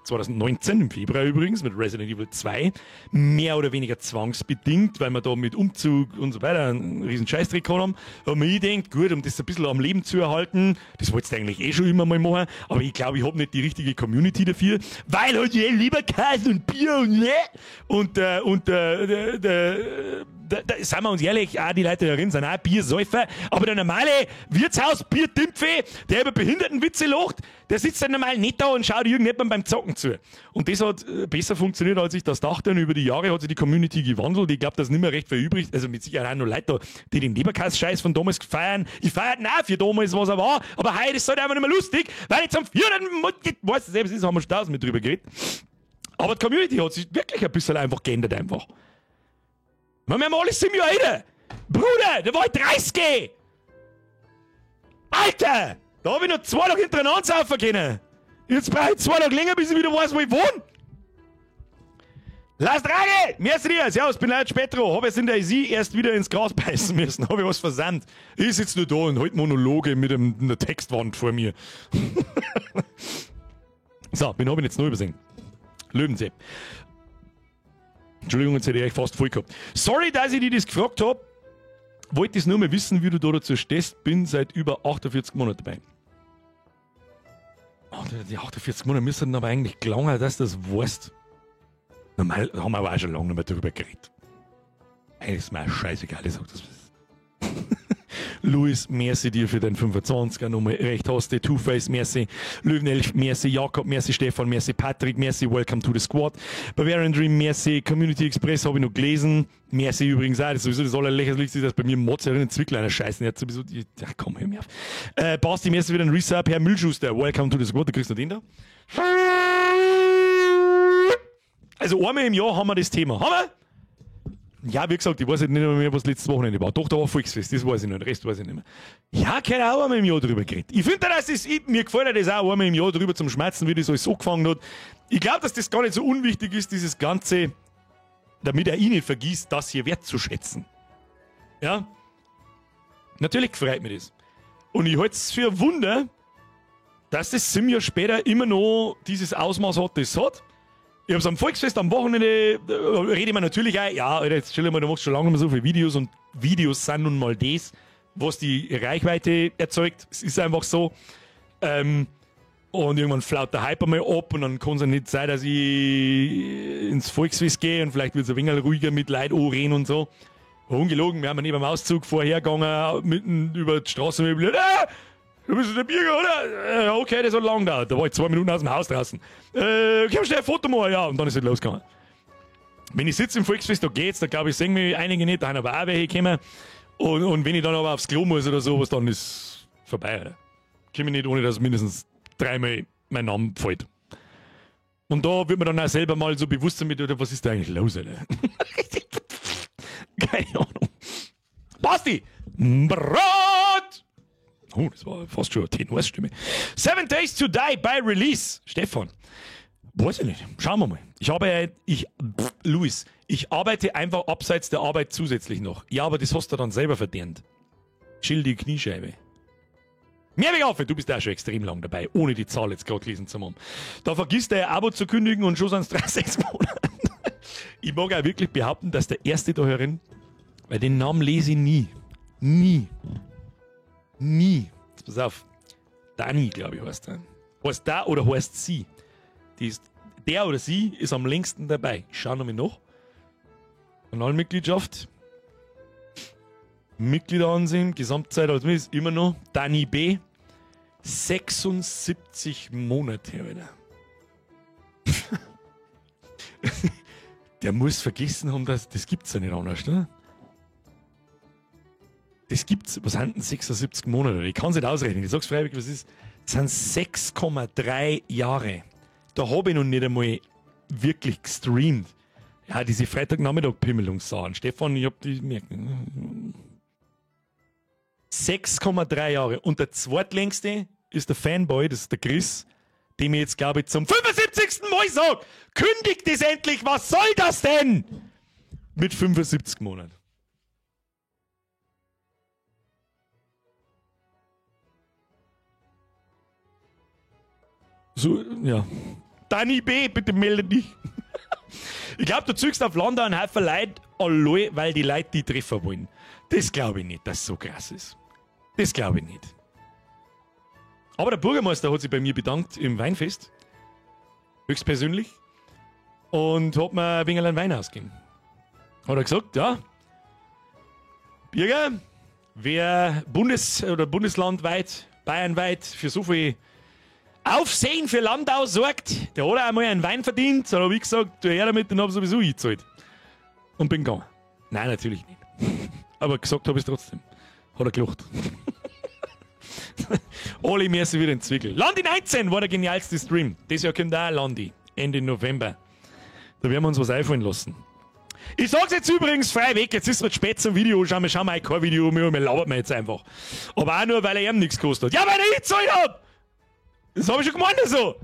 2019, im Februar übrigens, mit Resident Evil 2, mehr oder weniger zwangsbedingt, weil wir da mit Umzug und so weiter einen riesen Scheißdreck gehabt haben. Da habe ich mir gedacht, gut, um das ein bisschen am Leben zu erhalten, das wolltest du eigentlich eh schon immer mal machen, aber ich glaube, ich habe nicht die richtige Community dafür, weil halt jeder lieber Käse und Bier und ne und der Da, da, seien wir uns ehrlich, auch die Leute da drin sind auch Biersäufer, aber der normale Wirtshaus-Bierdimpfe, der über Behindertenwitze lacht, der sitzt dann normal nicht da und schaut irgendjemandem beim Zocken zu. Und das hat besser funktioniert, als ich das dachte. Und über die Jahre hat sich die Community gewandelt. Ich glaube, das ist nicht mehr recht verübrigt. Also mit Sicherheit auch noch Leute da, die den Leberkass-Scheiß von damals feiern. Ich feiere den auch für damals, was er war. Aber heute ist es halt einfach nicht mehr lustig, weil jetzt am 4. Weißt du selbst, ist, haben wir schon tausendmal drüber geredet. Aber die Community hat sich wirklich ein bisschen einfach geändert einfach. Wir haben alles 7 Jahre älter. Bruder, da war ich 30! Alter! Da hab ich noch 2 Tage hintereinander saufen können. Jetzt brauche ich 2 Tage länger, bis ich wieder weiß, wo ich wohne. Lass Drage! Merci dir! Servus, bin leider spät dran. Hab jetzt in der IC erst wieder ins Gras beißen müssen. Hab ich was versandt. Ich sitz nur da und halt Monologe mit einer Textwand vor mir. So, wen hab ich jetzt noch übersehen? Löwensepp. Entschuldigung, jetzt hätte ich euch fast voll gehabt. Sorry, dass ich dich das gefragt hab. Wollte es nur mal wissen, wie du da dazu stehst. Bin seit über 48 Monaten dabei. Oh, die 48 Monate müssen aber eigentlich gelangen, dass du das weißt. Normal haben wir aber auch schon lange nicht mehr darüber geredet. Eigentlich ist mir auch scheißegal, ich sag das. Luis, merci dir für den 25er nochmal. Recht hast du, Two-Face, merci. Löwenelf, merci. Jakob, merci. Stefan, merci. Patrick, merci. Welcome to the Squad. Bavarian Dream, merci. Community Express habe ich noch gelesen. Merci übrigens auch. Das ist sowieso das Allerlächerlichste, dass bei mir Mods in den Zwickl einer scheißen. Ja, sowieso, ja, komm, hör mir auf. Basti, merci für den Resub. Herr Müllschuster, welcome to the Squad. Du kriegst noch den da. Also einmal im Jahr haben wir das Thema. Haben wir? Ja, wie gesagt, ich weiß nicht mehr, was letztes Wochenende war. Doch, da war Volksfest, das weiß ich noch, den Rest weiß ich nicht mehr. Ja, keine Ahnung, einmal im Jahr drüber geredet. Ich finde, das ist, mir gefällt das auch einmal im Jahr drüber zum Schmerzen, wie das alles angefangen hat. Ich glaube, dass das gar nicht so unwichtig ist, dieses Ganze, damit er ihn nicht vergisst, das hier wertzuschätzen. Ja? Natürlich freut mich das. Und ich halte es für ein Wunder, dass das 7 Jahre später immer noch dieses Ausmaß hat, das es hat. Ich hab's am Volksfest am Wochenende, rede ich mir natürlich auch, ja, Alter, jetzt stell dir mal, du machst schon lange nicht mehr so viele Videos und Videos sind nun mal das, was die Reichweite erzeugt. Es ist einfach so. Und irgendwann flaut der Hype einmal ab und dann kann's ja nicht sein, dass ich ins Volksfest gehe und vielleicht wird's ein wenig ruhiger mit Leuten anreden und so. Ungelogen, wir haben ja neben dem Auszug vorhergegangen, mitten über die Straße mit du bist der Birger, oder? Okay, das hat lang gedauert. Da war ich 2 Minuten aus dem Haus draußen. Komm schnell ein Foto machen, ja, und dann ist es losgegangen. Wenn ich sitze im Volksfest, da geht's, da glaube ich, sehen mich einige nicht, da haben aber auch welche gekommen. Und wenn ich dann aber aufs Klo muss oder sowas, dann ist vorbei, oder? Komm ich nicht, ohne dass mindestens 3-mal mein Name fällt. Und da wird man dann auch selber mal so bewusst damit, oder was ist da eigentlich los, Alter? Keine Ahnung. Basti! Brot! Oh, das war fast schon eine Tenorstimme. 7 Days to Die by Release. Stefan. Weiß ich nicht. Schauen wir mal. Luis, ich arbeite einfach abseits der Arbeit zusätzlich noch. Ja, aber das hast du dann selber verdient. Chill die Kniescheibe. Mehrweg auf, du bist auch schon extrem lang dabei, ohne die Zahl jetzt gerade gelesen zu haben. Da vergisst er ein Abo zu kündigen und schon sind's 3, 6 Monate. Ich mag auch wirklich behaupten, dass der erste da herin, weil den Namen lese ich nie. Nie. Nie. Jetzt pass auf. Dani, glaube ich, heißt er. Heißt der oder heißt sie? Die ist, der oder sie ist am längsten dabei. Ich schau nochmal nach. Kanalmitgliedschaft. Mitglieder ansehen. Gesamtzeit als ist immer noch Dani B. 76 Monate, Alter. Der muss vergessen haben, dass das gibt's ja nicht anders, ne? Das gibt's, was sind denn 76 Monate? Ich kann's nicht ausrechnen. Ich sag's freiwillig, was ist? Das sind 6,3 Jahre. Da hab ich noch nicht einmal wirklich gestreamt. Ja, diese Freitagnachmittag-Pimmelungssachen. Stefan, ich hab die gemerkt. 6,3 Jahre. Und der zweitlängste ist der Fanboy, das ist der Chris, dem ich jetzt, glaube ich, zum 75. Mal sag, kündigt es endlich, was soll das denn? Mit 75 Monaten. So, ja. Dani B., bitte melde dich. Ich glaub, du zügst auf Land einen Haufen Leute allein, weil die Leute die treffen wollen. Das glaub ich nicht, dass es so krass ist. Das glaub ich nicht. Aber der Bürgermeister hat sich bei mir bedankt im Weinfest. Höchstpersönlich. Und hat mir ein wenig einen Wein ausgegeben. Hat er gesagt, ja, Birger, wer bundes- oder bundeslandweit, bayernweit für so viel Aufsehen für Landau sorgt, der hat auch einmal einen Wein verdient. Dann habe ich gesagt, du her damit, den habe ich sowieso eingezahlt. Und bin gegangen. Nein, natürlich nicht. Aber gesagt habe ich es trotzdem. Hat er gelacht. Alle merci wieder in Zwickel. Landi 19 war der genialste Stream. Das Jahr kommt auch Landi. Ende November. Da werden wir uns was einfallen lassen. Ich sag's jetzt übrigens frei weg, jetzt ist es spät zum Video schauen wir schauen wir kein Video mehr, wir labern wir jetzt einfach. Aber auch nur, weil er ihm nichts gekostet hat. Ja, weil er eingezahlt hat! Das hab ich schon gemeint so!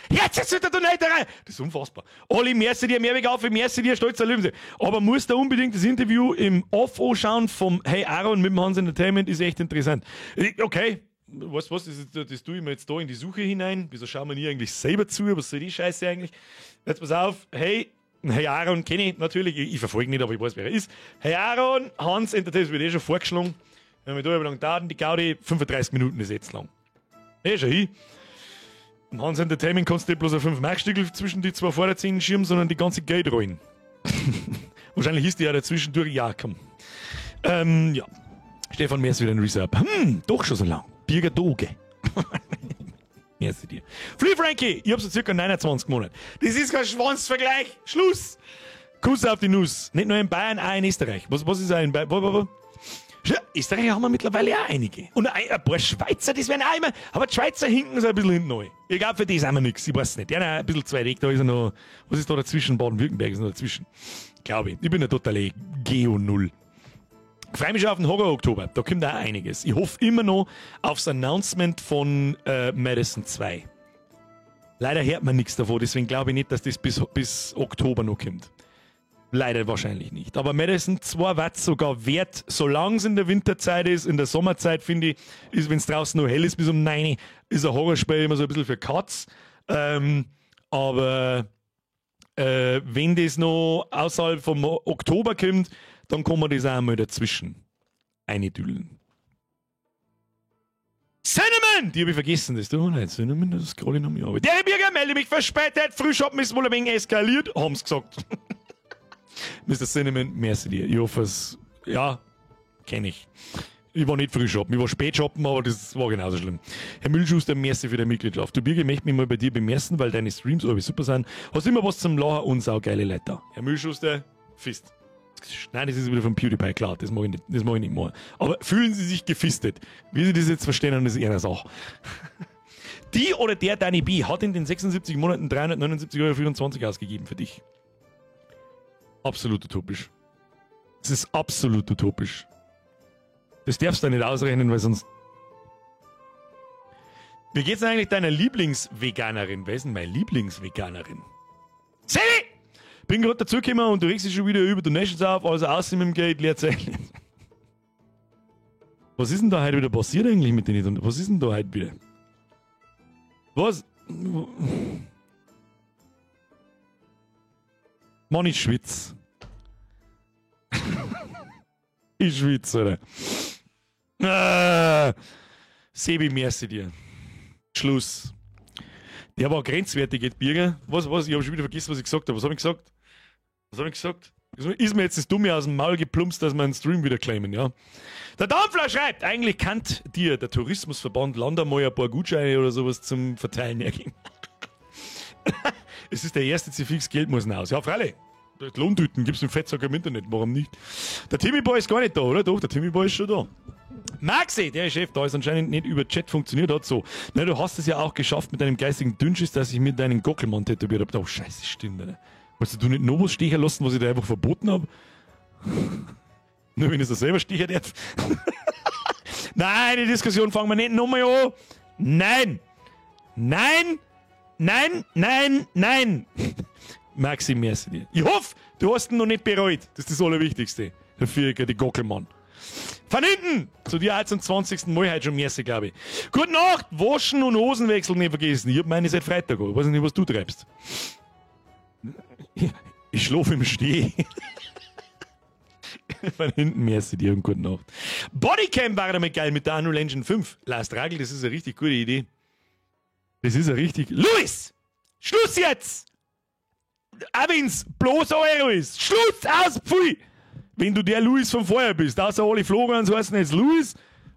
Jetzt ist wieder Donaterei! Das ist unfassbar. Olli, merci dir, Mehrweg auf, merci dir, stolzer Löwen. Aber muss da unbedingt das Interview im Off anschauen vom Hey Aaron mit dem Hans Entertainment, ist echt interessant. Okay, weißt du was, das tue ich mir jetzt da in die Suche hinein. Wieso schauen wir nie eigentlich selber zu? Was soll die Scheiße eigentlich? Jetzt pass auf, hey Aaron, kenne ich natürlich, ich verfolge nicht, aber ich weiß, wer er ist. Hey Aaron, Hans Entertainment wird eh schon vorgeschlagen. Wenn wir da über lang dauern, die Gaudi, 35 Minuten ist jetzt lang. Eh, schon hin. Im Hans Entertainment kannst du nicht bloß ein 5-Mark-Stückel zwischen die zwei Vorderzähnen schirmen, sondern die ganze Geld rollen. Wahrscheinlich ist die ja dazwischen durch. Ja, komm. Ja. Stefan, mehr ist wieder ein Reserve. Doch schon so lang. Birger Doge. Merci dir. Free Frankie, ich hab so circa 29 Monate. Das ist kein Schwanzvergleich. Schluss. Kuss auf die Nuss. Nicht nur in Bayern, auch in Österreich. Was ist auch in Bayern? Österreich haben wir mittlerweile auch einige. Und ein paar Schweizer, das werden auch immer. Aber die Schweizer hinken so ein bisschen hinten neu. Ich glaube, für die sind wir nix. Ich weiß nicht. Ja, ein bisschen zwei Weg, da ist ja noch. Was ist da dazwischen? Baden-Württemberg ist noch dazwischen. Glaube ich. Ich bin ja totale Geo-Null. Ich freue mich schon auf den Horror-Oktober. Da kommt auch einiges. Ich hoffe immer noch aufs Announcement von Madison 2. Leider hört man nichts davon, deswegen glaube ich nicht, dass das bis Oktober noch kommt. Leider wahrscheinlich nicht. Aber Madison 2 wird sogar wert, solange es in der Winterzeit ist. In der Sommerzeit, finde ich, ist, wenn es draußen noch hell ist, bis um 9 Uhr, ist ein Horrorspiel immer so ein bisschen für Katz. Aber wenn das noch außerhalb vom Oktober kommt, dann kann man das auch einmal dazwischen eindüllen. Cinnamon! Die habe ich vergessen, das tut mir leid. Cinnamon, das scroll ich noch mal ab. Der Birger, melde mich verspätet. Frühschoppen ist wohl ein wenig eskaliert, haben's gesagt. Mr. Cinnamon, merci dir. Ich hoffe es, ja, kenne ich. Ich war nicht früh shoppen, ich war spät shoppen, aber das war genauso schlimm. Herr Müllschuster, merci für deine Mitgliedschaft. Du Birger, ich möchte mich mal bei dir bemessen, weil deine Streams alle super sind. Hast immer was zum Lachen und saugeile Leute da. Herr Müllschuster, Fist. Nein, das ist wieder von PewDiePie, klar, das mag ich nicht, das mag ich nicht mehr. Aber fühlen Sie sich gefistet? Wie Sie das jetzt verstehen, das ist eher eine Sache. Die oder der Danny B hat in den 76 Monaten 379,24 € ausgegeben für dich. Absolut utopisch. Das ist absolut utopisch. Das darfst du nicht ausrechnen, weil sonst... Wie geht's denn eigentlich deiner Lieblingsveganerin? Wer ist denn meine Lieblingsveganerin? Sally! Bin gerade dazugekommen und du regst dich schon wieder über Donations auf, also außen mit dem Geld, Leerzeichen. Was ist denn da heute wieder passiert eigentlich mit denen? Was ist denn da heute wieder? Was? Mann, ich schwitz. Ich schwitze, oder? Sebi, merci dir. Schluss. Der war grenzwertig, Birger. Was? Ich hab schon wieder vergessen, was ich gesagt habe. Was hab ich gesagt? Ist mir jetzt das Dumme aus dem Maul geplumpst, dass wir einen Stream wieder claimen, ja? Der Dampfler schreibt, eigentlich kann dir der Tourismusverband Land mal ein paar Gutscheine oder sowas zum Verteilen hergeben. Es ist der erste Zifix, Geld muss raus. Ja, freilich. Lohntüten gibt's im Fettsack im Internet, warum nicht? Der Timmy Boy ist gar nicht da, oder? Doch, der Timmy Boy ist schon da. Maxi, der Chef da ist anscheinend nicht über Chat funktioniert hat, so. Na, du hast es ja auch geschafft mit deinem geistigen Dünnschiss, dass ich mir deinen Gockelmann tätowiert habe. Oh, scheiße, stimmt, Alter. Wolltest du nicht noch was stechen lassen, was ich da einfach verboten habe? Nur wenn ich es selber stechen darf. Nein, die Diskussion fangen wir nicht nochmal an. Nein! Nein! Nein, nein, nein! Maxi, merci dir. Ich hoffe, du hast ihn noch nicht bereut. Das ist das Allerwichtigste. Der Vierecker, die Gockelmann. Von hinten! Zu dir auch zum 20. Mal heute schon merci, glaube ich. Gute Nacht! Waschen und Hosenwechsel nicht vergessen. Ich hab meine seit Freitag an. Ich weiß nicht, was du treibst. Ich schlafe im Schnee. Von hinten merci dir und gute Nacht. Bodycam war damit geil mit der Unreal Engine 5. Lars Dragel, das ist eine richtig gute Idee. Das ist ja richtig. Luis! Schluss jetzt! Auch wenn's bloß Euro ist! Schluss aus! Pfui! Wenn du der Luis von vorher bist. Außer alle Florians heißen jetzt Luis.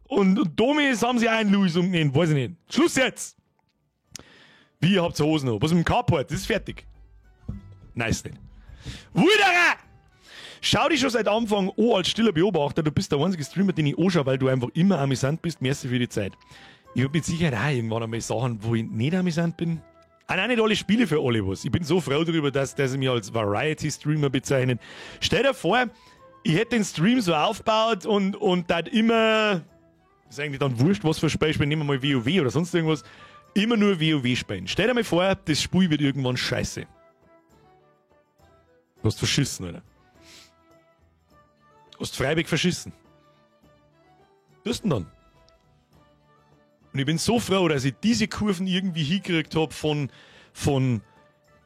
Und Domis haben sie auch einen Luis umgenannt. Weiß ich nicht. Schluss jetzt! Wie, ihr habt Hosen noch? Was mit dem Carport? Das ist fertig. Nice nicht. Wilderer! Schau dich schon seit Anfang an als stiller Beobachter. Du bist der einzige Streamer, den ich anschaue, weil du einfach immer amüsant bist. Merci für die Zeit. Ich hab mit Sicherheit auch irgendwann einmal Sachen, wo ich nicht amüsant bin. Ah, nein, nicht alle Spiele für alle was. Ich bin so froh darüber, dass er mich als Variety-Streamer bezeichnet. Stell dir vor, ich hätte den Stream so aufgebaut und dann immer, ist eigentlich dann wurscht, was für Spiel spielen, nehmen wir mal WoW oder sonst irgendwas, immer nur WoW spielen. Stell dir mal vor, das Spiel wird irgendwann scheiße. Du hast verschissen, oder? Du hast freiwillig verschissen. Was denn dann? Und ich bin so froh, dass ich diese Kurven irgendwie hingekriegt hab von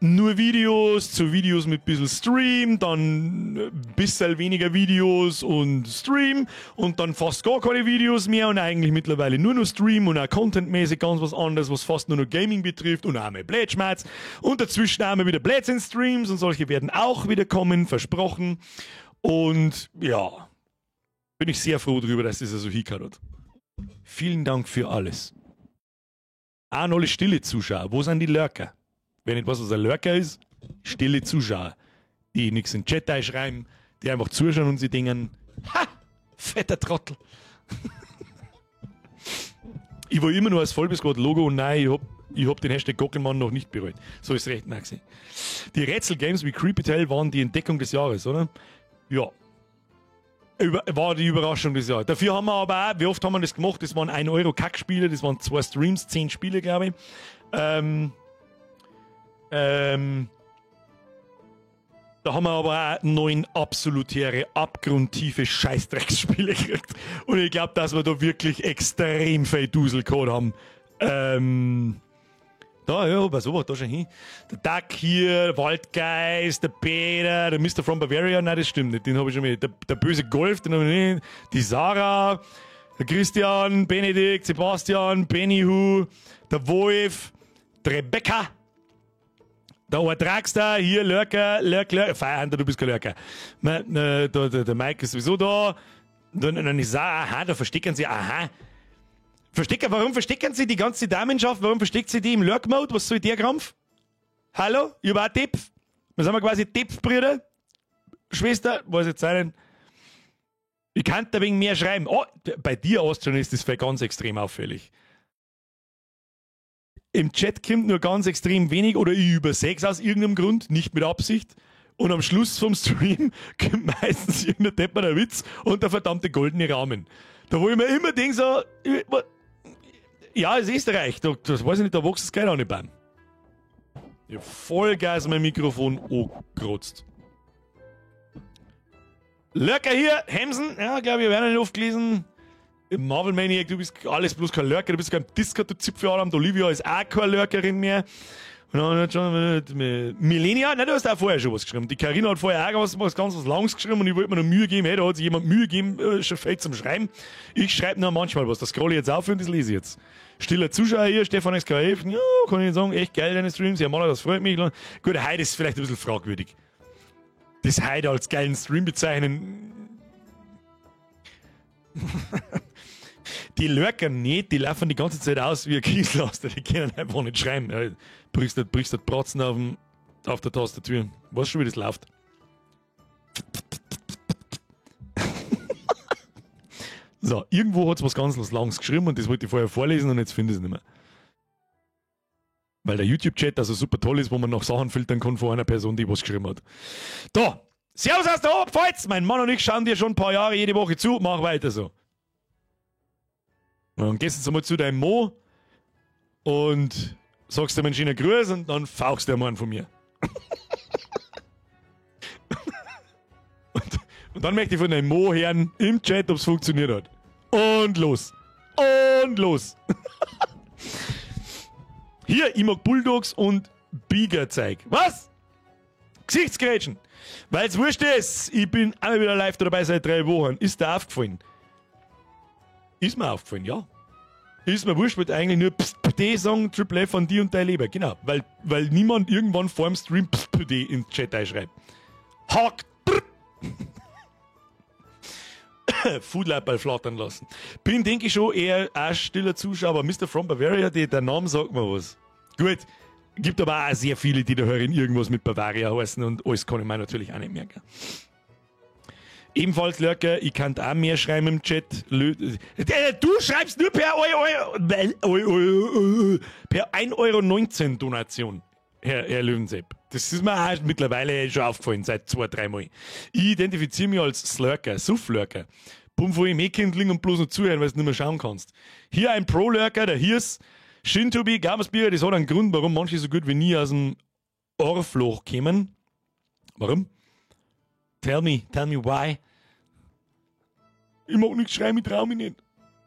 nur Videos zu Videos mit bisschen Stream, dann ein bisschen weniger Videos und Stream und dann fast gar keine Videos mehr und eigentlich mittlerweile nur noch Stream und auch contentmäßig ganz was anderes, was fast nur noch Gaming betrifft und auch mehr Blödschmerz und dazwischen auch mal wieder Blödsinn-Streams und solche werden auch wieder kommen, versprochen. Und ja, bin ich sehr froh darüber, dass das so hingehört hat. Vielen Dank für alles. Auch an alle stille Zuschauer. Wo sind die Lurker? Wer nicht weiß, was ein Lurker ist, stille Zuschauer, die nichts in den Chat einschreiben, die einfach zuschauen und sie denken, ha, fetter Trottel. Ich war immer nur als Vollbiss-Logo und nein, ich hab den Hashtag Gockelmann noch nicht bereut. So ist recht, nein, gesehen. Die Rätselgames wie Creepy Tale waren die Entdeckung des Jahres, oder? Ja. War die Überraschung des Jahres. Dafür haben wir aber auch, wie oft haben wir das gemacht? Das waren 1 Euro Kackspiele, das waren 2 Streams, 10 Spiele, glaube ich. Da haben wir aber auch 9 absolutäre, abgrundtiefe Scheißdrecksspiele gekriegt. Und ich glaube, dass wir da wirklich extrem viel Dusel gehabt haben. Da, ja, bei sowas, da schon hin. Der Duck hier, Waldgeist, der Peter, der Mr. From Bavaria, nein, das stimmt nicht, den habe ich schon mit. Der böse Golf, den habe ich nicht. Die Sarah, der Christian, Benedikt, Sebastian, Benny Hu, der Wolf, der Rebecca, der Ertragster, hier, Lurker, Lurk, Lurk, Feierhunter, du bist kein Lurker. Der Mike ist sowieso da. Dann die Sarah, aha, da verstecken sie, aha. Warum verstecken sie die ganze Damenschaft? Warum versteckt sie die im Lurk-Mode? Was soll der Krampf? Hallo? Ich hab auch Tepf. Wir sind wir quasi Tepfbrüder. Schwester, weiß jetzt sein. Ich kann da wegen mehr schreiben. Oh, bei dir, Austrian, ist das vielleicht ganz extrem auffällig. Im Chat kommt nur ganz extrem wenig oder ich übersehe es aus irgendeinem Grund, nicht mit Absicht. Und am Schluss vom Stream kommt meistens irgendein depperter Witz und der verdammte goldene Rahmen. Da wo ich mir immer denke so, ja, es ist Österreich, das weiß ich nicht, da wächst das Geld auch nicht beim. Ich hab Vollgas mein Mikrofon angerotzt. Lurker hier, Hemsen, ja, glaube ich, habe ich nicht oft gelesen. Marvel Maniac, du bist alles bloß kein Lurker, du bist kein Discord, du Zipfeladam, Olivia ist auch keine Lurkerin mehr. Und dann hat schon Milenia, nein, du hast auch vorher schon was geschrieben. Die Carina hat vorher auch was ganz was Langes geschrieben und ich wollte mir noch Mühe geben. Hey, da hat sich jemand Mühe gegeben, schon fett zum Schreiben. Ich schreibe nur manchmal was. Das scrolle ich jetzt auf und das lese ich jetzt. Stiller Zuschauer hier, Stefan SKF, ja, kann ich nicht sagen, echt geil, deine Streams. Ja, Maler, das freut mich. Gut, heute ist vielleicht ein bisschen fragwürdig. Das heute als geilen Stream bezeichnen. Die Lurker nicht, die laufen die ganze Zeit aus wie ein Kieslaster, die können einfach nicht schreiben. Ja, brichst das Bratzen auf der Tastatur. Weißt schon, wie das läuft? So, irgendwo hat es was ganz Langes geschrieben und das wollte ich vorher vorlesen und jetzt finde ich es nicht mehr. Weil der YouTube-Chat also super toll ist, wo man noch Sachen filtern kann von einer Person, die was geschrieben hat. Da! Servus aus der Oberpfalz! Mein Mann und ich schauen dir schon ein paar Jahre jede Woche zu. Mach weiter so. Und dann gehst du jetzt einmal zu deinem Mo und sagst ihm einen schönen Gruß und dann fauchst du einen von mir. und dann möchte ich von deinem Mo hören im Chat, ob es funktioniert hat. Und los. Und los. Hier, ich mag Bulldogs und Biegerzeug. Was? Gesichtsgrätschen. Weil's wurscht ist, ich bin auch wieder live dabei seit 3 Wochen. Ist dir aufgefallen? Ist mir aufgefallen, ja. Ist mir wurscht, wollte eigentlich nur PSPD sagen, Triple F von dir und dein Leber. Genau, weil niemand irgendwann vor dem Stream PSPD ins Chat einschreibt. Hack! Foodlapperl flattern lassen. Bin, denke ich, schon eher ein stiller Zuschauer, aber Mr. From Bavaria, der Name sagt mir was. Gut, gibt aber auch sehr viele, die da hören, irgendwas mit Bavaria heißen und alles kann ich mir natürlich auch nicht merken. Ebenfalls, Lurker, ich kann auch mehr schreiben im Chat. Du schreibst nur per per 1,19 Euro Donation, Herr Löwensepp. Das ist mir auch mittlerweile schon aufgefallen, seit 2, 3 Mal. Ich identifiziere mich als Slurker, Suff-Lurker. Bumm, wo ich Mähkindling und bloß noch zuhören, weil du nicht mehr schauen kannst. Hier ein Pro-Lurker, der Hirs, Shintobi, Gamersbier, das hat einen Grund, warum manche so gut wie nie aus dem Orfloch kämen. Warum? Tell me why. Ich mag nichts schreien, ich trau mich nicht.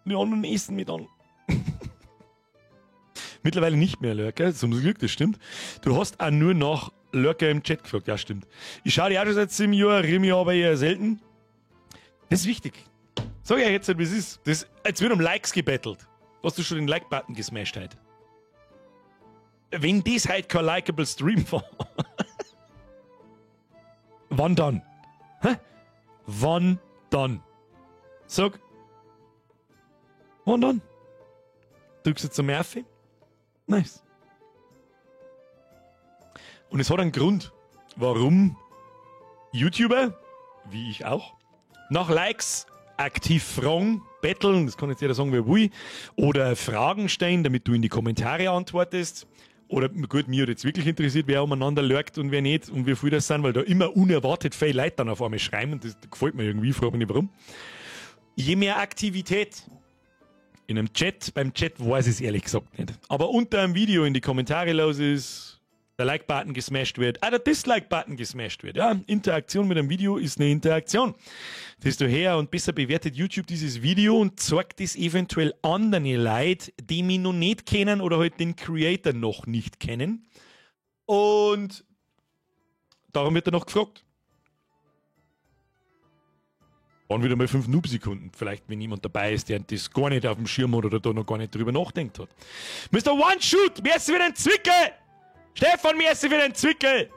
Die anderen essen mich dann. Mittlerweile nicht mehr Lurker, zum Glück, das stimmt. Du hast auch nur nach Lurker im Chat gefragt, ja stimmt. Ich schaue die auch schon seit 7 Jahren, rede mich aber eher selten. Das ist wichtig. Sag ich jetzt, wie es ist. Das, jetzt wird um Likes gebettelt. Hast du schon den Like-Button gesmashed heute? Wenn das heute kein likeable Stream war. Wann dann? Hä? Wann dann? Sag. Wann dann? Drückst du zum Murphy? Nice. Und es hat einen Grund, warum YouTuber, wie ich auch, nach Likes aktiv fragen, betteln, das kann jetzt jeder sagen, wer will, oder Fragen stellen, damit du in die Kommentare antwortest. Oder gut, mir hat jetzt wirklich interessiert, wer umeinander lurkt und wer nicht und wie viel das sind, weil da immer unerwartet viele Leute dann auf einmal schreiben und das gefällt mir irgendwie, frage mich nicht warum. Je mehr Aktivität in einem Chat, beim Chat weiß ich es ehrlich gesagt nicht, aber unter einem Video in die Kommentare los ist, der Like-Button gesmashed wird, auch der Dislike-Button gesmashed wird. Ja, Interaktion mit einem Video ist eine Interaktion. Desto her und besser bewertet YouTube dieses Video und zeigt es eventuell anderen Leuten, die mich noch nicht kennen oder halt den Creator noch nicht kennen. Und darum wird er noch gefragt. Waren wieder mal 5 Noob-Sekunden. Vielleicht, wenn jemand dabei ist, der das gar nicht auf dem Schirm hat oder da noch gar nicht drüber nachdenkt hat. Mr. One-Shoot, mir ist wieder ein Zwickel! Stefan, mir ist wieder ein Zwickel!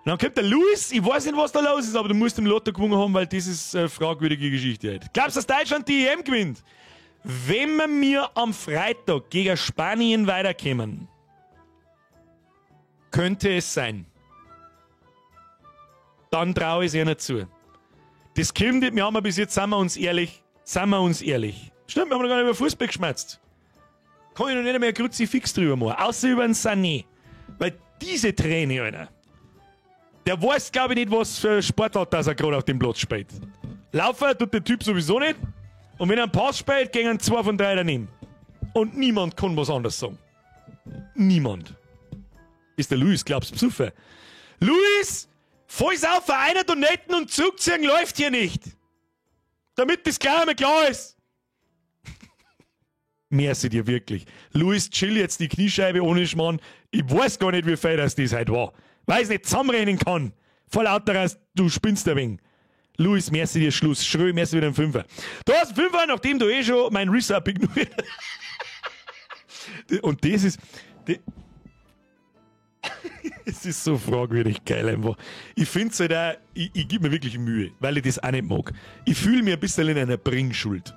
Und dann kommt der Luis, ich weiß nicht, was da los ist, aber du musst im Lotto gewonnen haben, weil das ist eine fragwürdige Geschichte halt. Glaubst du, dass Deutschland die EM gewinnt? Wenn wir mir am Freitag gegen Spanien weiterkommen, könnte es sein. Dann traue ich es ihnen zu. Das kommt nicht, wir haben bis jetzt, sind wir uns ehrlich. Stimmt, wir haben noch gar nicht über Fußball geschmerzt. Kann ich noch nicht einmal ein Kruzifix drüber machen, außer über den Sané. Weil diese Träne, Alter, der weiß, glaube ich, nicht, was für Sportart das er gerade auf dem Platz spielt. Laufen tut der Typ sowieso nicht. Und wenn er einen Pass spielt, gehen 2 von 3 daneben. Und niemand kann was anderes sagen. Niemand. Ist der Luis, glaubst du, Psuffe? Luis, falls auf einer Donetten und zurückziehen läuft hier nicht. Damit das gleich einmal klar ist. Merci dir wirklich. Luis, chill jetzt die Kniescheibe ohne Schmarrn. Ich weiß gar nicht, wie viel das heute war. Weil ich nicht zusammenrennen kann. Voll lauter, du spinnst ein wenig. Luis, merci dir, Schluss. Schrö, merci wieder ein Fünfer. Du hast einen Fünfer, nachdem du eh schon mein Resub ignoriert. Und das ist... Es ist so fragwürdig geil einfach. Ich finde es halt auch, ich gebe mir wirklich Mühe, weil ich das auch nicht mag. Ich fühle mich ein bisschen in einer Bringschuld.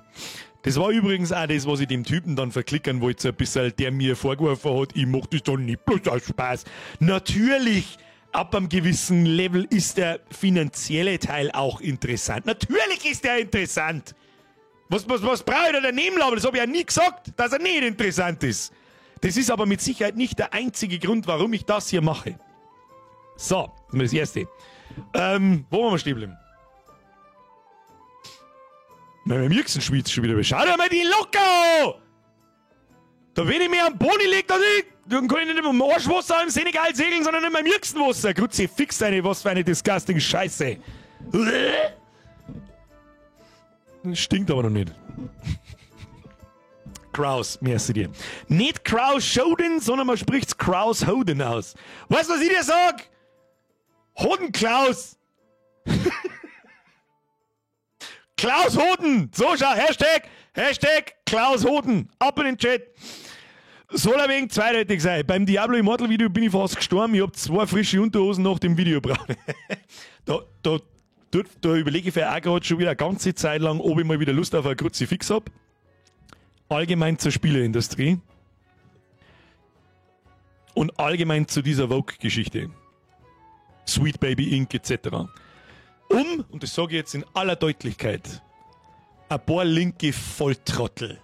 Das war übrigens auch das, was ich dem Typen dann verklickern wollte, so ein bisschen, der mir vorgeworfen hat, ich mach das doch nicht bloß aus Spaß. Natürlich, ab einem gewissen Level ist der finanzielle Teil auch interessant. Natürlich ist der interessant. Was brauche ich da daneben labern? Das habe ich ja nie gesagt, dass er nicht interessant ist. Das ist aber mit Sicherheit nicht der einzige Grund, warum ich das hier mache. So, das ist das Erste. Wo waren wir stehen geblieben? Mein Mirksen schwitzt schon wieder. Schau dir mal die locker an! Da wenn ich mir am Boni leg, dann kann ich nicht im Arschwasser im Senegal segeln, sondern in meinem Mirksenwasser. Kruzifix eine, was für eine disgusting Scheiße. Das stinkt aber noch nicht. Kraus, merci dir. Nicht Kraus Schoden, sondern man spricht's Kraus Hoden aus. Weißt du, was ich dir sag? Hoden Klaus! Klaus Hoden! So, schau, Hashtag, Hashtag Klaus Hoden. Ab in den Chat. Soll ein wenig zweideutig sein. Beim Diablo Immortal Video bin ich fast gestorben. Ich hab 2 frische Unterhosen nach dem Video gebraucht. Da Dort, da überlege ich mir auch gerade schon wieder eine ganze Zeit lang, ob ich mal wieder Lust auf ein Kruzifix hab. Allgemein zur Spieleindustrie. Und allgemein zu dieser Vogue-Geschichte. Sweet Baby Inc. etc. Um, und das sage ich jetzt in aller Deutlichkeit, ein paar linke Volltrottel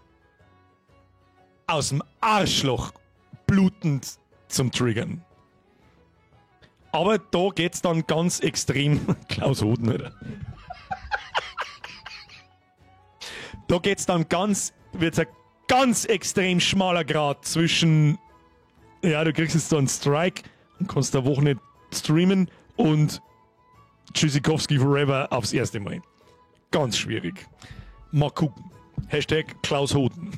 aus dem Arschloch blutend zum Triggern. Aber da geht's dann ganz extrem. Klaus Hoden, oder? Da geht's dann ganz, wird's ein ganz extrem schmaler Grad zwischen, ja, du kriegst jetzt da einen Strike und kannst da Woche nicht streamen und Tschüssikowski forever aufs erste Mal. Ganz schwierig. Mal gucken. Hashtag Klaus Hoden.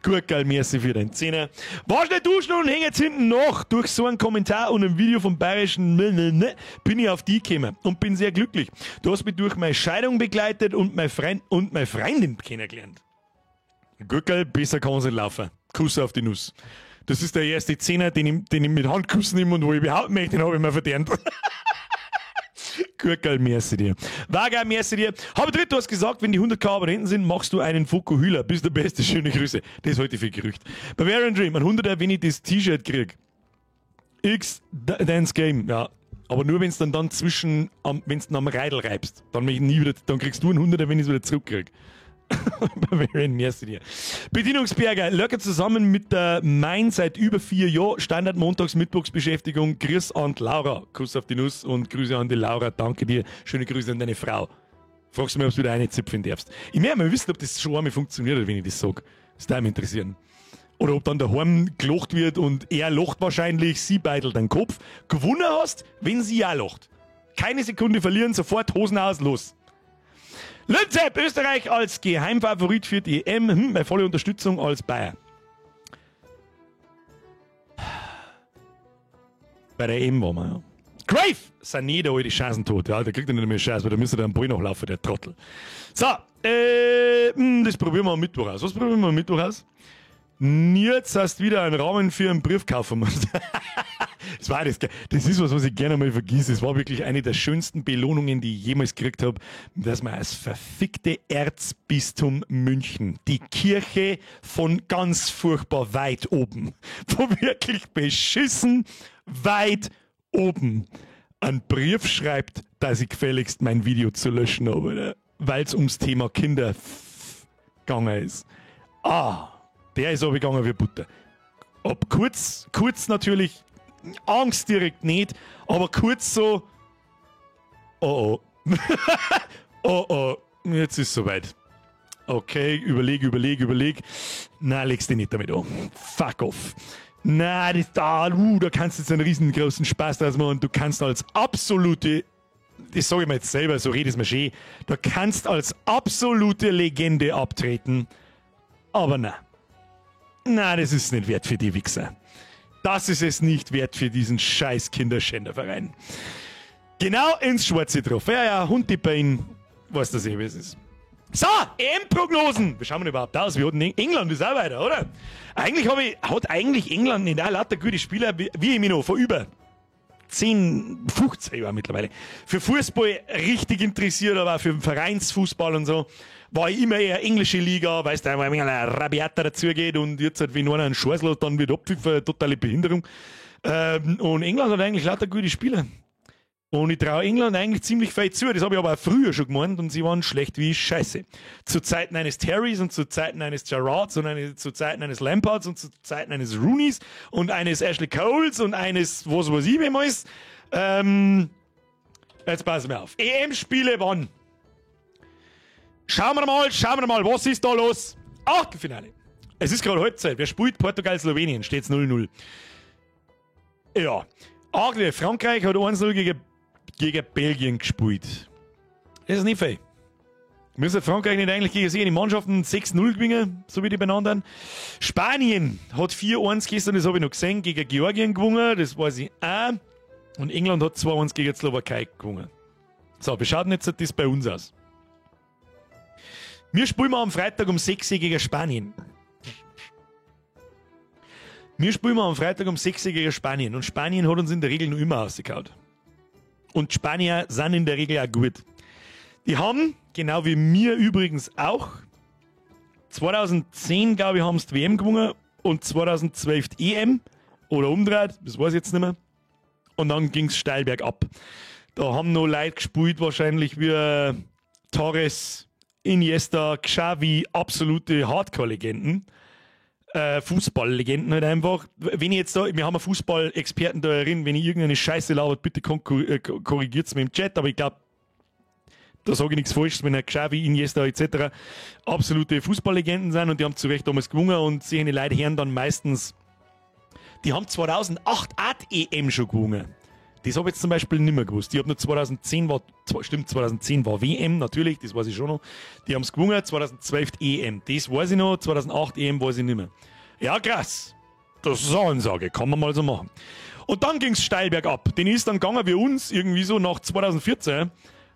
Gut, geil, merci für den Zehner. War schnell duschen und häng jetzt hinten nach. Durch so einen Kommentar und ein Video vom bayerischen ne, bin ich auf die gekommen und bin sehr glücklich. Du hast mich durch meine Scheidung begleitet und meine Freund und meine Freundin kennengelernt. Gut, geil, besser kann es nicht laufen. Kuss auf die Nuss. Das ist der erste Zehner, den ich mit Handkuss nehme und wo ich behaupten möchte, den habe ich mir verdient. Gut, geil, merci dir. War geil, merci dir. Habe dritt, du hast gesagt, wenn die 100k Abonnenten sind, machst du einen Fukuhila. Bist der Beste, schöne Grüße. Das ist heute für Gerücht. Bavarian Dream, ein 100er, wenn ich das T-Shirt krieg. X Dance Game, ja. Aber nur, wenn es dann zwischen, wenn du am Reidel reibst. Dann, nie wieder, dann kriegst du einen 100er, wenn ich es wieder zurückkrieg. Bavarian, merci dir. Bedienungsberger, Löcker zusammen mit der Main seit über 4 Jahren. Standard Montags Mittwochsbeschäftigung. Grüß an die Laura. Kuss auf die Nuss und Grüße an die Laura. Danke dir. Schöne Grüße an deine Frau. Fragst du mich, ob du wieder eine zipfen darfst. Ich möchte mal wissen, ob das schon einmal funktioniert hat, wenn ich das sag. Das würde mich interessieren. Oder ob dann daheim gelacht wird und er lacht wahrscheinlich, sie beidelt den Kopf. Gewonnen hast, wenn sie auch lacht. Keine Sekunde verlieren, sofort Hosen aus, los. Lünzep, Österreich als Geheimfavorit für die EM. Meine volle Unterstützung als Bayer. Bei der EM waren wir, ja. Grave! Sané, der alte Chancen tot. Ja, der kriegt ja nicht mehr Chance, weil da müsste der am Ball noch laufen, der Trottel. So, das probieren wir am Mittwoch aus. Was probieren wir am Mittwoch aus? Jetzt hast du wieder einen Rahmen für einen Brief kaufen musst. Das war das. Das ist was ich gerne mal vergieße. Es war wirklich eine der schönsten Belohnungen, die ich jemals gekriegt habe, dass man als verfickte Erzbistum München, die Kirche von ganz furchtbar weit oben, von wirklich beschissen weit oben, einen Brief schreibt, dass ich gefälligst mein Video zu löschen habe, weil es ums Thema Kinder gegangen ist. Ah, der ist abgegangen wie Butter. Ob kurz natürlich, Angst direkt nicht, aber kurz so, oh oh, oh oh, jetzt ist soweit. Okay, überleg. Na, legst dich nicht damit an. Fuck off. Na, das da, da kannst du jetzt einen riesengroßen Spaß draus machen. Du kannst als absolute, das sage ich mir jetzt selber, so redet es mir schön, du kannst als absolute Legende abtreten, aber na. Na, das ist nicht wert für die Wichser. Das ist es nicht wert für diesen scheiß Kinderschänderverein. Genau ins Schwarze drauf. Ja, ja, Hund die Bein. Weiß das eh, wie es ist. So, EM-Prognosen. Wie schauen wir überhaupt aus? Wir hatten England ist auch weiter, oder? Eigentlich hat eigentlich England nicht auch lauter gute Spieler, wie ich mich noch vor über 10, 15 Jahren mittlerweile für Fußball richtig interessiert, aber auch für den Vereinsfußball und so, war ich immer eher englische Liga, weißt du, weil ein wenig rabiater dazugeht und jetzt halt, wenn einer einen Scheiß lässt, dann wird abpfiffen, totale Behinderung. Und England hat eigentlich lauter gute Spieler. Und ich traue England eigentlich ziemlich viel zu. Das habe ich aber auch früher schon gemeint und sie waren schlecht wie Scheiße. Zu Zeiten eines Terrys und zu Zeiten eines Gerrards und zu Zeiten eines Lampards und zu Zeiten eines Rooneys und eines Ashley Coles und eines, was weiß ich, wem alles. Jetzt passen wir auf. EM-Spiele wann? Schauen wir mal, was ist da los? Achtelfinale. Es ist gerade Halbzeit. Wer spielt? Portugal, Slowenien. Steht's 0-0. Ja. Achtelfinale. Frankreich hat 1-0 gegen Belgien gespielt. Das ist nicht viel. Müssen Frankreich nicht eigentlich gegen sich die Mannschaften 6-0 gewinnen, so wie die benannten. Spanien hat 4-1 gestern, das habe ich noch gesehen, gegen Georgien gewonnen, das weiß ich auch. Und England hat 2-1 gegen die Slowakei gewonnen. So, wie schaut denn jetzt das bei uns aus? Wir spielen am Freitag um 6 Uhr gegen Spanien. Wir spielen am Freitag um 6 Uhr gegen Spanien. Und Spanien hat uns in der Regel noch immer rausgehauen. Und Spanier sind in der Regel auch gut. Die haben, genau wie mir übrigens auch, 2010, glaube ich, haben sie die WM gewonnen und 2012 die EM oder umgedreht, das weiß ich jetzt nicht mehr. Und dann ging es steil bergab. Da haben noch Leute gespielt, wahrscheinlich wie Torres, Iniesta, Xavi, absolute Hardcore-Legenden. Fußballlegenden halt einfach. Wenn ich jetzt da, wir haben einen Fußball-Experten da drin, wenn ich irgendeine Scheiße labert, bitte korrigiert's mir im Chat, aber ich glaube, da sage ich nichts Falsches, wenn er Xavi, Iniesta etc. absolute Fußballlegenden sind und die haben zu Recht damals gewonnen und solche Leute hören dann meistens, die haben 2008 auch die EM schon gewonnen. Das habe ich jetzt zum Beispiel nicht mehr gewusst. Ich habe nur 2010 war, stimmt, 2010 war WM, natürlich, das weiß ich schon noch. Die haben es gewonnen, 2012 EM, das weiß ich noch, 2008 EM weiß ich nicht mehr. Ja, krass. Das ist eine Ansage, kann man mal so machen. Und dann ging es steil bergab. Den ist dann gegangen wie uns, irgendwie so nach 2014,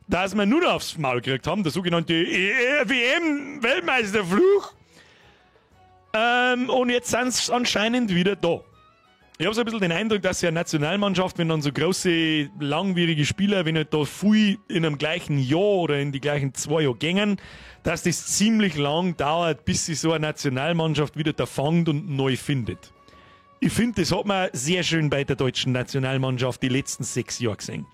dass wir nur noch aufs Maul gekriegt haben, der sogenannte WM-Weltmeisterfluch. Und jetzt sind sie anscheinend wieder da. Ich habe so ein bisschen den Eindruck, dass ja Nationalmannschaft, wenn dann so große, langwierige Spieler, wenn halt da viel in einem gleichen Jahr oder in die gleichen 2 Jahre gängen, dass das ziemlich lang dauert, bis sich so eine Nationalmannschaft wieder da fangt und neu findet. Ich finde, das hat man sehr schön bei der deutschen Nationalmannschaft die letzten 6 Jahre gesehen.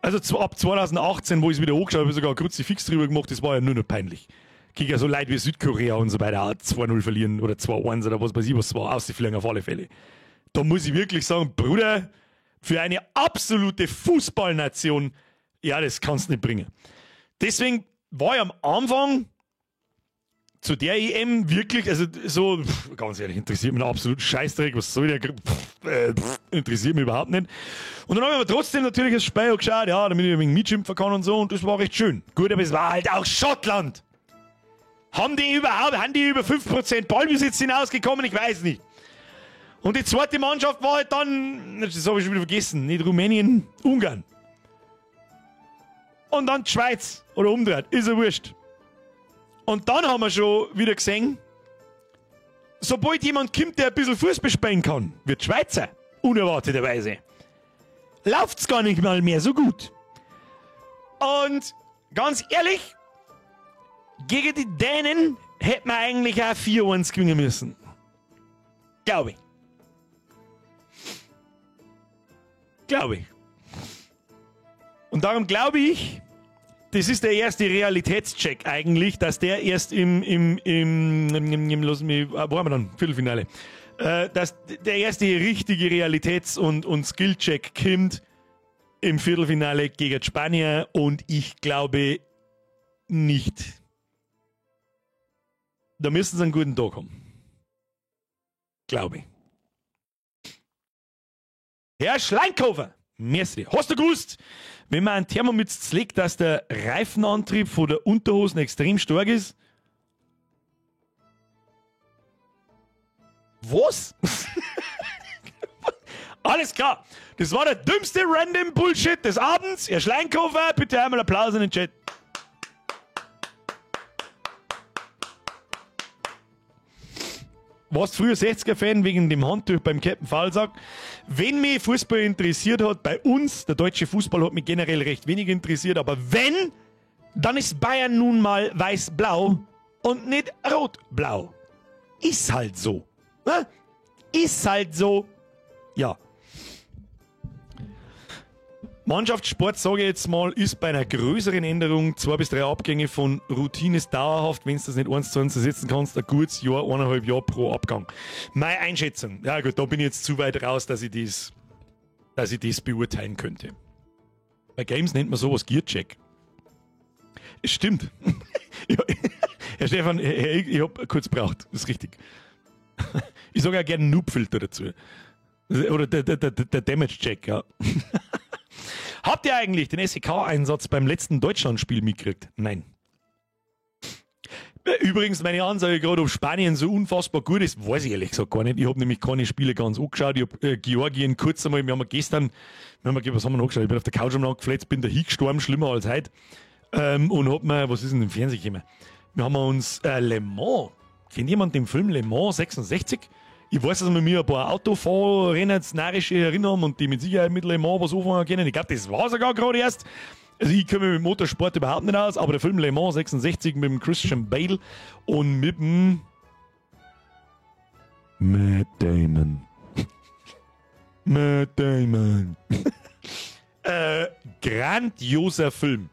Also ab 2018, wo ich es wieder angeschaut habe, habe ich sogar einen Kruzifix drüber gemacht, das war ja nur noch peinlich. Gegen ja so Leute wie Südkorea und so weiter auch 2-0 verlieren oder 2-1 oder was weiß ich, was war, auszufliegen auf alle Fälle. Da muss ich wirklich sagen, Bruder, für eine absolute Fußballnation, ja, das kannst du nicht bringen. Deswegen war ich am Anfang zu der EM wirklich, also so, ganz ehrlich, interessiert mich absolut Scheißdreck, was soll der, interessiert mich überhaupt nicht. Und dann habe ich aber trotzdem natürlich das Spiel geschaut, ja, damit ich ein wenig mitschimpfen kann und so, und das war recht schön. Gut, aber es war halt auch Schottland. Haben die überhaupt, haben die über 5% Ballbesitz hinausgekommen? Ich weiß nicht. Und die zweite Mannschaft war halt dann, das habe ich schon wieder vergessen, nicht Rumänien, Ungarn. Und dann die Schweiz oder umgedreht, ist ja wurscht. Und dann haben wir schon wieder gesehen, sobald jemand kommt, der ein bisschen Fußball spielen kann, wird Schweizer, unerwarteterweise. Läuft's gar nicht mal mehr so gut. Und ganz ehrlich, gegen die Dänen hätte man eigentlich auch 4-1 gewinnen müssen. Glaube ich. Glaube ich. Und darum glaube ich, das ist der erste Realitätscheck eigentlich, dass der erst im lass mich, wo haben wir dann? Viertelfinale. Dass der erste richtige Realitäts- und Skillcheck kommt im Viertelfinale gegen die Spanier und ich glaube nicht. Da müssen sie einen guten Tag haben. Glaube ich. Herr Schleinkofer, merci. Hast du gewusst, wenn man einen Thermomix legt, dass der Reifenantrieb von der Unterhosen extrem stark ist? Was? Alles klar. Das war der dümmste Random Bullshit des Abends. Herr Schleinkofer, bitte einmal Applaus in den Chat. Warst früher 60er-Fan wegen dem Handtuch beim Captain Fahlsack? Wenn mich Fußball interessiert hat, bei uns, der deutsche Fußball hat mich generell recht wenig interessiert, aber wenn, dann ist Bayern nun mal weiß-blau und nicht rot-blau. Ist halt so. Ne? Ist halt so. Ja. Mannschaftssport, sage ich jetzt mal, ist bei einer größeren Änderung 2 bis 3 Abgänge von Routine ist dauerhaft, wenn du das nicht 1:1 ersetzen kannst, ein gutes Jahr, 1,5 Jahre pro Abgang. Meine Einschätzung. Ja gut, da bin ich jetzt zu weit raus, dass ich das beurteilen könnte. Bei Games nennt man sowas Gearcheck. Es stimmt. Ja, Herr Stefan, ich hab kurz gebraucht, das ist richtig. Ich sage auch gerne Noob-Filter dazu. Oder der Damage-Check, ja. Habt ihr eigentlich den SEK-Einsatz beim letzten Deutschlandspiel mitgekriegt? Nein. Übrigens, meine Ansage gerade, ob Spanien so unfassbar gut ist, weiß ich ehrlich gesagt gar nicht. Ich habe nämlich keine Spiele ganz angeschaut. Ich habe Georgien kurz einmal, wir haben gestern, was haben wir noch angeschaut? Ich bin auf der Couch umgefletzt, bin da hingestorben, schlimmer als heute. Und hab mir, was ist denn im Fernsehen gekommen? Wir haben uns Le Mans, kennt jemand den Film Le Mans 66? Ich weiß, dass wir mir ein paar Autofahrrennen narische erinnern und die mit Sicherheit mit Le Mans was anfangen können. Ich glaube, das war sogar gerade erst. Also ich komme mit Motorsport überhaupt nicht aus, aber der Film Le Mans 66 mit dem Christian Bale und mit dem Matt Damon. Matt Damon. Grandioser Film.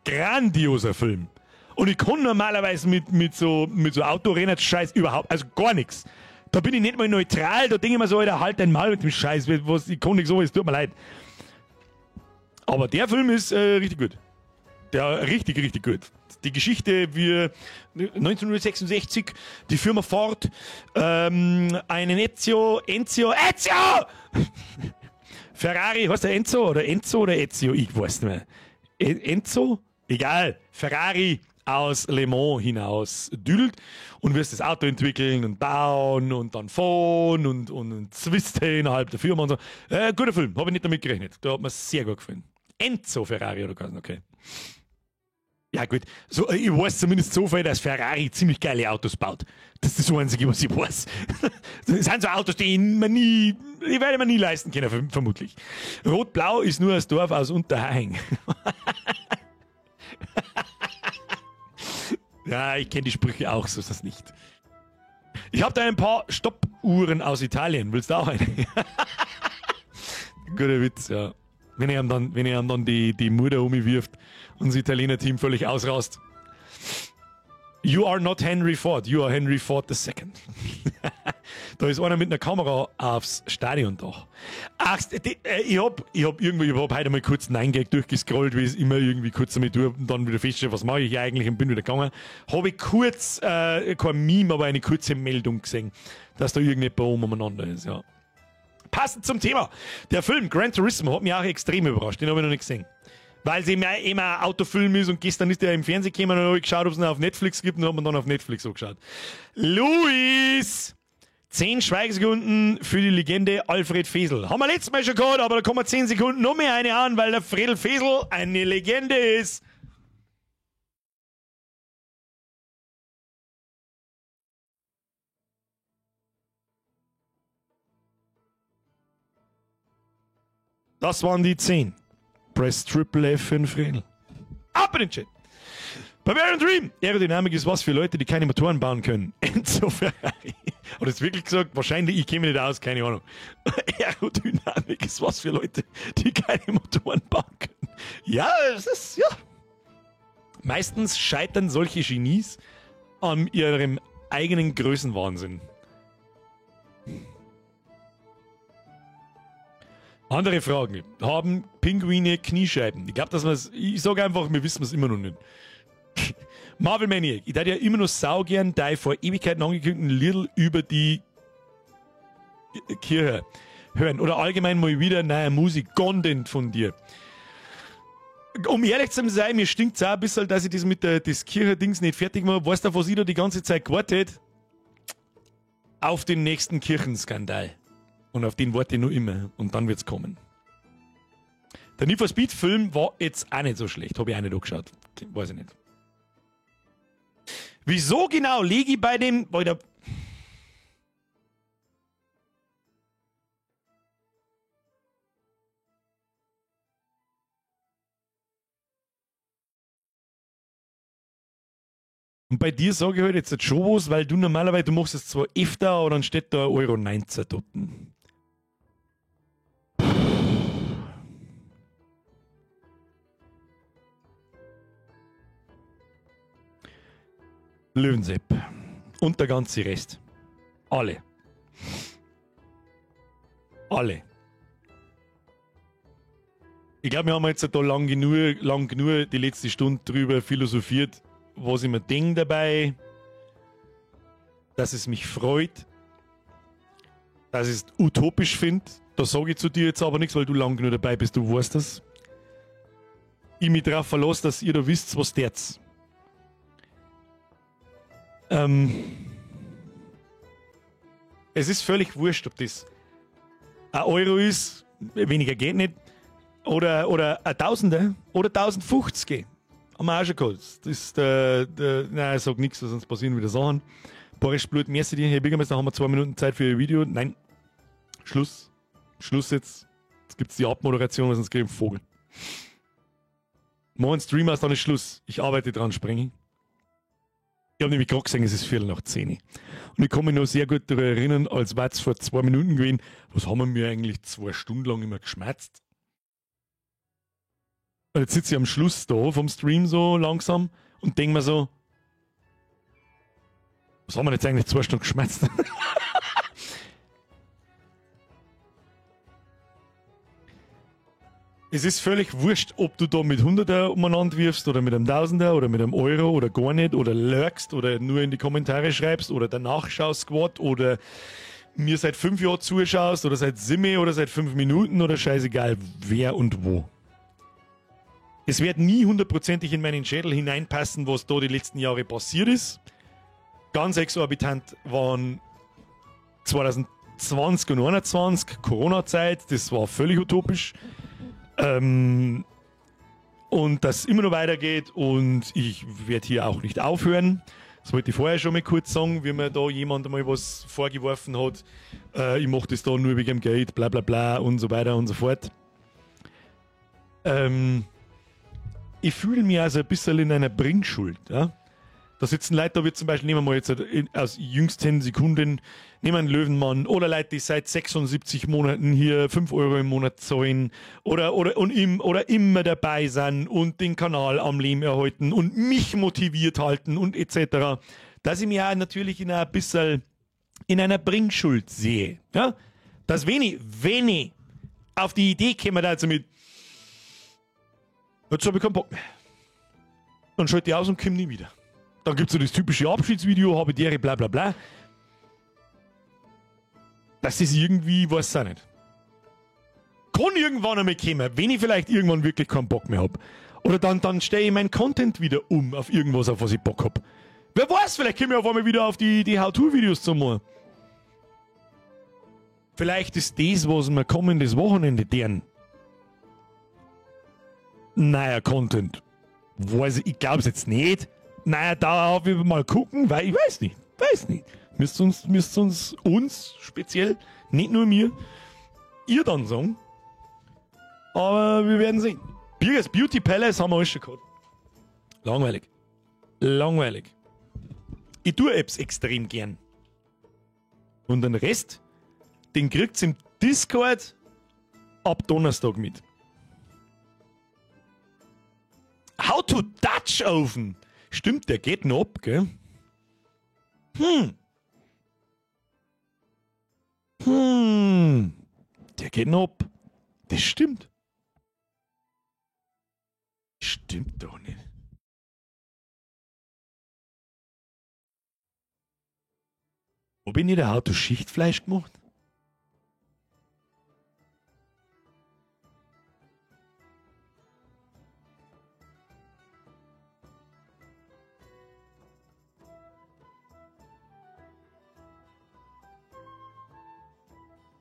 Grandioser Film. Und ich kann normalerweise mit so Autorennen-Scheiß überhaupt, also gar nichts. Da bin ich nicht mal neutral, da denke ich mir so, Alter, halt dein Maul mit dem Scheiß, was, ich kann nichts so, es tut mir leid. Aber der Film ist richtig gut. Der richtig, richtig gut. Die Geschichte, wie 1966 die Firma Ford einen Ezio! Ferrari, heißt der Enzo oder Enzo oder Ezio? Ich weiß nicht mehr. Enzo? Egal. Ferrari aus Le Mans hinaus düdelt und wirst das Auto entwickeln und bauen und dann fahren und Zwiste innerhalb der Firma und so. Guter Film, habe ich nicht damit gerechnet. Da hat mir sehr gut gefallen. Enzo Ferrari oder was? Okay. Ja gut, so, ich weiß zumindest so viel, dass Ferrari ziemlich geile Autos baut. Das ist das Einzige, was ich weiß. Das sind so Autos, die ich mir nie, die werde ich mir nie leisten können, vermutlich. Rot-Blau ist nur das Dorf aus Unterhaching. Ja, ich kenne die Sprüche auch, so ist das nicht. Ich habe da ein paar Stoppuhren aus Italien. Willst du auch eine? Guter Witz, ja. Wenn er ihm dann die Mutter umwirft und das Italiener-Team völlig ausrast. You are not Henry Ford, you are Henry Ford II. Da ist einer mit einer Kamera aufs Stadiondach. Ach, ich hab heute mal kurz 9gag durchgescrollt, wie ich es immer irgendwie kurz damit tue und dann wieder feststelle, was mache ich eigentlich und bin wieder gegangen. Habe ich kurz, kein Meme, aber eine kurze Meldung gesehen, dass da irgendjemand umeinander ist, ja. Passend zum Thema. Der Film Gran Turismo hat mich auch extrem überrascht. Den habe ich noch nicht gesehen. Weil es eben immer ein Autofilm ist und gestern ist der im Fernsehen gekommen und dann habe ich geschaut, ob es ihn auf Netflix gibt und dann hat man dann auf Netflix auch geschaut. Luis! 10 Schweigesekunden für die Legende Alfred Fesel. Haben wir letztes Mal schon gehabt, aber da kommen 10 Sekunden noch mehr eine an, weil der Fredel Fesel eine Legende ist. Das waren die 10. Press Triple F für den Fredel. Ab in den Chat. Bavarian Dream. Aerodynamik ist was für Leute, die keine Motoren bauen können. Enzo Ferrari. Hat es wirklich gesagt? Wahrscheinlich, ich käme nicht aus, keine Ahnung. Aerodynamik ist was für Leute, die keine Motoren bauen können. Ja, es ist, ja. Meistens scheitern solche Genies an ihrem eigenen Größenwahnsinn. Andere Fragen. Haben Pinguine Kniescheiben? Ich glaube, dass wir's, ich sage einfach, wir wissen es immer noch nicht. Marvel Maniac, ich würde ja immer noch saugern dein vor Ewigkeiten angekündigten Lidl über die Kirche hören. Oder allgemein mal wieder neue Musik-Content von dir. Um ehrlich zu sein, mir stinkt es auch ein bisschen, dass ich das mit der das Kirche-Dings nicht fertig mache. Weißt du, was ich da die ganze Zeit gewartet? Auf den nächsten Kirchenskandal. Und auf den warte ich nur immer. Und dann wird's kommen. Der Need for Speed Film war jetzt auch nicht so schlecht. Habe ich auch nicht angeschaut. Weiß ich nicht. Wieso genau lege ich bei dem... Bei der Und bei dir sage ich halt jetzt schon was, weil du normalerweise, du machst es zwar öfter, aber dann steht da 1,19 € dort. Löwensepp. Und der ganze Rest. Alle. Alle. Ich glaube, wir haben jetzt da lang genug die letzte Stunde drüber philosophiert, was ich mir denke dabei, dass es mich freut, dass ich es utopisch finde. Da sage ich zu dir jetzt aber nichts, weil du lang genug dabei bist, du weißt das. Ich mich darauf verlasse, dass ihr da wisst, was der's. Es ist völlig wurscht, ob das ein Euro ist, weniger geht nicht, oder ein Tausender oder 1050. Haben wir auch schon gehabt. Das ist nein, ich sag nichts, sonst passieren wieder Sachen. Boris Blut, merci dir, Herr Bürgermeister, haben wir 2 Minuten Zeit für Ihr Video. Nein. Schluss. Schluss jetzt. Jetzt gibt's die Abmoderation, weil sonst krieg ich einen Vogel. Moin Streamer, ist dann ist Schluss. Ich arbeite dran, Sprengi. Ich hab nämlich gerade gesehen, es ist 10:15. Und ich kann mich noch sehr gut daran erinnern, als wär's vor 2 Minuten gewesen, was haben wir mir eigentlich 2 Stunden lang immer geschmerzt? Und jetzt sitze ich am Schluss da vom Stream so langsam und denk mir so, was haben wir jetzt eigentlich 2 Stunden geschmerzt? Es ist völlig wurscht, ob du da mit 100er umeinander wirfst oder mit einem 1000er oder mit einem Euro oder gar nicht oder lurkst oder nur in die Kommentare schreibst oder danach schaust Squad oder mir seit 5 Jahren zuschaust oder seit 7 oder seit 5 Minuten oder scheißegal wer und wo. Es wird nie hundertprozentig in meinen Schädel hineinpassen, was da die letzten Jahre passiert ist. Ganz exorbitant waren 2020 und 2021, Corona-Zeit, das war völlig utopisch. Und das immer noch weitergeht und ich werde hier auch nicht aufhören. Das wollte ich vorher schon mal kurz sagen, wie mir da jemand mal was vorgeworfen hat. Ich mach das da nur wegen dem Geld, bla bla bla und so weiter und so fort. Ich fühle mich also ein bisschen in einer Bringschuld. Ja? Da sitzen Leute, da wird zum Beispiel, nehmen wir mal jetzt aus jüngsten Sekunden, nehmen wir einen Löwenmann oder Leute, die seit 76 Monaten hier 5 Euro im Monat zahlen oder immer dabei sind und den Kanal am Leben erhalten und mich motiviert halten und et cetera. Dass ich mich auch natürlich in ein bisschen in einer Bringschuld sehe. Ja? Dass wenn ich auf die Idee käme, da also mit, jetzt hab ich keinen Bock mehr. Dann schalte ich aus und komme nie wieder. Dann gibt's so das typische Abschiedsvideo, habe die bla bla bla. Das ist irgendwie, weiß ich auch nicht. Kann irgendwann einmal kommen, wenn ich vielleicht irgendwann wirklich keinen Bock mehr hab. Oder dann stelle ich meinen Content wieder um auf irgendwas, auf was ich Bock hab. Wer weiß, vielleicht komme ich auf einmal wieder auf die How-To-Videos zu machen. Vielleicht ist das, was mir kommendes Wochenende deren neuer Content. Weiß ich, ich glaub's jetzt nicht. Naja, da wir mal gucken, weil ich weiß nicht. Weiß nicht. Müsst uns speziell, nicht nur mir, ihr dann sagen. Aber wir werden sehen. Birgers Beauty Palace haben wir alles schon gehabt. Langweilig. Langweilig. Ich tue Apps extrem gern. Und den Rest, den kriegt's im Discord ab Donnerstag mit. How to Dutch Oven. Stimmt, der geht noch ab, gell? Der geht noch ab. Das stimmt. Stimmt doch nicht. Hab ich nicht ein How to Schichtfleisch gemacht?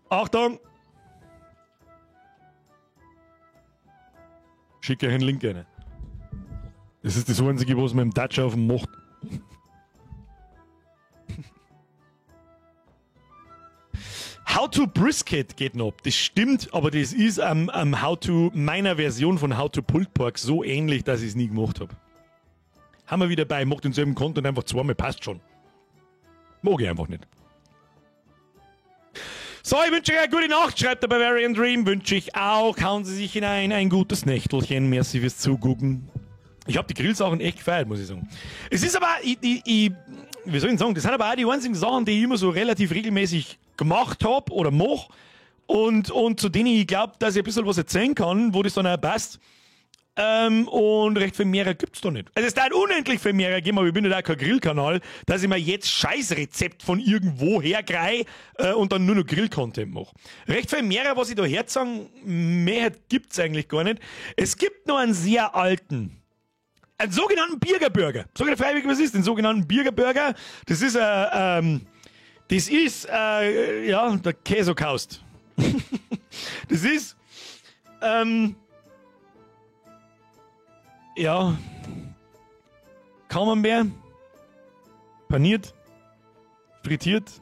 Achtung! Schick euch einen Link rein. Das ist das Einzige, was man im Dutch auf dem macht. How to Brisket geht noch. Das stimmt, aber das ist am How to meiner Version von How to Pulled Pork so ähnlich, dass ich es nie gemacht hab. Haben wir wieder bei, macht denselben Content einfach zweimal, passt schon. Mag ich einfach nicht. So, ich wünsche euch eine gute Nacht, schreibt der Bavarian Dream. Wünsche ich auch. Hauen Sie sich hinein, ein gutes Nächtelchen. Merci fürs Zugucken. Ich hab die Grillsachen echt gefeiert, muss ich sagen. Es ist aber, wie soll ich denn sagen, das sind aber auch die einzigen Sachen, die ich immer so relativ regelmäßig gemacht hab oder mach und zu denen ich glaub, dass ich ein bisschen was erzählen kann, wo das dann auch passt. Und recht viel mehr gibt's da nicht. Also es darf unendlich viel mehr geben, aber ich bin ja auch kein Grillkanal, dass ich mir jetzt Scheißrezept von irgendwo hergrei, und dann nur noch Grill-Content mach. Recht viel mehr, was ich da herzagen, mehr gibt's eigentlich gar nicht. Es gibt noch einen sehr alten, einen sogenannten Birgerburger. Sag ich freiwillig, was ist den sogenannten Birgerburger? Das ist, ja, der Käseokaust. Das ist, ja, Camembert, paniert, Frittiert.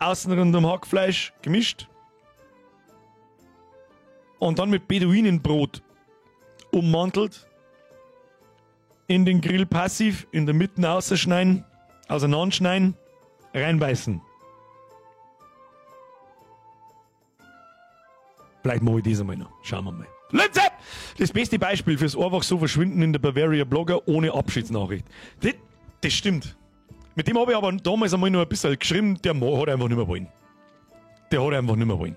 Außen rund um Hackfleisch gemischt. Und dann mit Beduinenbrot ummantelt. In den Grill passiv, in der Mitte ausschneiden, auseinanderschneiden, reinbeißen. Vielleicht mache ich das einmal noch. Schauen wir mal. Let's up! Das beste Beispiel fürs einfach so verschwinden in der Bavaria Blogger ohne Abschiedsnachricht. Das stimmt. Mit dem habe ich aber damals einmal noch ein bisschen geschrieben, der hat einfach nicht mehr wollen. Der hat einfach nicht mehr wollen.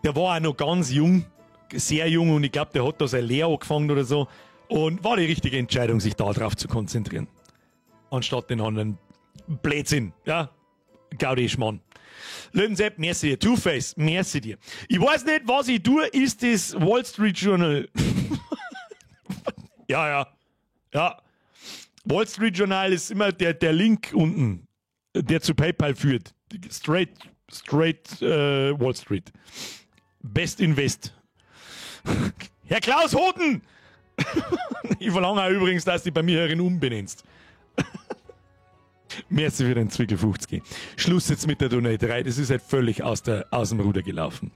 Der war auch noch ganz jung, sehr jung, und ich glaube, der hat da seine Lehre angefangen oder so. Und war die richtige Entscheidung, sich da drauf zu konzentrieren. Anstatt den anderen Blödsinn, ja. Gaudi Schmarrn. Löwensepp, merci dir. Two-Face, merci dir. Ich weiß nicht, was ich tue, ist das Wall Street Journal. Ja, ja. Ja. Wall Street Journal ist immer der Link unten, der zu PayPal führt. Straight Wall Street. Best Invest. Herr Klaus Hoden! Ich verlange auch übrigens, dass du dich bei mir herin umbenennst. Merci für den Zwickel 50. Schluss jetzt mit der Donaterei. Das ist halt völlig aus dem Ruder gelaufen.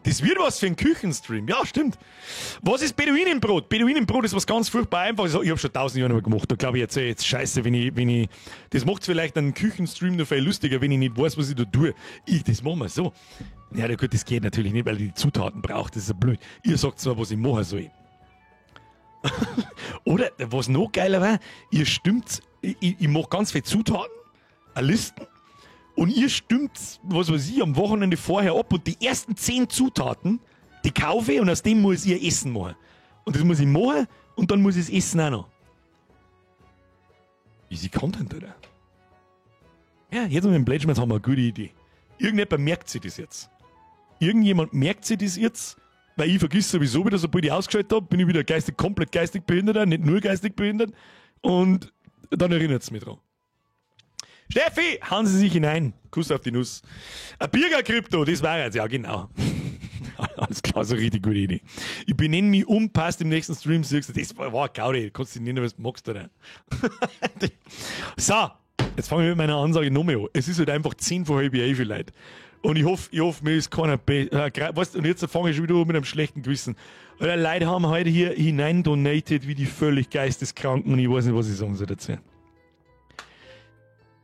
Das wird was für ein Küchenstream. Ja, stimmt. Was ist Beduinenbrot? Beduinenbrot ist was ganz furchtbar Einfaches. Ich hab schon 1000 Jahre nicht mehr gemacht. Da glaube ich jetzt, jetzt scheiße, wenn ich. Das macht's vielleicht einen Küchenstream noch viel lustiger, wenn ich nicht weiß, was ich da tue. Das machen wir so. Ja, gut, das geht natürlich nicht, weil ich die Zutaten brauche. Das ist ja blöd. Ihr sagt zwar, was ich machen soll. Oder, was noch geiler war, ihr stimmt, ich mach ganz viele Zutaten, eine Listen, und ihr stimmt, was weiß ich, am Wochenende vorher ab, und die ersten 10 Zutaten, die kaufe ich, und aus dem muss ich ihr Essen machen. Und das muss ich machen, und dann muss ich das Essen auch noch. Easy Content, oder? Ja, jetzt mit dem Pledgements haben wir eine gute Idee. Irgendjemand merkt sich das jetzt. Irgendjemand merkt sich das jetzt, weil ich vergiss sowieso wieder, sobald ich ausgeschaltet hab, bin ich wieder geistig, komplett geistig behindert, nicht nur geistig behindert, und dann erinnert es mich dran. Steffi, hauen Sie sich hinein. Kuss auf die Nuss. Ein Birger-Krypto, das war jetzt, ja genau. Alles klar, so richtig gute Idee. Ich benenne mich um, passt im nächsten Stream, siehst du, das war Gaudi, kannst du nicht nennen, was du magst, oder? So, jetzt fange ich mit meiner Ansage noch mehr an. Es ist halt einfach 10:20, Leute. Und ich hoffe, mir ist keiner weißt, und jetzt fange ich schon wieder an mit einem schlechten Gewissen. Weil Leute haben heute hier hinein donated wie die völlig Geisteskranken, und ich weiß nicht, was ich sagen soll dazu.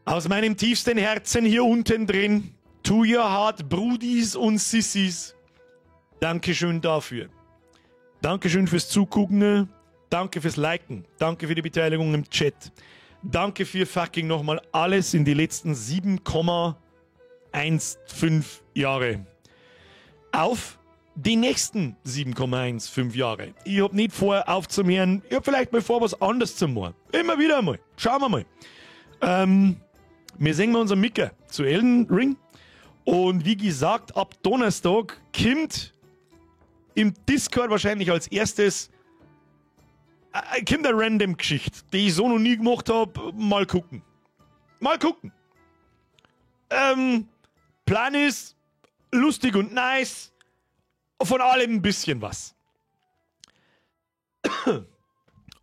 Aus meinem tiefsten Herzen hier unten drin, to your heart, Brudis und Sissis. Dankeschön dafür. Dankeschön fürs Zugucken. Danke fürs Liken. Danke für die Beteiligung im Chat. Danke für fucking nochmal alles in die letzten 7,15 Jahre. Auf die nächsten 7,15 Jahre. Ich hab nicht vor, aufzuhören. Ich hab vielleicht mal vor, was anderes zu machen. Immer wieder mal. Schauen wir mal. Wir sehen unseren Micker zu Elden Ring. Und wie gesagt, ab Donnerstag kommt im Discord wahrscheinlich als erstes kommt eine random Geschichte, die ich so noch nie gemacht hab. Mal gucken. Mal gucken. Plan ist lustig und nice. Von allem ein bisschen was.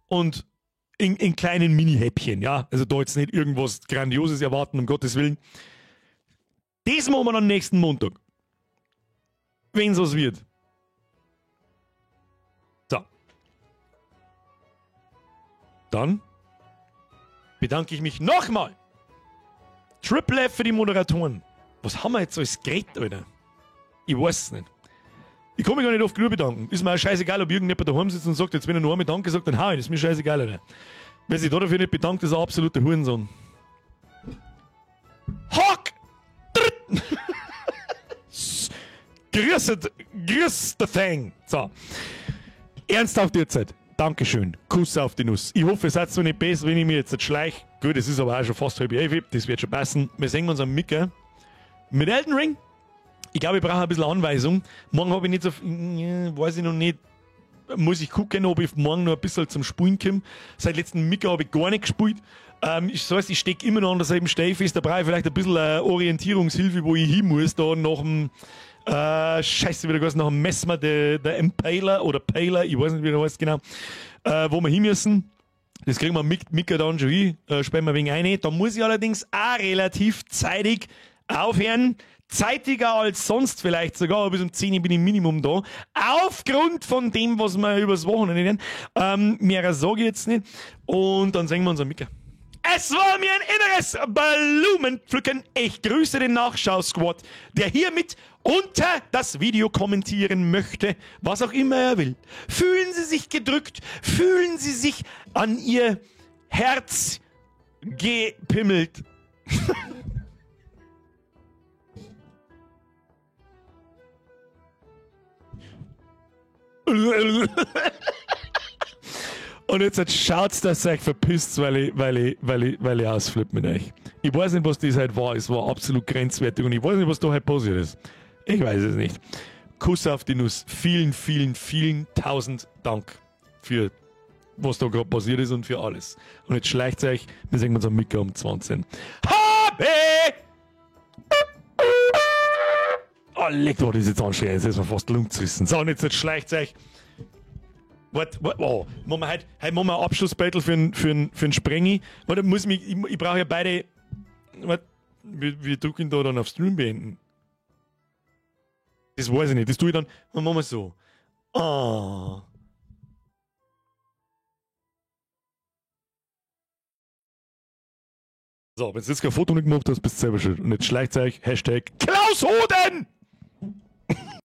Und in kleinen Mini-Häppchen, ja. Also da jetzt nicht irgendwas Grandioses erwarten, um Gottes Willen. Das machen wir dann nächsten Montag. Wenn's was wird. So. Dann bedanke ich mich nochmal. Triple F für die Moderatoren. Was haben wir jetzt als Gerät, Alter? Ich weiß es nicht. Ich kann mich gar nicht oft genug bedanken. Ist mir auch scheißegal, ob irgendjemand daheim sitzt und sagt, jetzt wenn er nur einmal Danke sagt, dann hau ich. Das ist mir scheißegal, Alter. Wer sich da dafür nicht bedankt, ist ein absoluter Hurensohn. Hock! Grüß the thing. So. Ernsthaft jetzt. Dankeschön. Kuss auf die Nuss. Ich hoffe, ihr seid so nicht besser, wenn ich mir jetzt schleich. Gut, es ist aber auch schon fast 10:30. Das wird schon passen. Wir sehen uns am Micker. Mit Elden Ring. Ich glaube, ich brauche ein bisschen Anweisung. Morgen habe ich nicht so, weiß ich noch nicht, muss ich gucken, ob ich morgen noch ein bisschen zum Spielen komme. Seit letzten Micker habe ich gar nicht gespielt. Ich weiß, ich stecke immer noch an derselben Stelle fest. Da brauche ich vielleicht ein bisschen Orientierungshilfe, wo ich hin muss. Da nach dem, Scheiße, wieder was, nach dem Messmer, der Impaler oder Paler, ich weiß nicht, wie der heißt genau, wo wir hin müssen. Das kriegen wir mit Mika dann schon hin, spielen wir wegen eine. Da muss ich allerdings auch relativ zeitig aufhören. Zeitiger als sonst vielleicht sogar, bis um 10 Uhr bin ich Minimum da. Aufgrund von dem, was wir übers Wochenende lernen. Mehr sage ich jetzt nicht. Und dann sehen wir uns am Mika. Es war mir ein inneres Blumenpflücken. Ich grüße den Nachschau-Squad, der hiermit unter das Video kommentieren möchte, was auch immer er will. Fühlen Sie sich gedrückt? Fühlen Sie sich an Ihr Herz gepimmelt? Und jetzt schaut's, dass ihr euch verpisst, weil ich ausflippe mit euch. Ich weiß nicht, was das heute war. Es war absolut grenzwertig und ich weiß nicht, was da heute passiert ist. Ich weiß es nicht. Kuss auf die Nuss. Vielen, vielen, vielen tausend Dank für was da gerade passiert ist und für alles. Und jetzt schleicht euch. Wir sehen uns am Mittag um 20. Habe! Oh, leck, war das jetzt anstrengend. Jetzt ist mir fast die Lunge gerissen. So, und jetzt schleicht euch. Warte, warte, oh, machen wir heute machen wir ein Abschlussbattle für n Sprengi. Warte, muss mich, ich brauche ja beide. Warte, wir drücken da dann auf Stream beenden. Das weiß ich nicht, das tue ich dann. Dann machen wir so. Ah. So, wenn du jetzt kein Foto nicht gemacht hast, bist du selber schuld. Und jetzt schleicht euch Hashtag Klaus Hoden!